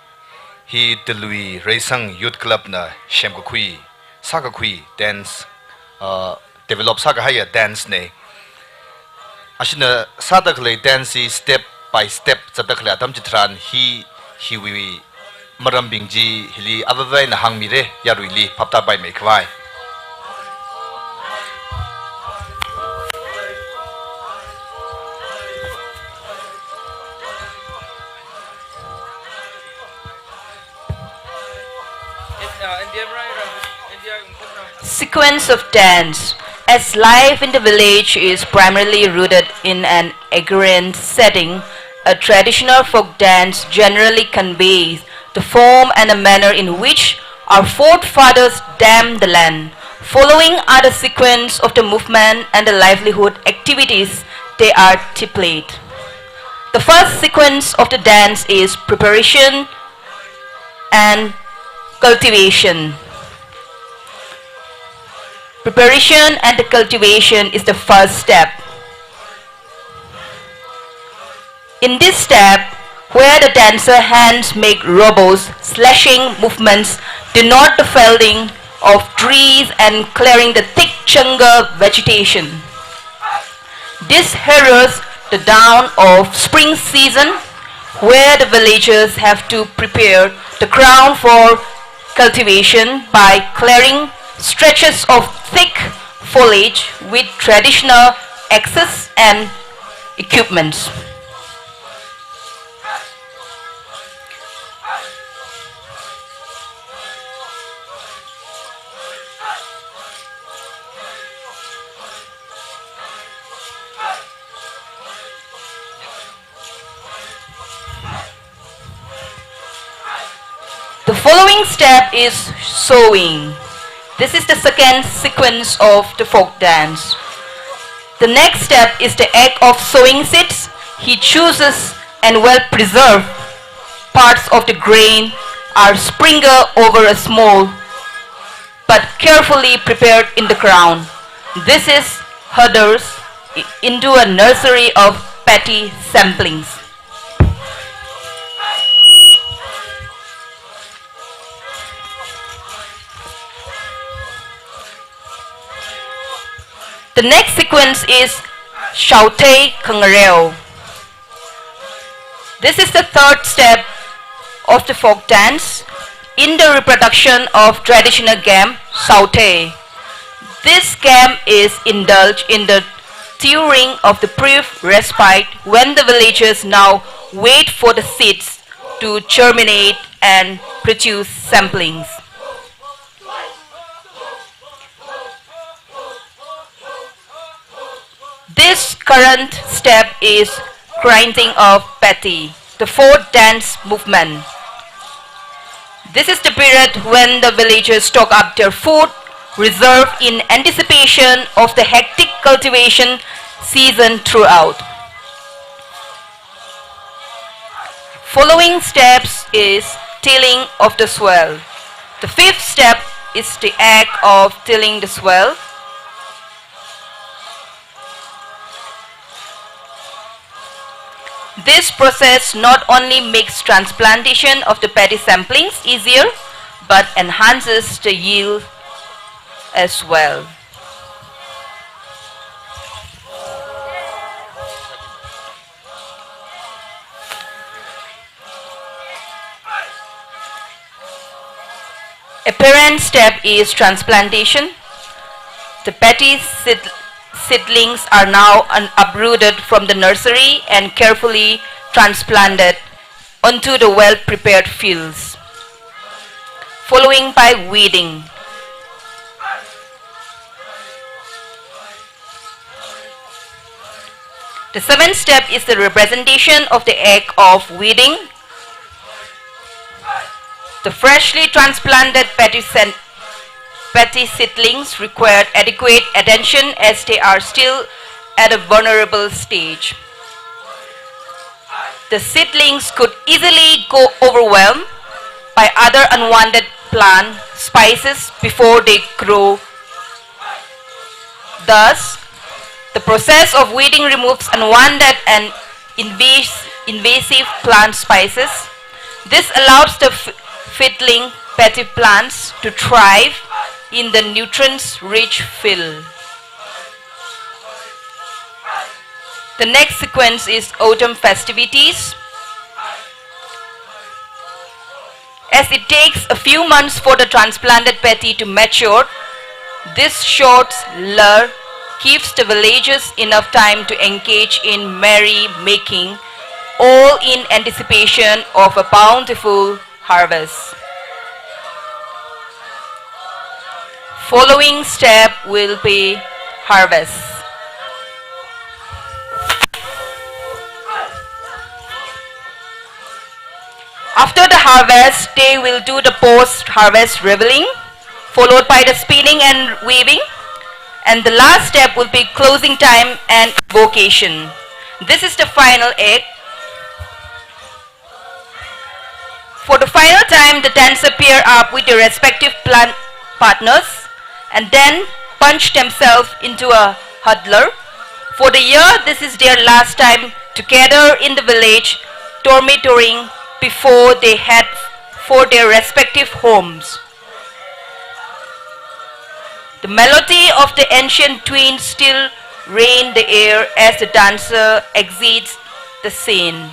Hi Talui Reisang Youth Club na semkakhui, sākakhui dance, uh, develop sākahaiya dance ne. Ashina sāda khalei dance hi step by step zatda khalei atam chitharan hi, hiwui marambing chi hili avāvā eina hāngmire, yaruili phaptāpaimei khavai. Sequence of dance. As life in the village is primarily rooted in an agrarian setting, a traditional folk dance generally conveys the form and the manner in which our forefathers dammed the land. Following are the sequence of the movement and the livelihood activities they articulate. The first sequence of the dance is preparation and cultivation. Preparation and the cultivation is the first step. In this step, where the dancer hands make robust, slashing movements, denote the felling of trees and clearing the thick jungle vegetation. This heralds the dawn of spring season, where the villagers have to prepare the ground for cultivation by clearing stretches of thick foliage with traditional axes and equipments. The following step is sowing. This is the second sequence of the folk dance. The next step is the act of sowing seeds. He chooses and well preserved parts of the grain are sprinkled over a small but carefully prepared in the ground. This is herders i-, into a nursery of Peti samplings. The next sequence is Shaothei Khangareo. This is the third step of the folk dance in the reproduction of traditional game Shaothei. This game is indulged in the during of the brief respite when the villagers now wait for the seeds to germinate and produce samplings. This current step is grinding of peti, the fourth dance movement. This is the period when the villagers stock up their food reserve in anticipation of the hectic cultivation season throughout. Following steps is tilling of the soil. The fifth step is the act of tilling the soil. This process not only makes transplantation of the peti samplings easier, but enhances the yield as well. Apparent step is transplantation. The peti seed-, seedlings are now un-, uprooted from the nursery and carefully transplanted onto the well-prepared fields, following by weeding. The seventh step is the representation of the act of weeding. The freshly transplanted peti sen-, peti seedlings require adequate attention as they are still at a vulnerable stage. The seedlings could easily go overwhelmed by other unwanted plant species before they grow. Thus, the process of weeding removes unwanted and invas-, invasive plant species. This allows the f-, fiddling peti plants to thrive in the nutrients-rich field. The next sequence is autumn festivities. As it takes a few months for the transplanted peti to mature, this short lull gives the villagers enough time to engage in merry making, all in anticipation of a bountiful harvest. Following step will be harvest. After the harvest, they will do the post-harvest reveling, followed by the spinning and weaving, and the last step will be closing time and invocation. This is the final act. For the final time, the dancer pair up with their respective plant partners and then punch themselves into a huddler. For the year, this is their last time together in the village dormitory before they head for their respective homes. The melody of the ancient tune still rend the air as the dancer exits the scene.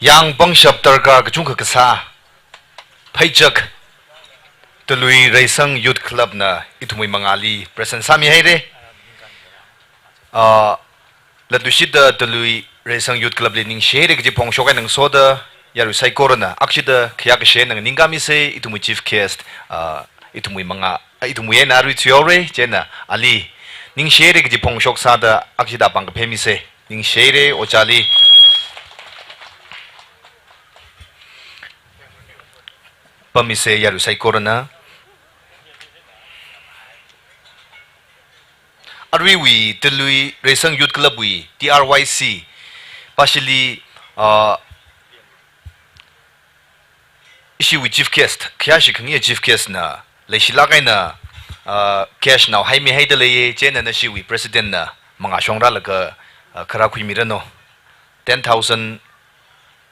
Yang pangshap darkar kachungkha kasā, Pheichak Talui Reisang Youth Club na ithumwui mangāli present sāmihaira. Ah, latluishitda Talui Reisang Youth Club li ningshihaira kaji phongshok eina ngasoda yarui saikorana akshida khayākashe eina nganingkāmisa, ithumwui chief guest, ah, ithumwui mangā, ah, ithumwui eina arui thuihaora, chieina ali ningshihaira kaji phongshok sāda akshida pāng kaphemisa. Ningshihaira ojāli. Pāmisa yarui saikorana. Aruiwui Talui Reisang Youth Club wui T R Y C pāshili, ah, ishiwui chief guest, khayāshi khangayi chief guest na leishilāk eina, ah, cash nao haimihaida leiya, chieina nashiwui president na mangā shongrālaga, ah, kharā khuimiranu. Ten thousand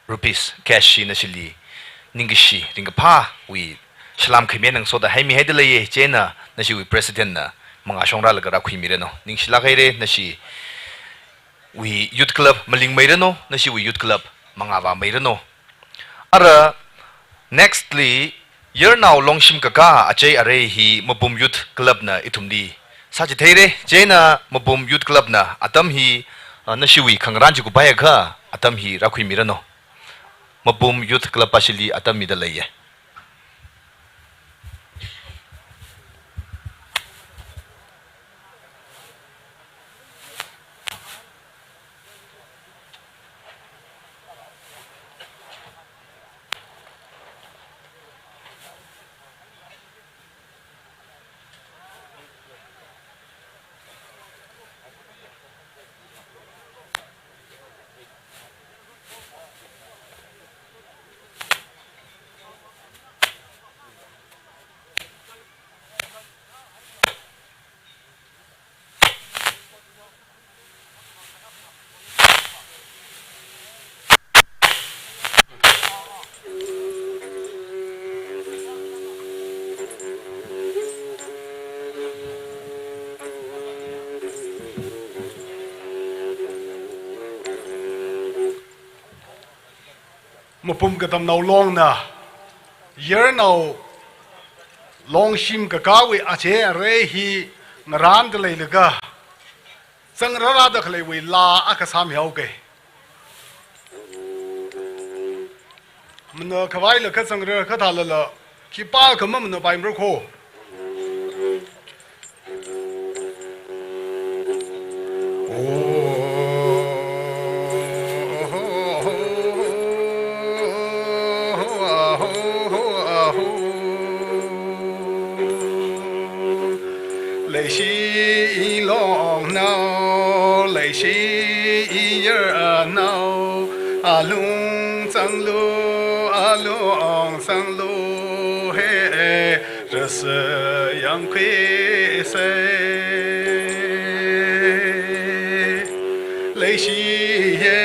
rupees cash hi nashili ningkashi ringkaphāwui salam khami eina ngasoda haimihaida leiya, chieina nashiwui president na mangā shongrālaga rākhuimiranu. Ningshilāk haira, nashiwui youth club malingmeiranu, nashiwui youth club mangā vāmeiranu. Ara nextly, Yarnao Longshim kakā achei arei hi Mapum Youth Club na ithumli sāchitheira, chieina Mapum Youth Club na atam hi, ah, nashiwui khangarān chi kupaiakha atam hi rākhuimiranu. Mapum Youth Club pāshili atam mida leiya. Mapum Katamnao Longna Yarnao Longshim kakāwui achei arei hi ngarānda leilaga zangrarada khaleiwui laa akha sāmihaoga. Mana khavai lakha zangra kathālala, khipākha mamanapaimara kho. Leishi i longnao, leishi i yarnao, alung zanglu, alung zanglu, he, rasa yangkhuisa. Leishi ye,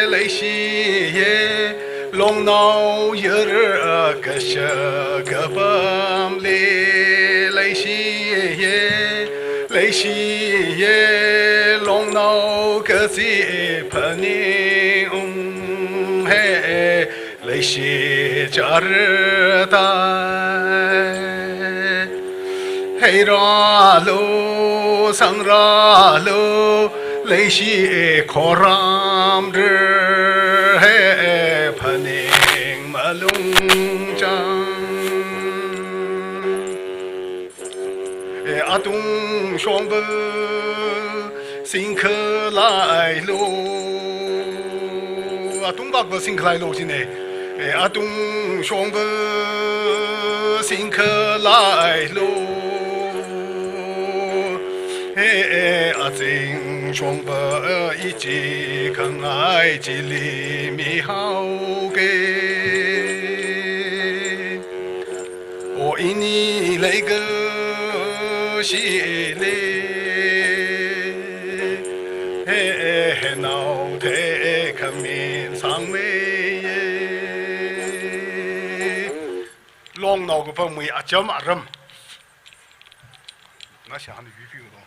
leishi ye, longnao yar kashak kapamli. Leishi ye, leishi ye, longnao kazi phaningung, he, leishi char tai. Heirālu, sangrālu, leishi khoram rir, he, phaning malung chang. E, atung shongva singkhalailu. Atung vakva singkhalailu jina. E, atung shongva singkhalailu. E, e, azing shongva ichi khangai chili mihaoga. O ini leikashili, he, he, henao thei khamin sangmeiya. Longnao kapamwui acham aram. Ngasha han yuipiu dong.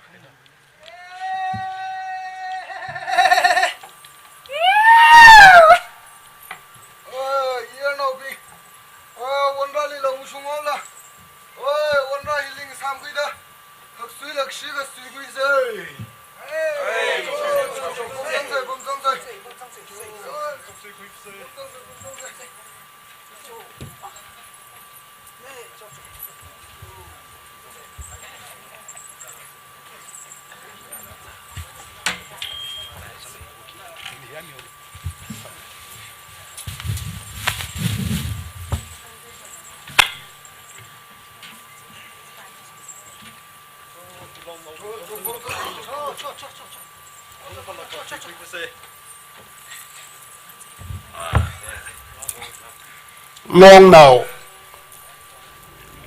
Longnao,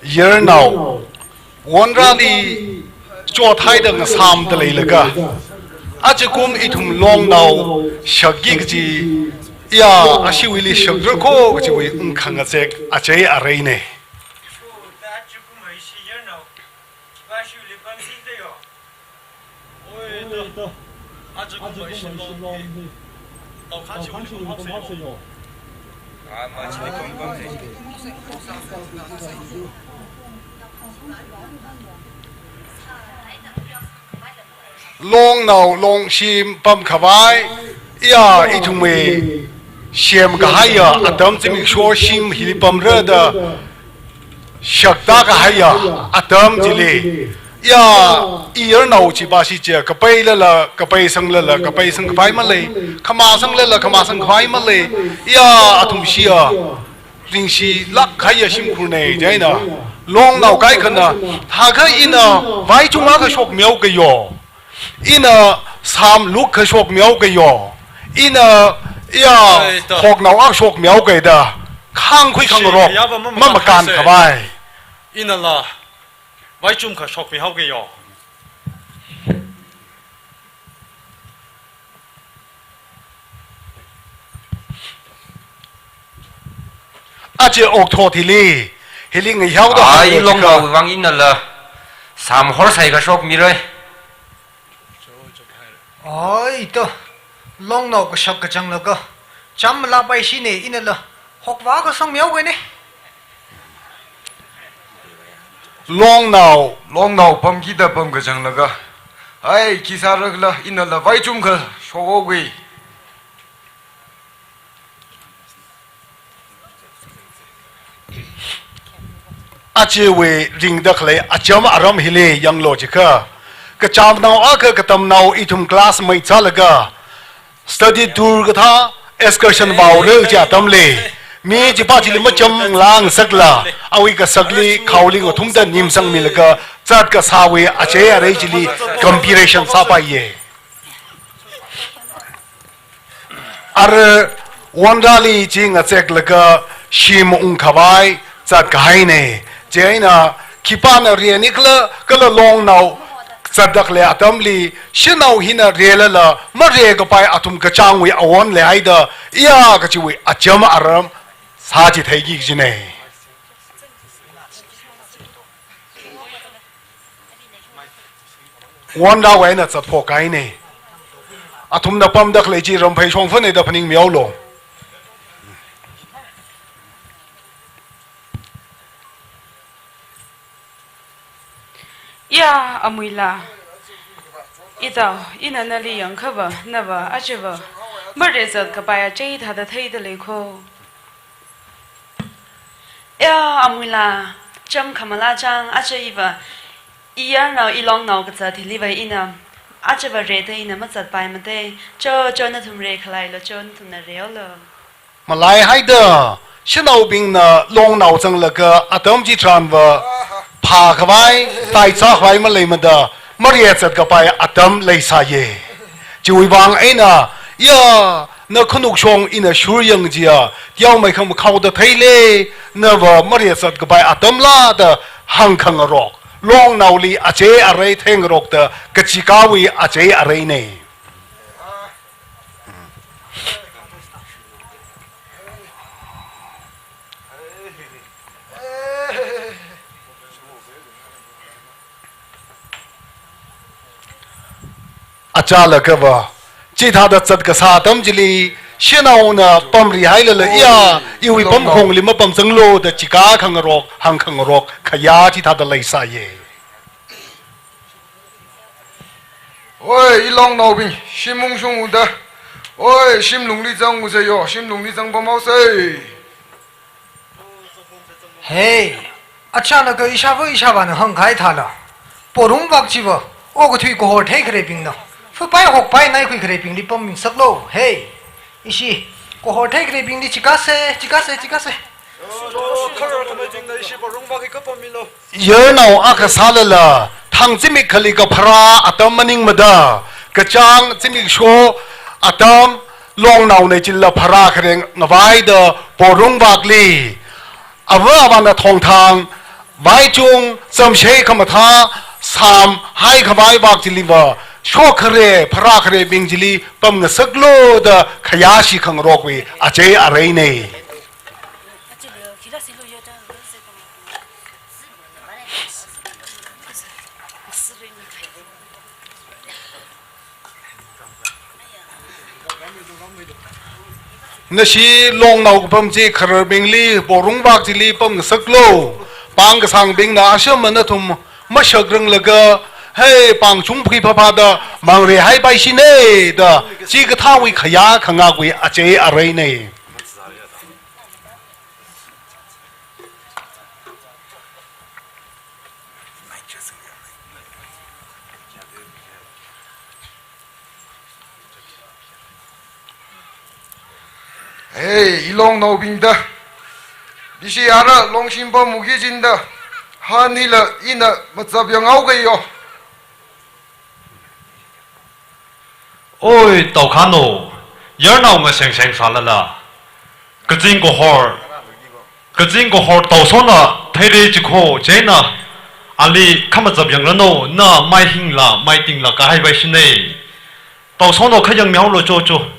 Yarnao, Wanrali chothaida ngasāmda leilaga, ajakum ithum Longnao shakki kaji, ya, ashiwuili shakra kho kajiwui ungkha ngazek achei areine. Longnao longshim pamkhavai, ya, ithumwui semkahaiya atam zimiksho shim hili pamra da shakta kahaiya atam chili, ya, iyarnao chiva shichiya, kapeilala kapeisanglala kapeisang khavai malei, khamasanglala khamasang khavai malei, ya, athum shiya ringshilāk kahaiya shimkhurne, chieina Longnao kaikhana, thakha ina vaichung akha shokmihaokayo, ina sam luk kha shokmihaokayo, ina, ya, ai, ta, hoknao akha shokmihaokai da khāngkhui khangarok, shi yava mama mamakān khanse khavai. Inala vaichum kha shokmihaokayo. Aja okthot hili, hili ngahihaoda ai, hānglo Longnao chiakha, vang inala sam horsai kha shokmirai. Ai, to, Longnao kashak kachanglaga, cham malāpai shine inala, hokva kha sangmihaokaine. Longnao, Longnao pamkida pamkachanglaga, ai, khi sārakhala inala vaichum kha shokhaokai. Ajawui ringda khalei acham aram hili yanglo chiakha, kachamnao akha katamnao ithum classmate sālaga study tour kathā excursion vaora kaji atamli, mi chiva chili machamngalang sakla, awui kasakli khaoling athumda nimsangmilaga zat kasāwui achei arei chili comparison sāpaiye. Ara Wanrali chi ngazeklaga shim ungkhavai zat kahaine. Chieina khipāna renikhala, kala Longnao zatda khalei atamli shanao hina relala marekapai athum kachāngwui awon leihaida, iya, kachiwui acham aram sāchitheiki kajine. Wanrawui eina zatphok kahaine. Athumna pamda khalei chi Ramphei shongfane da phaningmihaolo. Ya, Amuila. Itao, ina nali yangkhava, nava, ajava marezat kapai achei thāda theida lei kho. Ya, Amuila, cham khamala chang, aja iva iyarnao ilongnao kazat hiliva ina ajava reda ina mazatpai mate. Cho, cho, nathum rekhalailo, cho, nathumna reolo. Malaihaida shanaobingna Longnao zanglaga atam chitharanva phākhavai, taizākhavai maleimada marezat kapai atam leisāye. Chiwui vang eina, ya, na khanukshong ina shuryang chiya, teomeikha makhaoda theile, nava marezat kapai atamla da hāngkhangarok, Longnaoli achei arei theingarokta kachikāwui achei areine. Achālakha va, chithāda zatkasā atam chili, shanaona pamrihailala iya, iwui pamkhongli mapamzanglo da chikā khangarok, hāngkhangarok, khayā chithāda leisāye. Oi, ilongnaobing, shim ungshunguda. Oi, shimlungli zangusa yo, shimlungli zangpamhaosa. Hey, achālakha ishāva ishāvāna hāngkahai thāla, porumvak chiva, okathui kahor theikhareibingna, fupai hokpai ngaikhuikhareibingli pammingsaklo, hey. Ishi, kohor theikareibingli chikasei, chikasei, chikasei. Yarnao akha sālala, thang zimik khali kapharā atam maningmada, kachāng zimiksho atam, longnaona chila pharā khareng ngavaida porungvakli, ava avāna thongthang, vaichung, zamshei khamathā, sāmhai khavai vak chiliva, shokhare, pharākharebing chili pamngasaklu da khayāshi khangarokwui achei areina. Nashi longnao kapam chi khararbingli, porungvak chili pamngasaklu. Pāng kasangbingna asham anathum mashakranglakha, hei, pāng chungphui phaphāda mangrehaipaishina da, chikathāwui khayā khangakwui achei areina. Hei, ilongnaobingda. Bishi ara longshim pamki kajina da. Hanila ina machap yanghaokayo. Oi, taokhanao, yarnao ngaseng seng sālala, kazing kahor, kazing kahor Taosona theira chikho chieina, ali khamachap yangranu, na maihingla, maitingla kahaipaishina. Taosona khayang mihaolu chocho.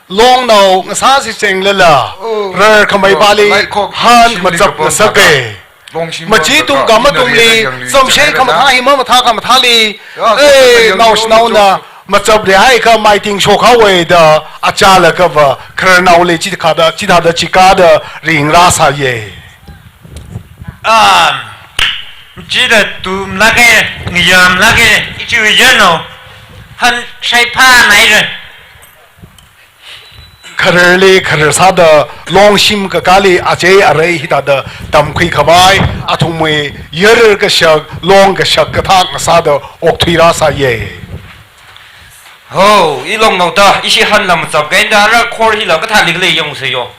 Longnao ngasā shisenglala, oh, rarkhamei pali, oh, laikhok, han shimli machap kapam ngasaka. Longshim machi pamda tung ka, kamatungli, ina rida yangli zamshei changhaira khamathā da. Hi mamathā khamathāli, ya, eh, so naoshinaona, machap rehaiakha maiting shokhaowa da, achālakha va, khararnaoli chithāda, chithāda chikada ringrāsāya. Ah, chida tumlāka, ngayamlāka, ichi yarnao, han shaiphā naira. Khararli kharar sāda longshim kakāli achei arei hithāda tamkhui khavai, athumwui yar kashak, long kashak kathak ngasāda okthuirāsāya. Ho, ilongnaoda, ishi hanla machap kahaina da, ara khor hila kathāli khalei yangseiyo.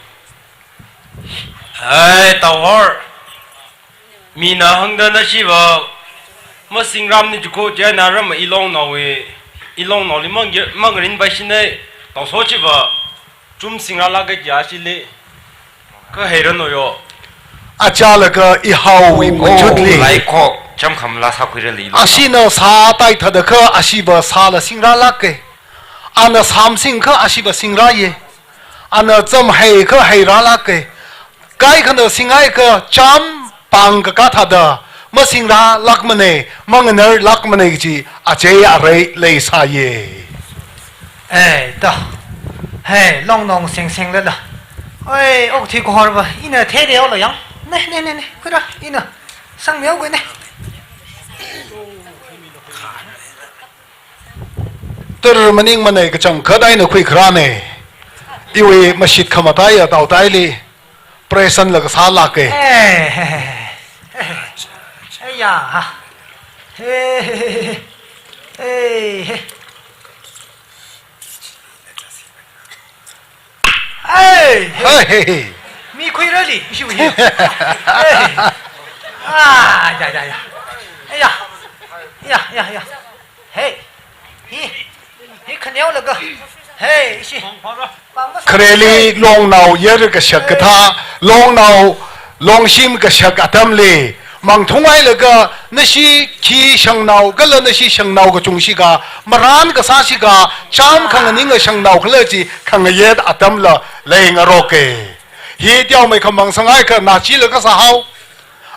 Ai, taohor. Mina hāngda nashiva masingrāmana chikho chieina rama ilongnaowa, ilongnaoli mang, mangarinpaishina, Taoso chiva chum singrālāka kaji ashili kaheiranu yo. Achālakha ihaowui, oh, machutli, laikhok, chamkhamla sākhuirali lo. Ashina sāthai thāda kha ashiva sāla singrālāka. Ana sāmsingakha ashiva singrāya. Ana zamhaiakha heirālāka. Kaikhana singhaiakha cham pāng kakā thāda masingrālākmana, manganarlākmana kaji achei arei leisāya. Eh, da. Hei, longnao ngaseng senglala. Oi, okthui kahorva, ina theida haolu yang. Ne, ne, ne, ne, khuira, ina sangmihaoka ne. Tur maningmana, kachangkhat eina khuikharāna. Iwui mashit khamataiya taotaili, present la kasālāka. Eh, eh, eh, eh. Aiya. Hey, hey, hey, hey. Hey, hey. Hey, hey, hey. Mi khuirali, ishi wi. Hey. Ah, ya, ya, ya. Aiya. Ya, ya, ya. Hey. Hi. Hi khaneolaga. Hey, ishi. Pāng mas- Khareli longnao yar kashak kathā, longnao longshim kashak atamli, mangthunghailaga nashi khi shangnao, kala nashi shangnao kachungshi ka, marān kasāshi ka, cham khanganinga shangnao khala chi khangayet atamla leingaroka. Hi teomeikha mangsanghaikha nachila kasāhao.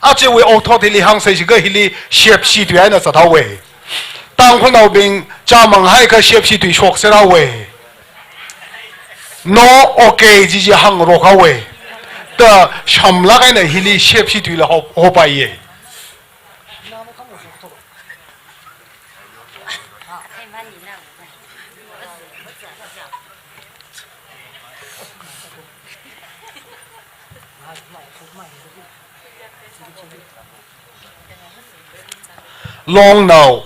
Achiwui othot hili hāngseishikha hili shepshi tui eina zathaowa. Tangkhulnaobing chāmang haikha shepshi tui shokserhaowa. No, okay, jiji hāngrokhaowa. Da shamlāk eina hili shepshi tuila ho, hopaiya. Longnao,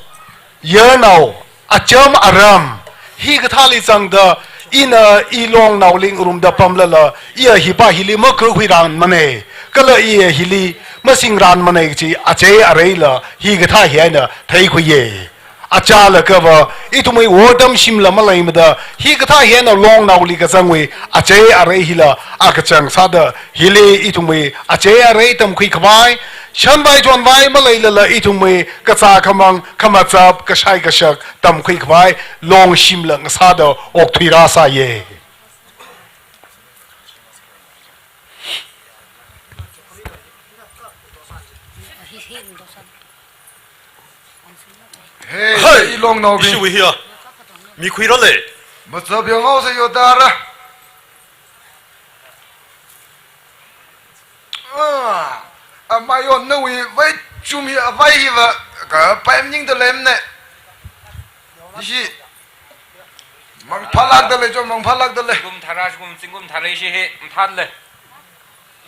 yarnao, acham aram, hikathāli zangda, ina i longnaoli ngarumda pamlala, iya hipa hili makakhuiranmane, kala iya hili masingranmane kachi achei areila hikathā hi eina theikhuiye. Achālakha va, ithumwui wortam shimla maleimada, hikathā hi eina longnaoli kazangwui achei arei hila akachang sāda, hili ithumwui achei arei tamkhuikhavai, shanvai chonvai maleilala ithumwui kazā khamang, khamachap, kashai kashak tamkhuikhavai, longshimla ngasāda okthuirāsāye. Hey, hey, i longnaobing. Ishiwui hiya. Mikhuirale. Machap yanghaosa yo dara. Ah, amayo nawui vaichum hi avai hiva kapai maningda leimane. Ishi mangphalākda lei, chon mangphalākda lei. Zingkum thara, zingkum, zingkum thara ishi hi mathānle.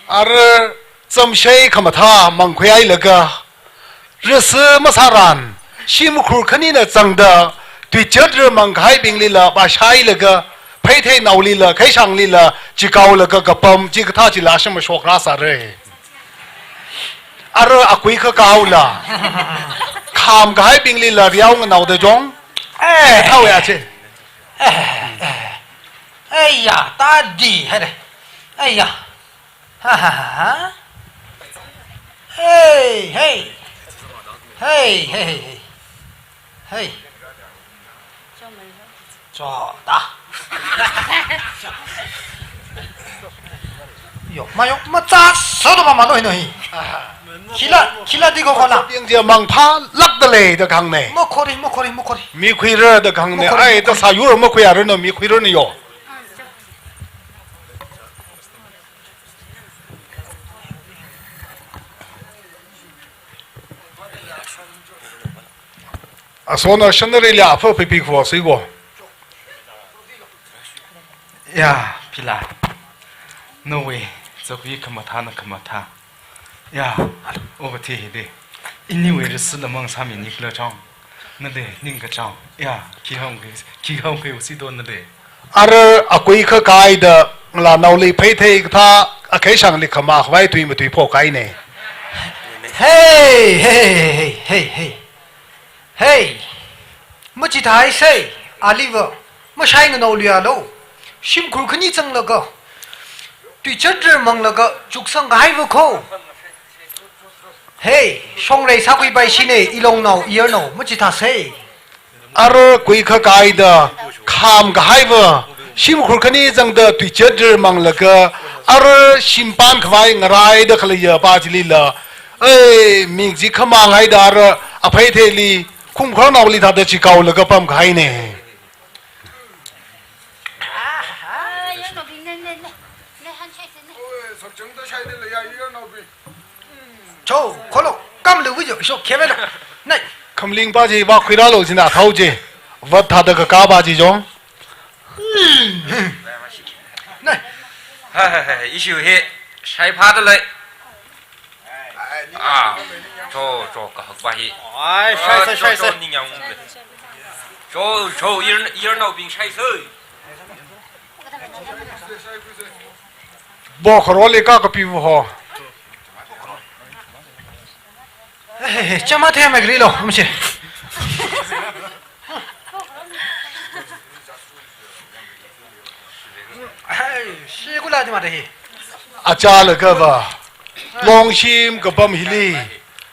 Ara chamshei khamathā mangkhuihailaga, risi masāran, shimkhur khanina zangda, tuichat rirmang kahaibinglila vāshailaga, pheithei naolila, kheishanglila, chikaolaga kapam, chikathā chila asham shokrasāre. Ara akui khakaola, kham kahaibinglila riao nganaoda jong, eh, thao ya che. Eh, eh. Aiya, tadi, haire. Aiya. Ha, ha, ha, ha. Hey, hey. Hey, hey, hey, hey. Hey. Cho ta. Yo, mayo, macha sodo pa malo hino hi. Khila, khila di ko kola. Piang jia mangphalākda lei da khangne. Makhori, makhori, makhori. Mikhuira da khangne. Makhori, ai, da makhori. Sāyur makhuiaranu, mikhuiranu yo. Asona shanarili afa pipi khuwa sui ko. Ya, pila. Nawui, zapi khamathāna khamathā. Ya, oba the hide. Iniwui risi lamang sāmi nikla chang. Nale, ningkachang. Ya, khi hong ke, khi hong ke usi do nale. Ara akui khakaida, ngalānaoli pheithei kathā, akheishangli khamā khavai tui matui phokaine. Hey, hey, hey, hey, hey, hey. Hey. Machithāhaisei, aliva, mashai nganaoluialo. Shimkhur khani zanglaga, tuichat rirmanglaga, chuksang kahaiva ko. Hey, shongrei sākhuipai shine, i longnao, i yarnao, machithāsei. Ara kui khakaida, kham kahaiva, shimkhur khani zangda tuichat rirmanglaga, ara shimpān khavai ngaraida khaleiya pa chilila, ei, mik chi khamang haida ara, apheitheili, khumkhar naoli thāda chikaolaga pam kahaine. Cho, kholo, kam lu wujo, sho, khemelo. Nai. Khamling pa chi, vākhuiralo china thao chi. Vat thāda kakā pa chi jong. Nai. Hai, hai, hai, ishi hi, shaiphāda lei. Ah, cho, cho, kahak pa hi. Ai, shai, ah, shai, cho, shai, cho, shai. Ningyāng. Cho, cho, ir, irnaobing shaisei. Bo kharoli ka kapivu ho. Eh, chama the me grilo, mche. Ai, shi kula di ma de hi. Achālakha va, longshim kapam hili,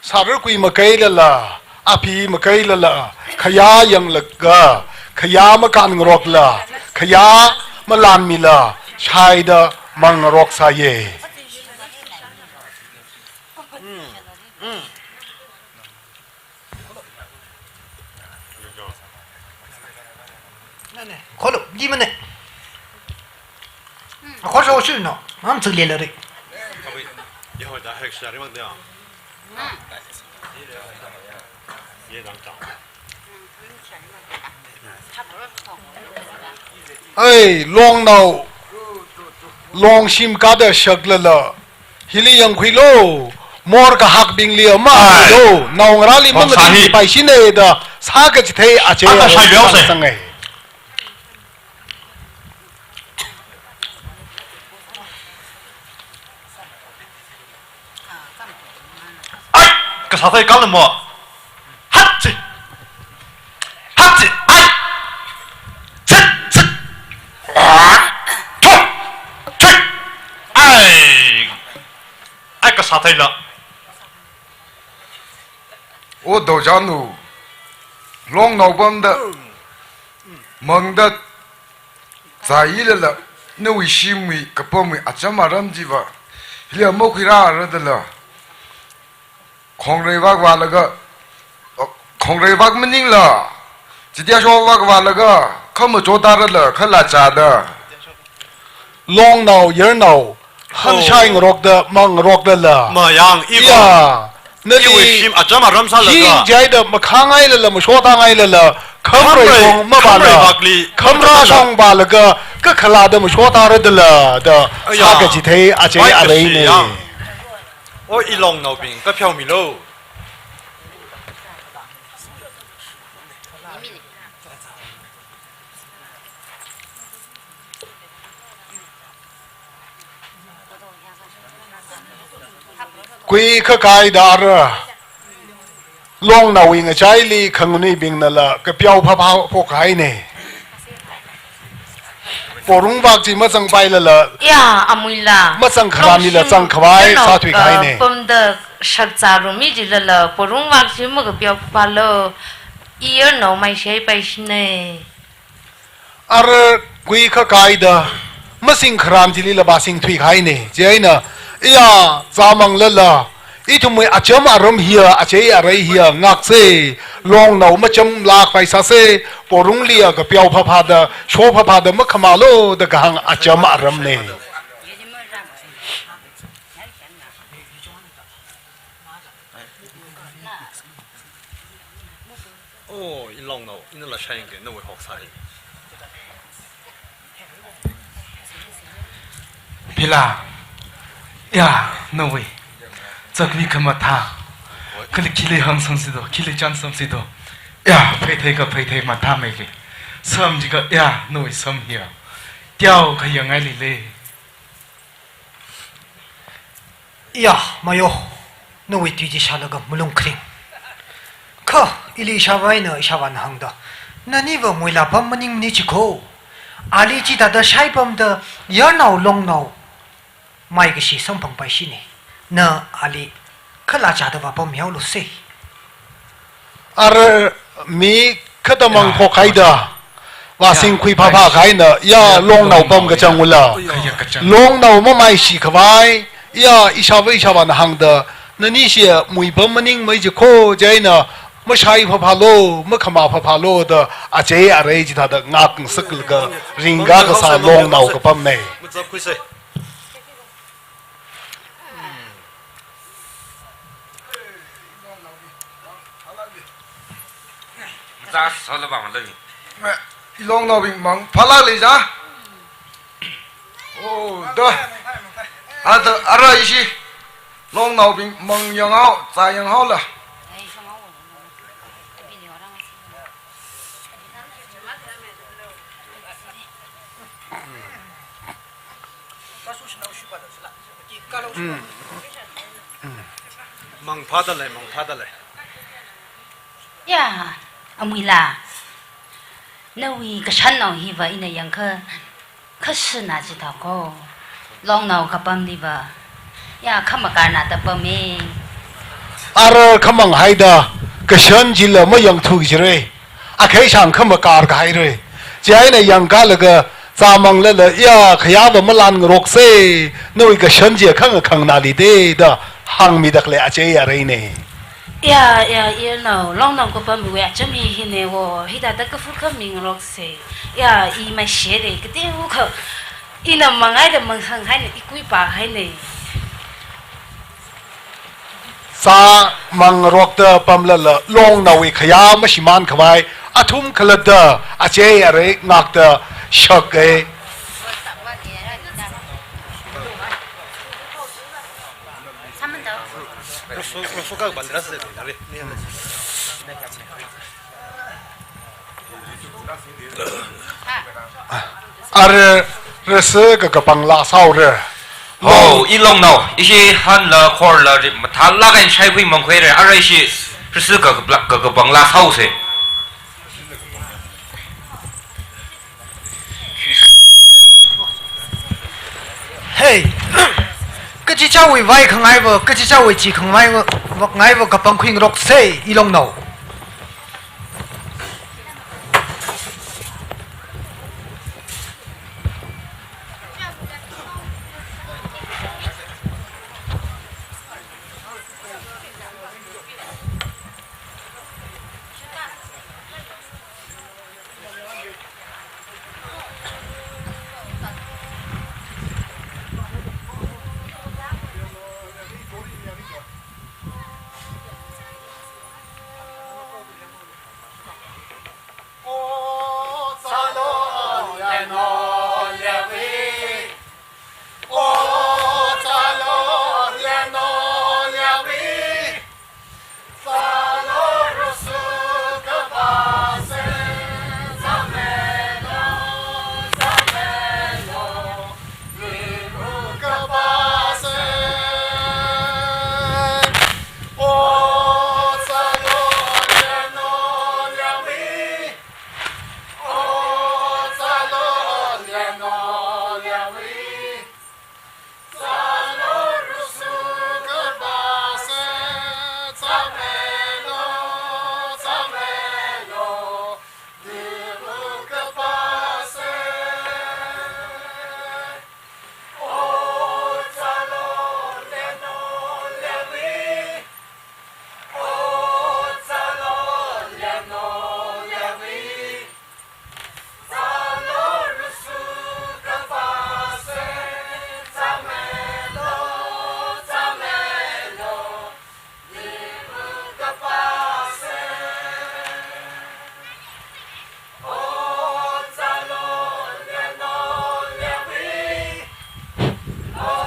sārar kui makailala, api makailala, khayā yanglaga, khayā makānngarokla, khayā malanmila, shaida mangngaroksāye. Nane, kholo, di mane. Kholo shu no, mam tsuk le le ri. Ai, longnao, longshim kada shaklala, hili yangkhuilo, mor kahakbingli ama ai. Lo, naongarāli mang sa hi. Pai shine da, sākachithei achei ata shai biao se. Sangai. Sāthei kala mo. Hatsi. Hatsi. Ai. Sit, sit. Ai. Thu. Thu. Ai. Ai, kasātheila. O Dojanu, Longnao pamda mangda zāilala, nawui shimwui kapamwui acham aram chiva hili makhuirāra dala, khongrei vak vālaga, khongrei vak maningla, chithāda sho vak vālaga, khamachot tārala, khalachāda. Longnao, yarnao, hanshai ngarokda, mangarokdala. Mayang, iva. Ya, nali iwui shim acham aram sālaga. Hing jaida makhāngailala, mashotngailala, khamrei khamrei shong mavāla, khamrei vakli, khamrā shong vālaga, kakhalada mashot tāra dala, da, aya, sākachithei achei arei ne. Yang. O, i longnaobing, kapheomilu. Kui khakaida ara, longnaowui ngachaili khanganuibingnala kapeo phapha phokhaine. Porung vak chi mazangpailala, ya, amuila, mazang kharamila, long shim zangkhavai yarnao, sāthuikhaine. Pamda shakzā rumi chilala, porung vak chi makapeo phaphalu, i yarnao maishaipaishine. Ara kui khakaida, masing kharam chilila vāsingthuikhaine. Chieina, iya, zāmanglala, ithumwui acham aram hiya, achei arei hiya, ngakse, longnao machamlāk vāsāse, porungli ya kapeo phaphada, sho phaphada makhamālu da kahāng acham aramne. Oh, i longnao, inala shayangke, nawui hoksāi. Phila, ya, nawui chakli khamathā, kali khili hāngsamsido, khili chānsamsido. Ya, pheithei kapheithei mathāmeili. Sam jiakha, ya, nawui sam hiya. Teokha yangngailile. Ya, mayo, nawui tui chi shālaga malung kharing. Kha, ili ishāvā eina ishāvāna hāngda, naniva muilā pam maningmane jiko. Ali chithāda shaipamda yarnao longnao maikashi samphangpaishine. Na ali khalachāda vāpamhaoluse. Ara mi khatamang phokhaida, vāsingkhui phaphakhaina, ya, longnao pam kachangula. Longnao mamaishi khavai, ya, ishāvā ishāvāna hāngda, nani shiya mui pam maningmei jiko, chieina mashai phaphalu, makhamā phaphalu da, achei arei chithāda ngakngasaklaga ringkakasā longnao kapamne. Machā sāla bang lei. I longnaobing mang phalak leiza. Oh, da. Ada, ara ishi. Longnaobing mang yanghao, zā yanghaola. Mm. Mm. Mangphādalei, mangphādalei. Ya, amuila. Nawui kashannao hiva ina yangkha, khashana chithāko. Longnao kapamliva, ya, khamakarna da pame. Ara khamang haida, kashan chila mayangthu jire. Akhei shang khamakar kahaire. Chieina yangkalaga, zāmanglala, ya, khayāva malānngarokse, nawui kashan chi khangakhangnali de da hāngmidakhalei achei areine. Ya, ya, yarnao, longnao kapamwui acham hi hine wo, hithāda kafu khamingarokse. Ya, i maishire, kateokha, ina mangaida mangsanghaine, i kuipāhaine. Zāmangngarokda pamlala, longnaowui khayā mashimān khavai, athum khalatta, achei arei ngakta shake. Ara rasa kakapangla sāhaora. Ho, i longnao, ishi hanla, khorla, ri, mathālāk eina shaikhui mangkhuira, ara ishi, risi ka, ka, ka, kapangla sāhaosa. Hey, kachichāwui vai khangaiva, kachichāwui chi khangaiva, ngaiva kapangkhuingaroksa, i longnao.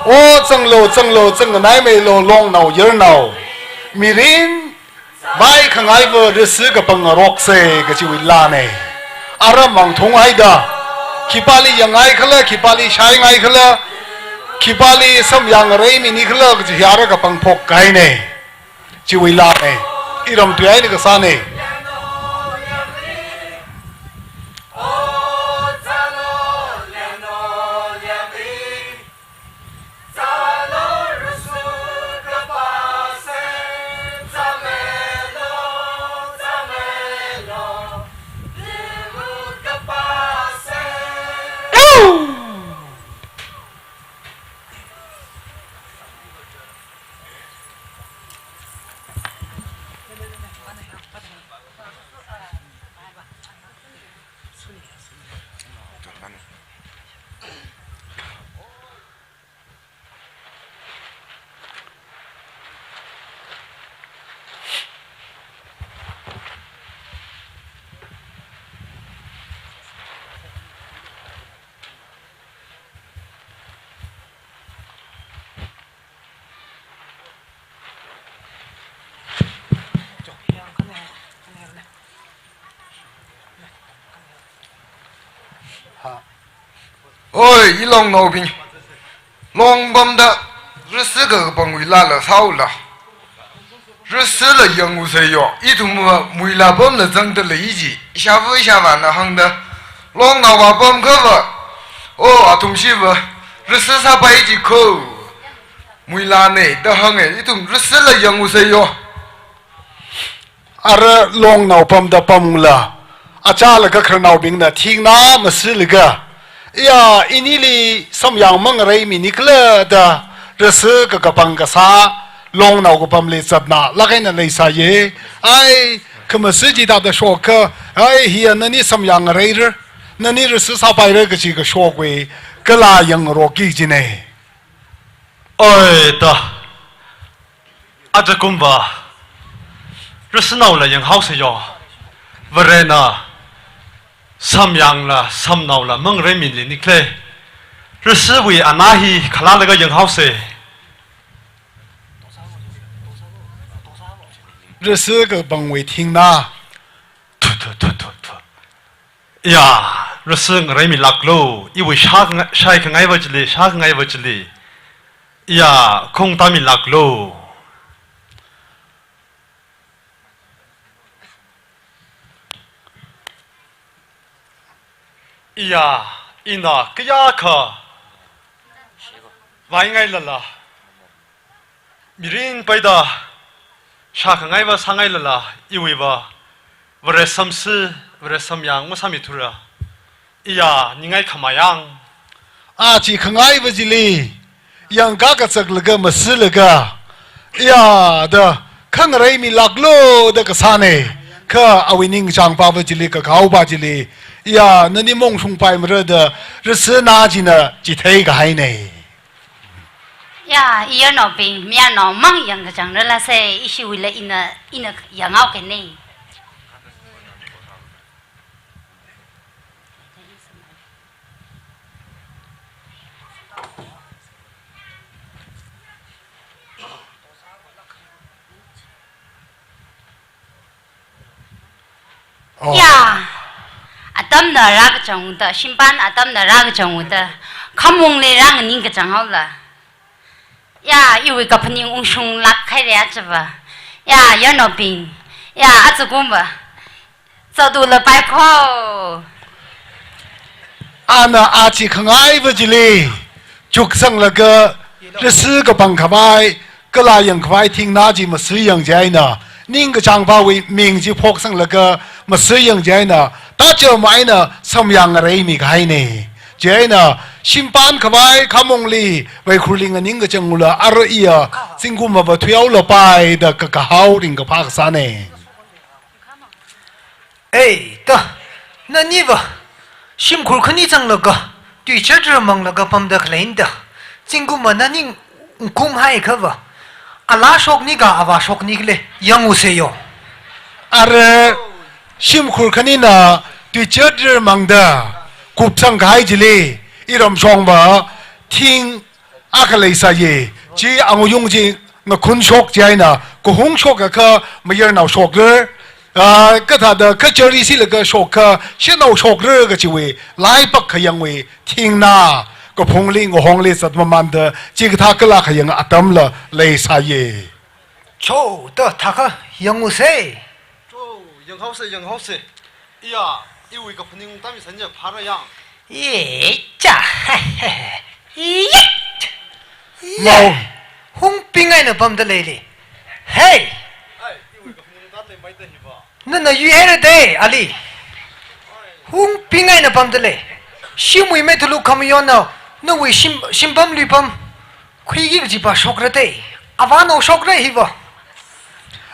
O zanglo, zanglo, zangnganaimeilo, longnao, yarnao. Mirin vai khangaiva risi kapangngaroksa kachiwui laana. Ara mangthunghaida, khipāli yangngaikhala, khipāli shaingaikhala, khipāli samyang ngarei minikhala kachi hi ara kapangphok kahaina. Chiwui laana. Iram tui eina kasāna. Oi, i longnaobing. Long pamda risi kapangwui laala sāhaola. Risila yangusa yo, ithumva muila pamla zangda lei ji, ishāva ishāvāna hāngda. Longnaova pamkhava, o athumshiva, risi sāpai ji kho. Muilana da hānga, ithum risila yangusa yo. Ara longnao pamda pamla, achālaga khararnaobingna thingna masilaga, iya, inili samyang mangarei minikhala da, risi kakapang kasā, longnao kapamli zatnalāk eina leisāya. Ai, khamasi chithāda shoka, ai, hiya nani samyang ngareira, nani risi sāpaira kachi kashokwui kala yangngaroki jina. Oi ta. Ajakumva, risinaola yanghaosa yo. Varena, samyangla, samnaola, mangarei minikhala. Risiwui ana hi khalalaga yanghaosa. Risi kapangwui thingna. Thu, thu, thu, thu, thu. Ya, risi ngareimilāklo, iwui shā kanga-, shaikhangaiva chili, shākhangaiva chili. Iya, khong tamilāklu. Iya, ina kayākha vaingailala, mirin paida shākhangaiva sāngailala, iwuiva Vare samsi, Vare samyang masāmithura. Iya, ningai khamayang. Achi khangaiva chili yangkā kachaklaga masilaga, iya da khangareimilāklu da kasāne. Kha awui ningchāngpava chili, kakaopa chili, iya, nani mongshungpaimara da Rasinā china chitheikahaine. Ya, iyarnaobing, mayarnao mang yangkachang rālāse, ishiwuila ina, ina yanghaokane. Oh. Ya, atamna rākachang uda, shimpān atamna rākachang uda, khamongli rānganing kachang haola. Ya, iwui kaphaning ungshunglāk haire achava. Ya, yarnaobing. Ya, achakumva. Chotula paikho. Ana achi khangaiva chili chuksanglaga, rasi kapangkhavai, kala yangkhavai thingnā chi masuiyang chieina, ningkachāngpawui ming chi phoksanglaga masuiyang chieina, tacha maina samyang ngareimikahaine. Chieina, shimpānkhavai khamongli, vaikhurli nganingkachang ula, ara iya, zingkumva thuihaolapai da kakahao ringkaphā kasāne. Ei, ta, naniva shimkhur khani zanglaga, tuichat ramanglaga pamda khaleina da, zingkumva nani ngkumhaiakhava, alā shokni ka avā shokni khala, yanguseyo. Ara shimkhur khanina tuichat ramangda kupsangkahai chili, iramshongva thing akha leisāye, chi angayung chi ngakhun shok chieina, kahung shokakha mayarnao shokra, ah, kathāda kachari silaga shokakha shanao shokra kachiwui, laipak khayangwui thingnā, kaphungli ngahongli zatmamānda, chikathā kala khayang atamla leisāye. Cho, ta thākha yanguse. Cho, yanghaose, yanghaose. Iya, iwui kaphaning tamisanya phara yang. Ye, cha. Ye. Mau. Hungping eina pamda leili. Hey. Ai, iwui kaphaning tale maida hiva. Nana yuihaira de, ali. Hungping eina pamda lei. Shimwui maithulu khamayonnao, nawui shim, shimpam luipam khuiki kajipa shokra de. Avānao shokra hiva.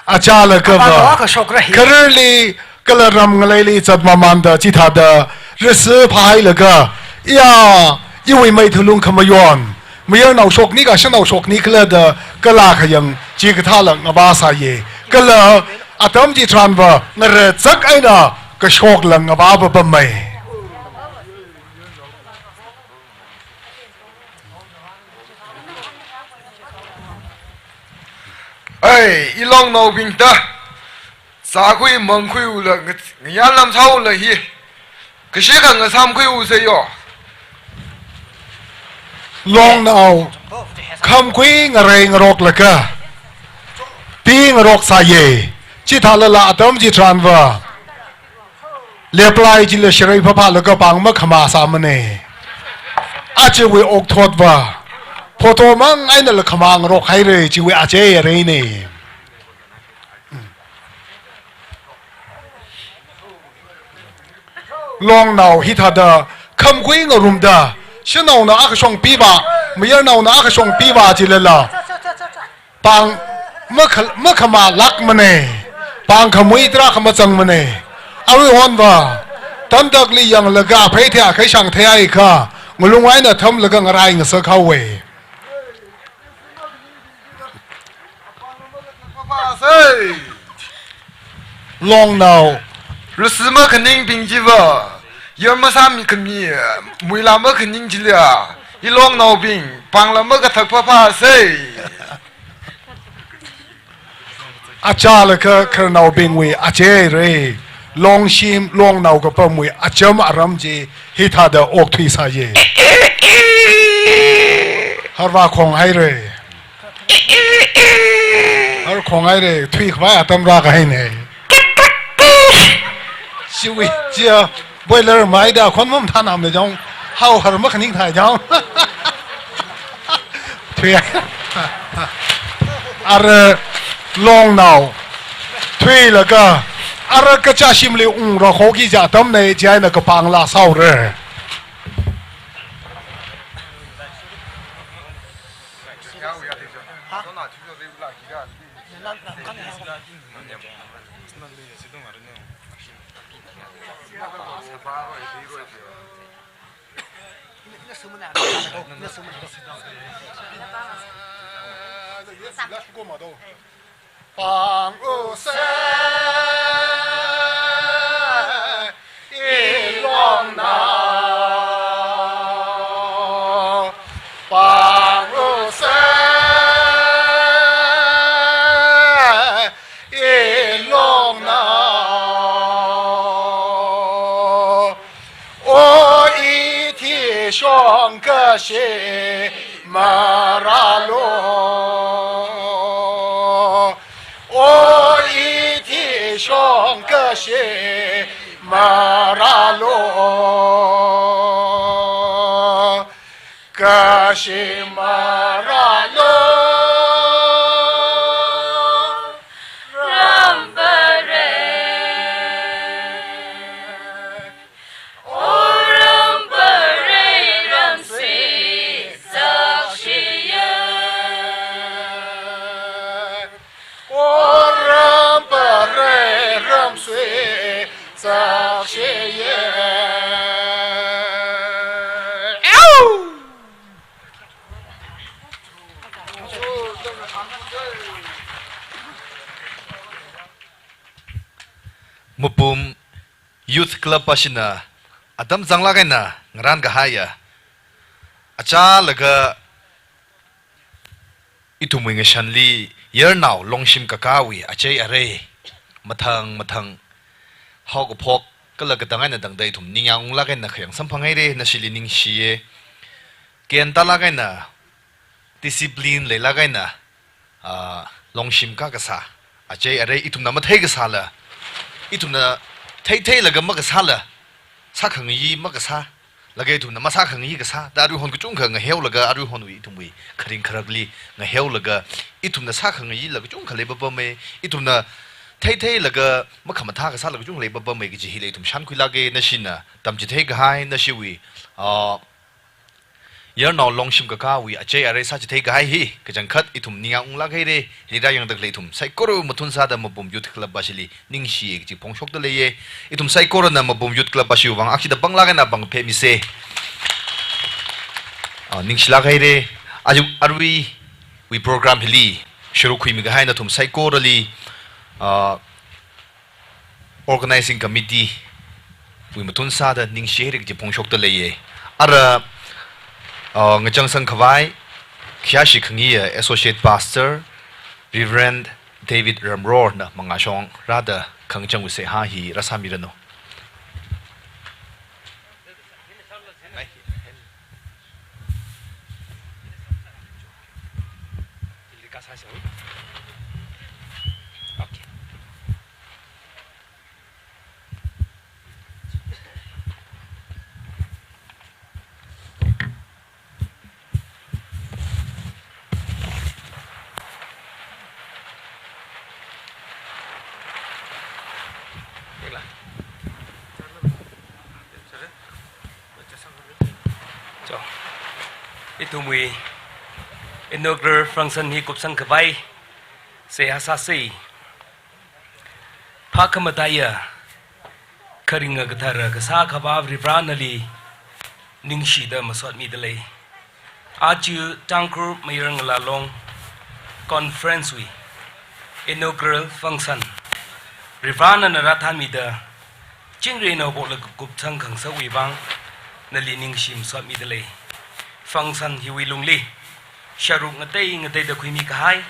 Achālakhava, avānao akha shokra hi. Khararli kala ram ngaleili zatmamānda chithāda rasi phāhailaga, iya, iwui maithulung khamayon, mayarnao shokni ka shanao shokni khala da kala khayang chikathāla ngavāsāye. Kala atam chitharanva ngarazak eina kashokla ngavāpapamei. Ai, ilongnaobing ta, sākhui mangkhui ula, nga-, ngayan lam sāula hi, kashikha ngasāmkhui useyo. Longnao, khamkhui ngarei ngaroklaga, pi ngaroksāye, chithālala atam chitharanva. Leplai chila sharei phaphālaga pāng makhamā sāmane. Achiwui okthotva, photo mang einala khamā ngarok haire chiwui ache areine. Longnao hithāda khamkhui ngarumda, shanaona akha shongpiva, mayarnaona akha shongpiva chilala. Pāng makha-, makhamālākmane. Pāng khamui tarākha mazangmane. Aruihonva, tantakli yanglaga phei thei akhai shang theiakha, ngalung eina thamlaga ngarai ngasak haowe. Longnao, rasi makhaningbing chiva, yar masāmi khami, muila makhaning chila, ilongnaobing, pāngla makathak phaphāse. Achālakha khararnaobingwui ache re, longshim longnao kapamwui acham aram chi hithāda okthuisāye. Harva khong haire. Har khong haire, thui khavai atam rākahaine. Chiwui, chia, boiler maida khon mum thanam le jong, hao har makhaning thai jong. Thui. Ara longnao. Thuilaga, ara kachā shimli ungra khoki ja atamne, chieina kapangla saore. Pang use, i longnao. Pang use, i longnao. O ithi shong kashi maralo. O ithi shong kashi maralo. Kashi maralo. Rampare. O rampare ramsui sakshiye. O rampare ramsui sakshiye. Au! Mapum Youth Club ashina atam zanglāk eina ngarān kahaiya, achālaga ithumwui ngashanli yarnao Longshim kakāwui achei arei mathang mathang haokaphok kala katang eina tangda ithum ningyāng unglāk eina khayang samphang haire, nashili ningshiye. Ken tālāk eina, discipline leilāk eina, ah, Longshim kakasā achei arei ithumna mathei kasāla, ithumna theitheilaga makasāla, sākhangayi makasā, laga ithumna masākhangayi kasā, da aruihon kachungkha ngaheolaga, aruihonwui ithumwui kharing kharakli ngaheolaga, ithumna sākhangayi la kachungkha leipapame, ithumna theitheilaga makhamathā kasāla kachungkha leipapame kaji hila ithum shānkhuilāke, nashina tamchithei kahai, nashiwui, ah, yarnao Longshim kakāwui achei arei sāchithei kahai hi kachangkhat ithum ningyāng unglāk haire, hili rāyangda khalei ithum saikora mathun sāda Mapum Youth Club ashili ningshiye kaji phongshokda leiye. Ithum saikorana Mapum Youth Club ashiwui vang akshida panglāk eina pangphemise. Ah, ningshilāk haire. Aju aruiwui program hili sharuk khuimi kahai nathum saikorali, ah, Organizing Committee wui mathun sāda ningshi haire kaji phongshokda leiye. Ara, uh, ngachangsang khavai khayāshi khangayiya Associate Pastor Reverend David Ramrorna mangāshong rāda khangachangwui seihā hi rāsāmiranu. Cho. Ithumwui inaugural function hi kupsang khavai seihā sāsei. Phākhamataiya, kharinga kathara kasā Akhava Varivara nali ningshida masotmida lei. Aja Tangkhul Mayar Ngala Long Conference wui inaugural function Varivara nana rāthanmida, chingri naoboklaga kupsang khangasakwui vang nali ningshi masotmida lei. Function hiwui lungli sharuk ngatei ngateida khuimi kahai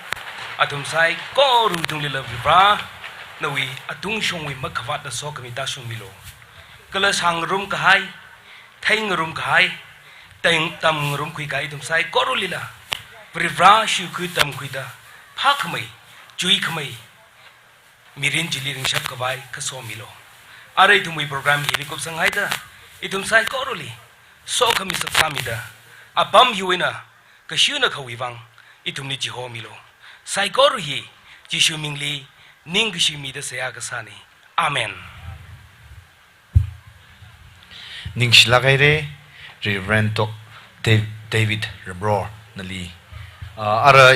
athum saikora tunglila Varivara nawui atungshongwui makhavātna sokhami tāshungmilu. Kala sāngarum kahai, theingarum kahai, tang tamngarumkhui kahai ithum saikoralila Varivarā shikhui tamkhuida phākhamei, chuikhamei mirin chili ringshap khavai kasomilu. Arui ithumwui program hili kupsanghaida ithum saikorali sokhami saksāmida apam hiwui eina kashunakhawui vang ithumli chihomilu. Saikora hi Jishu mingli ningkashi mida seihā kasāna. Amen. Ningshilāk haira, Reverend Doc Da-, David Ramro nali. Ah, ara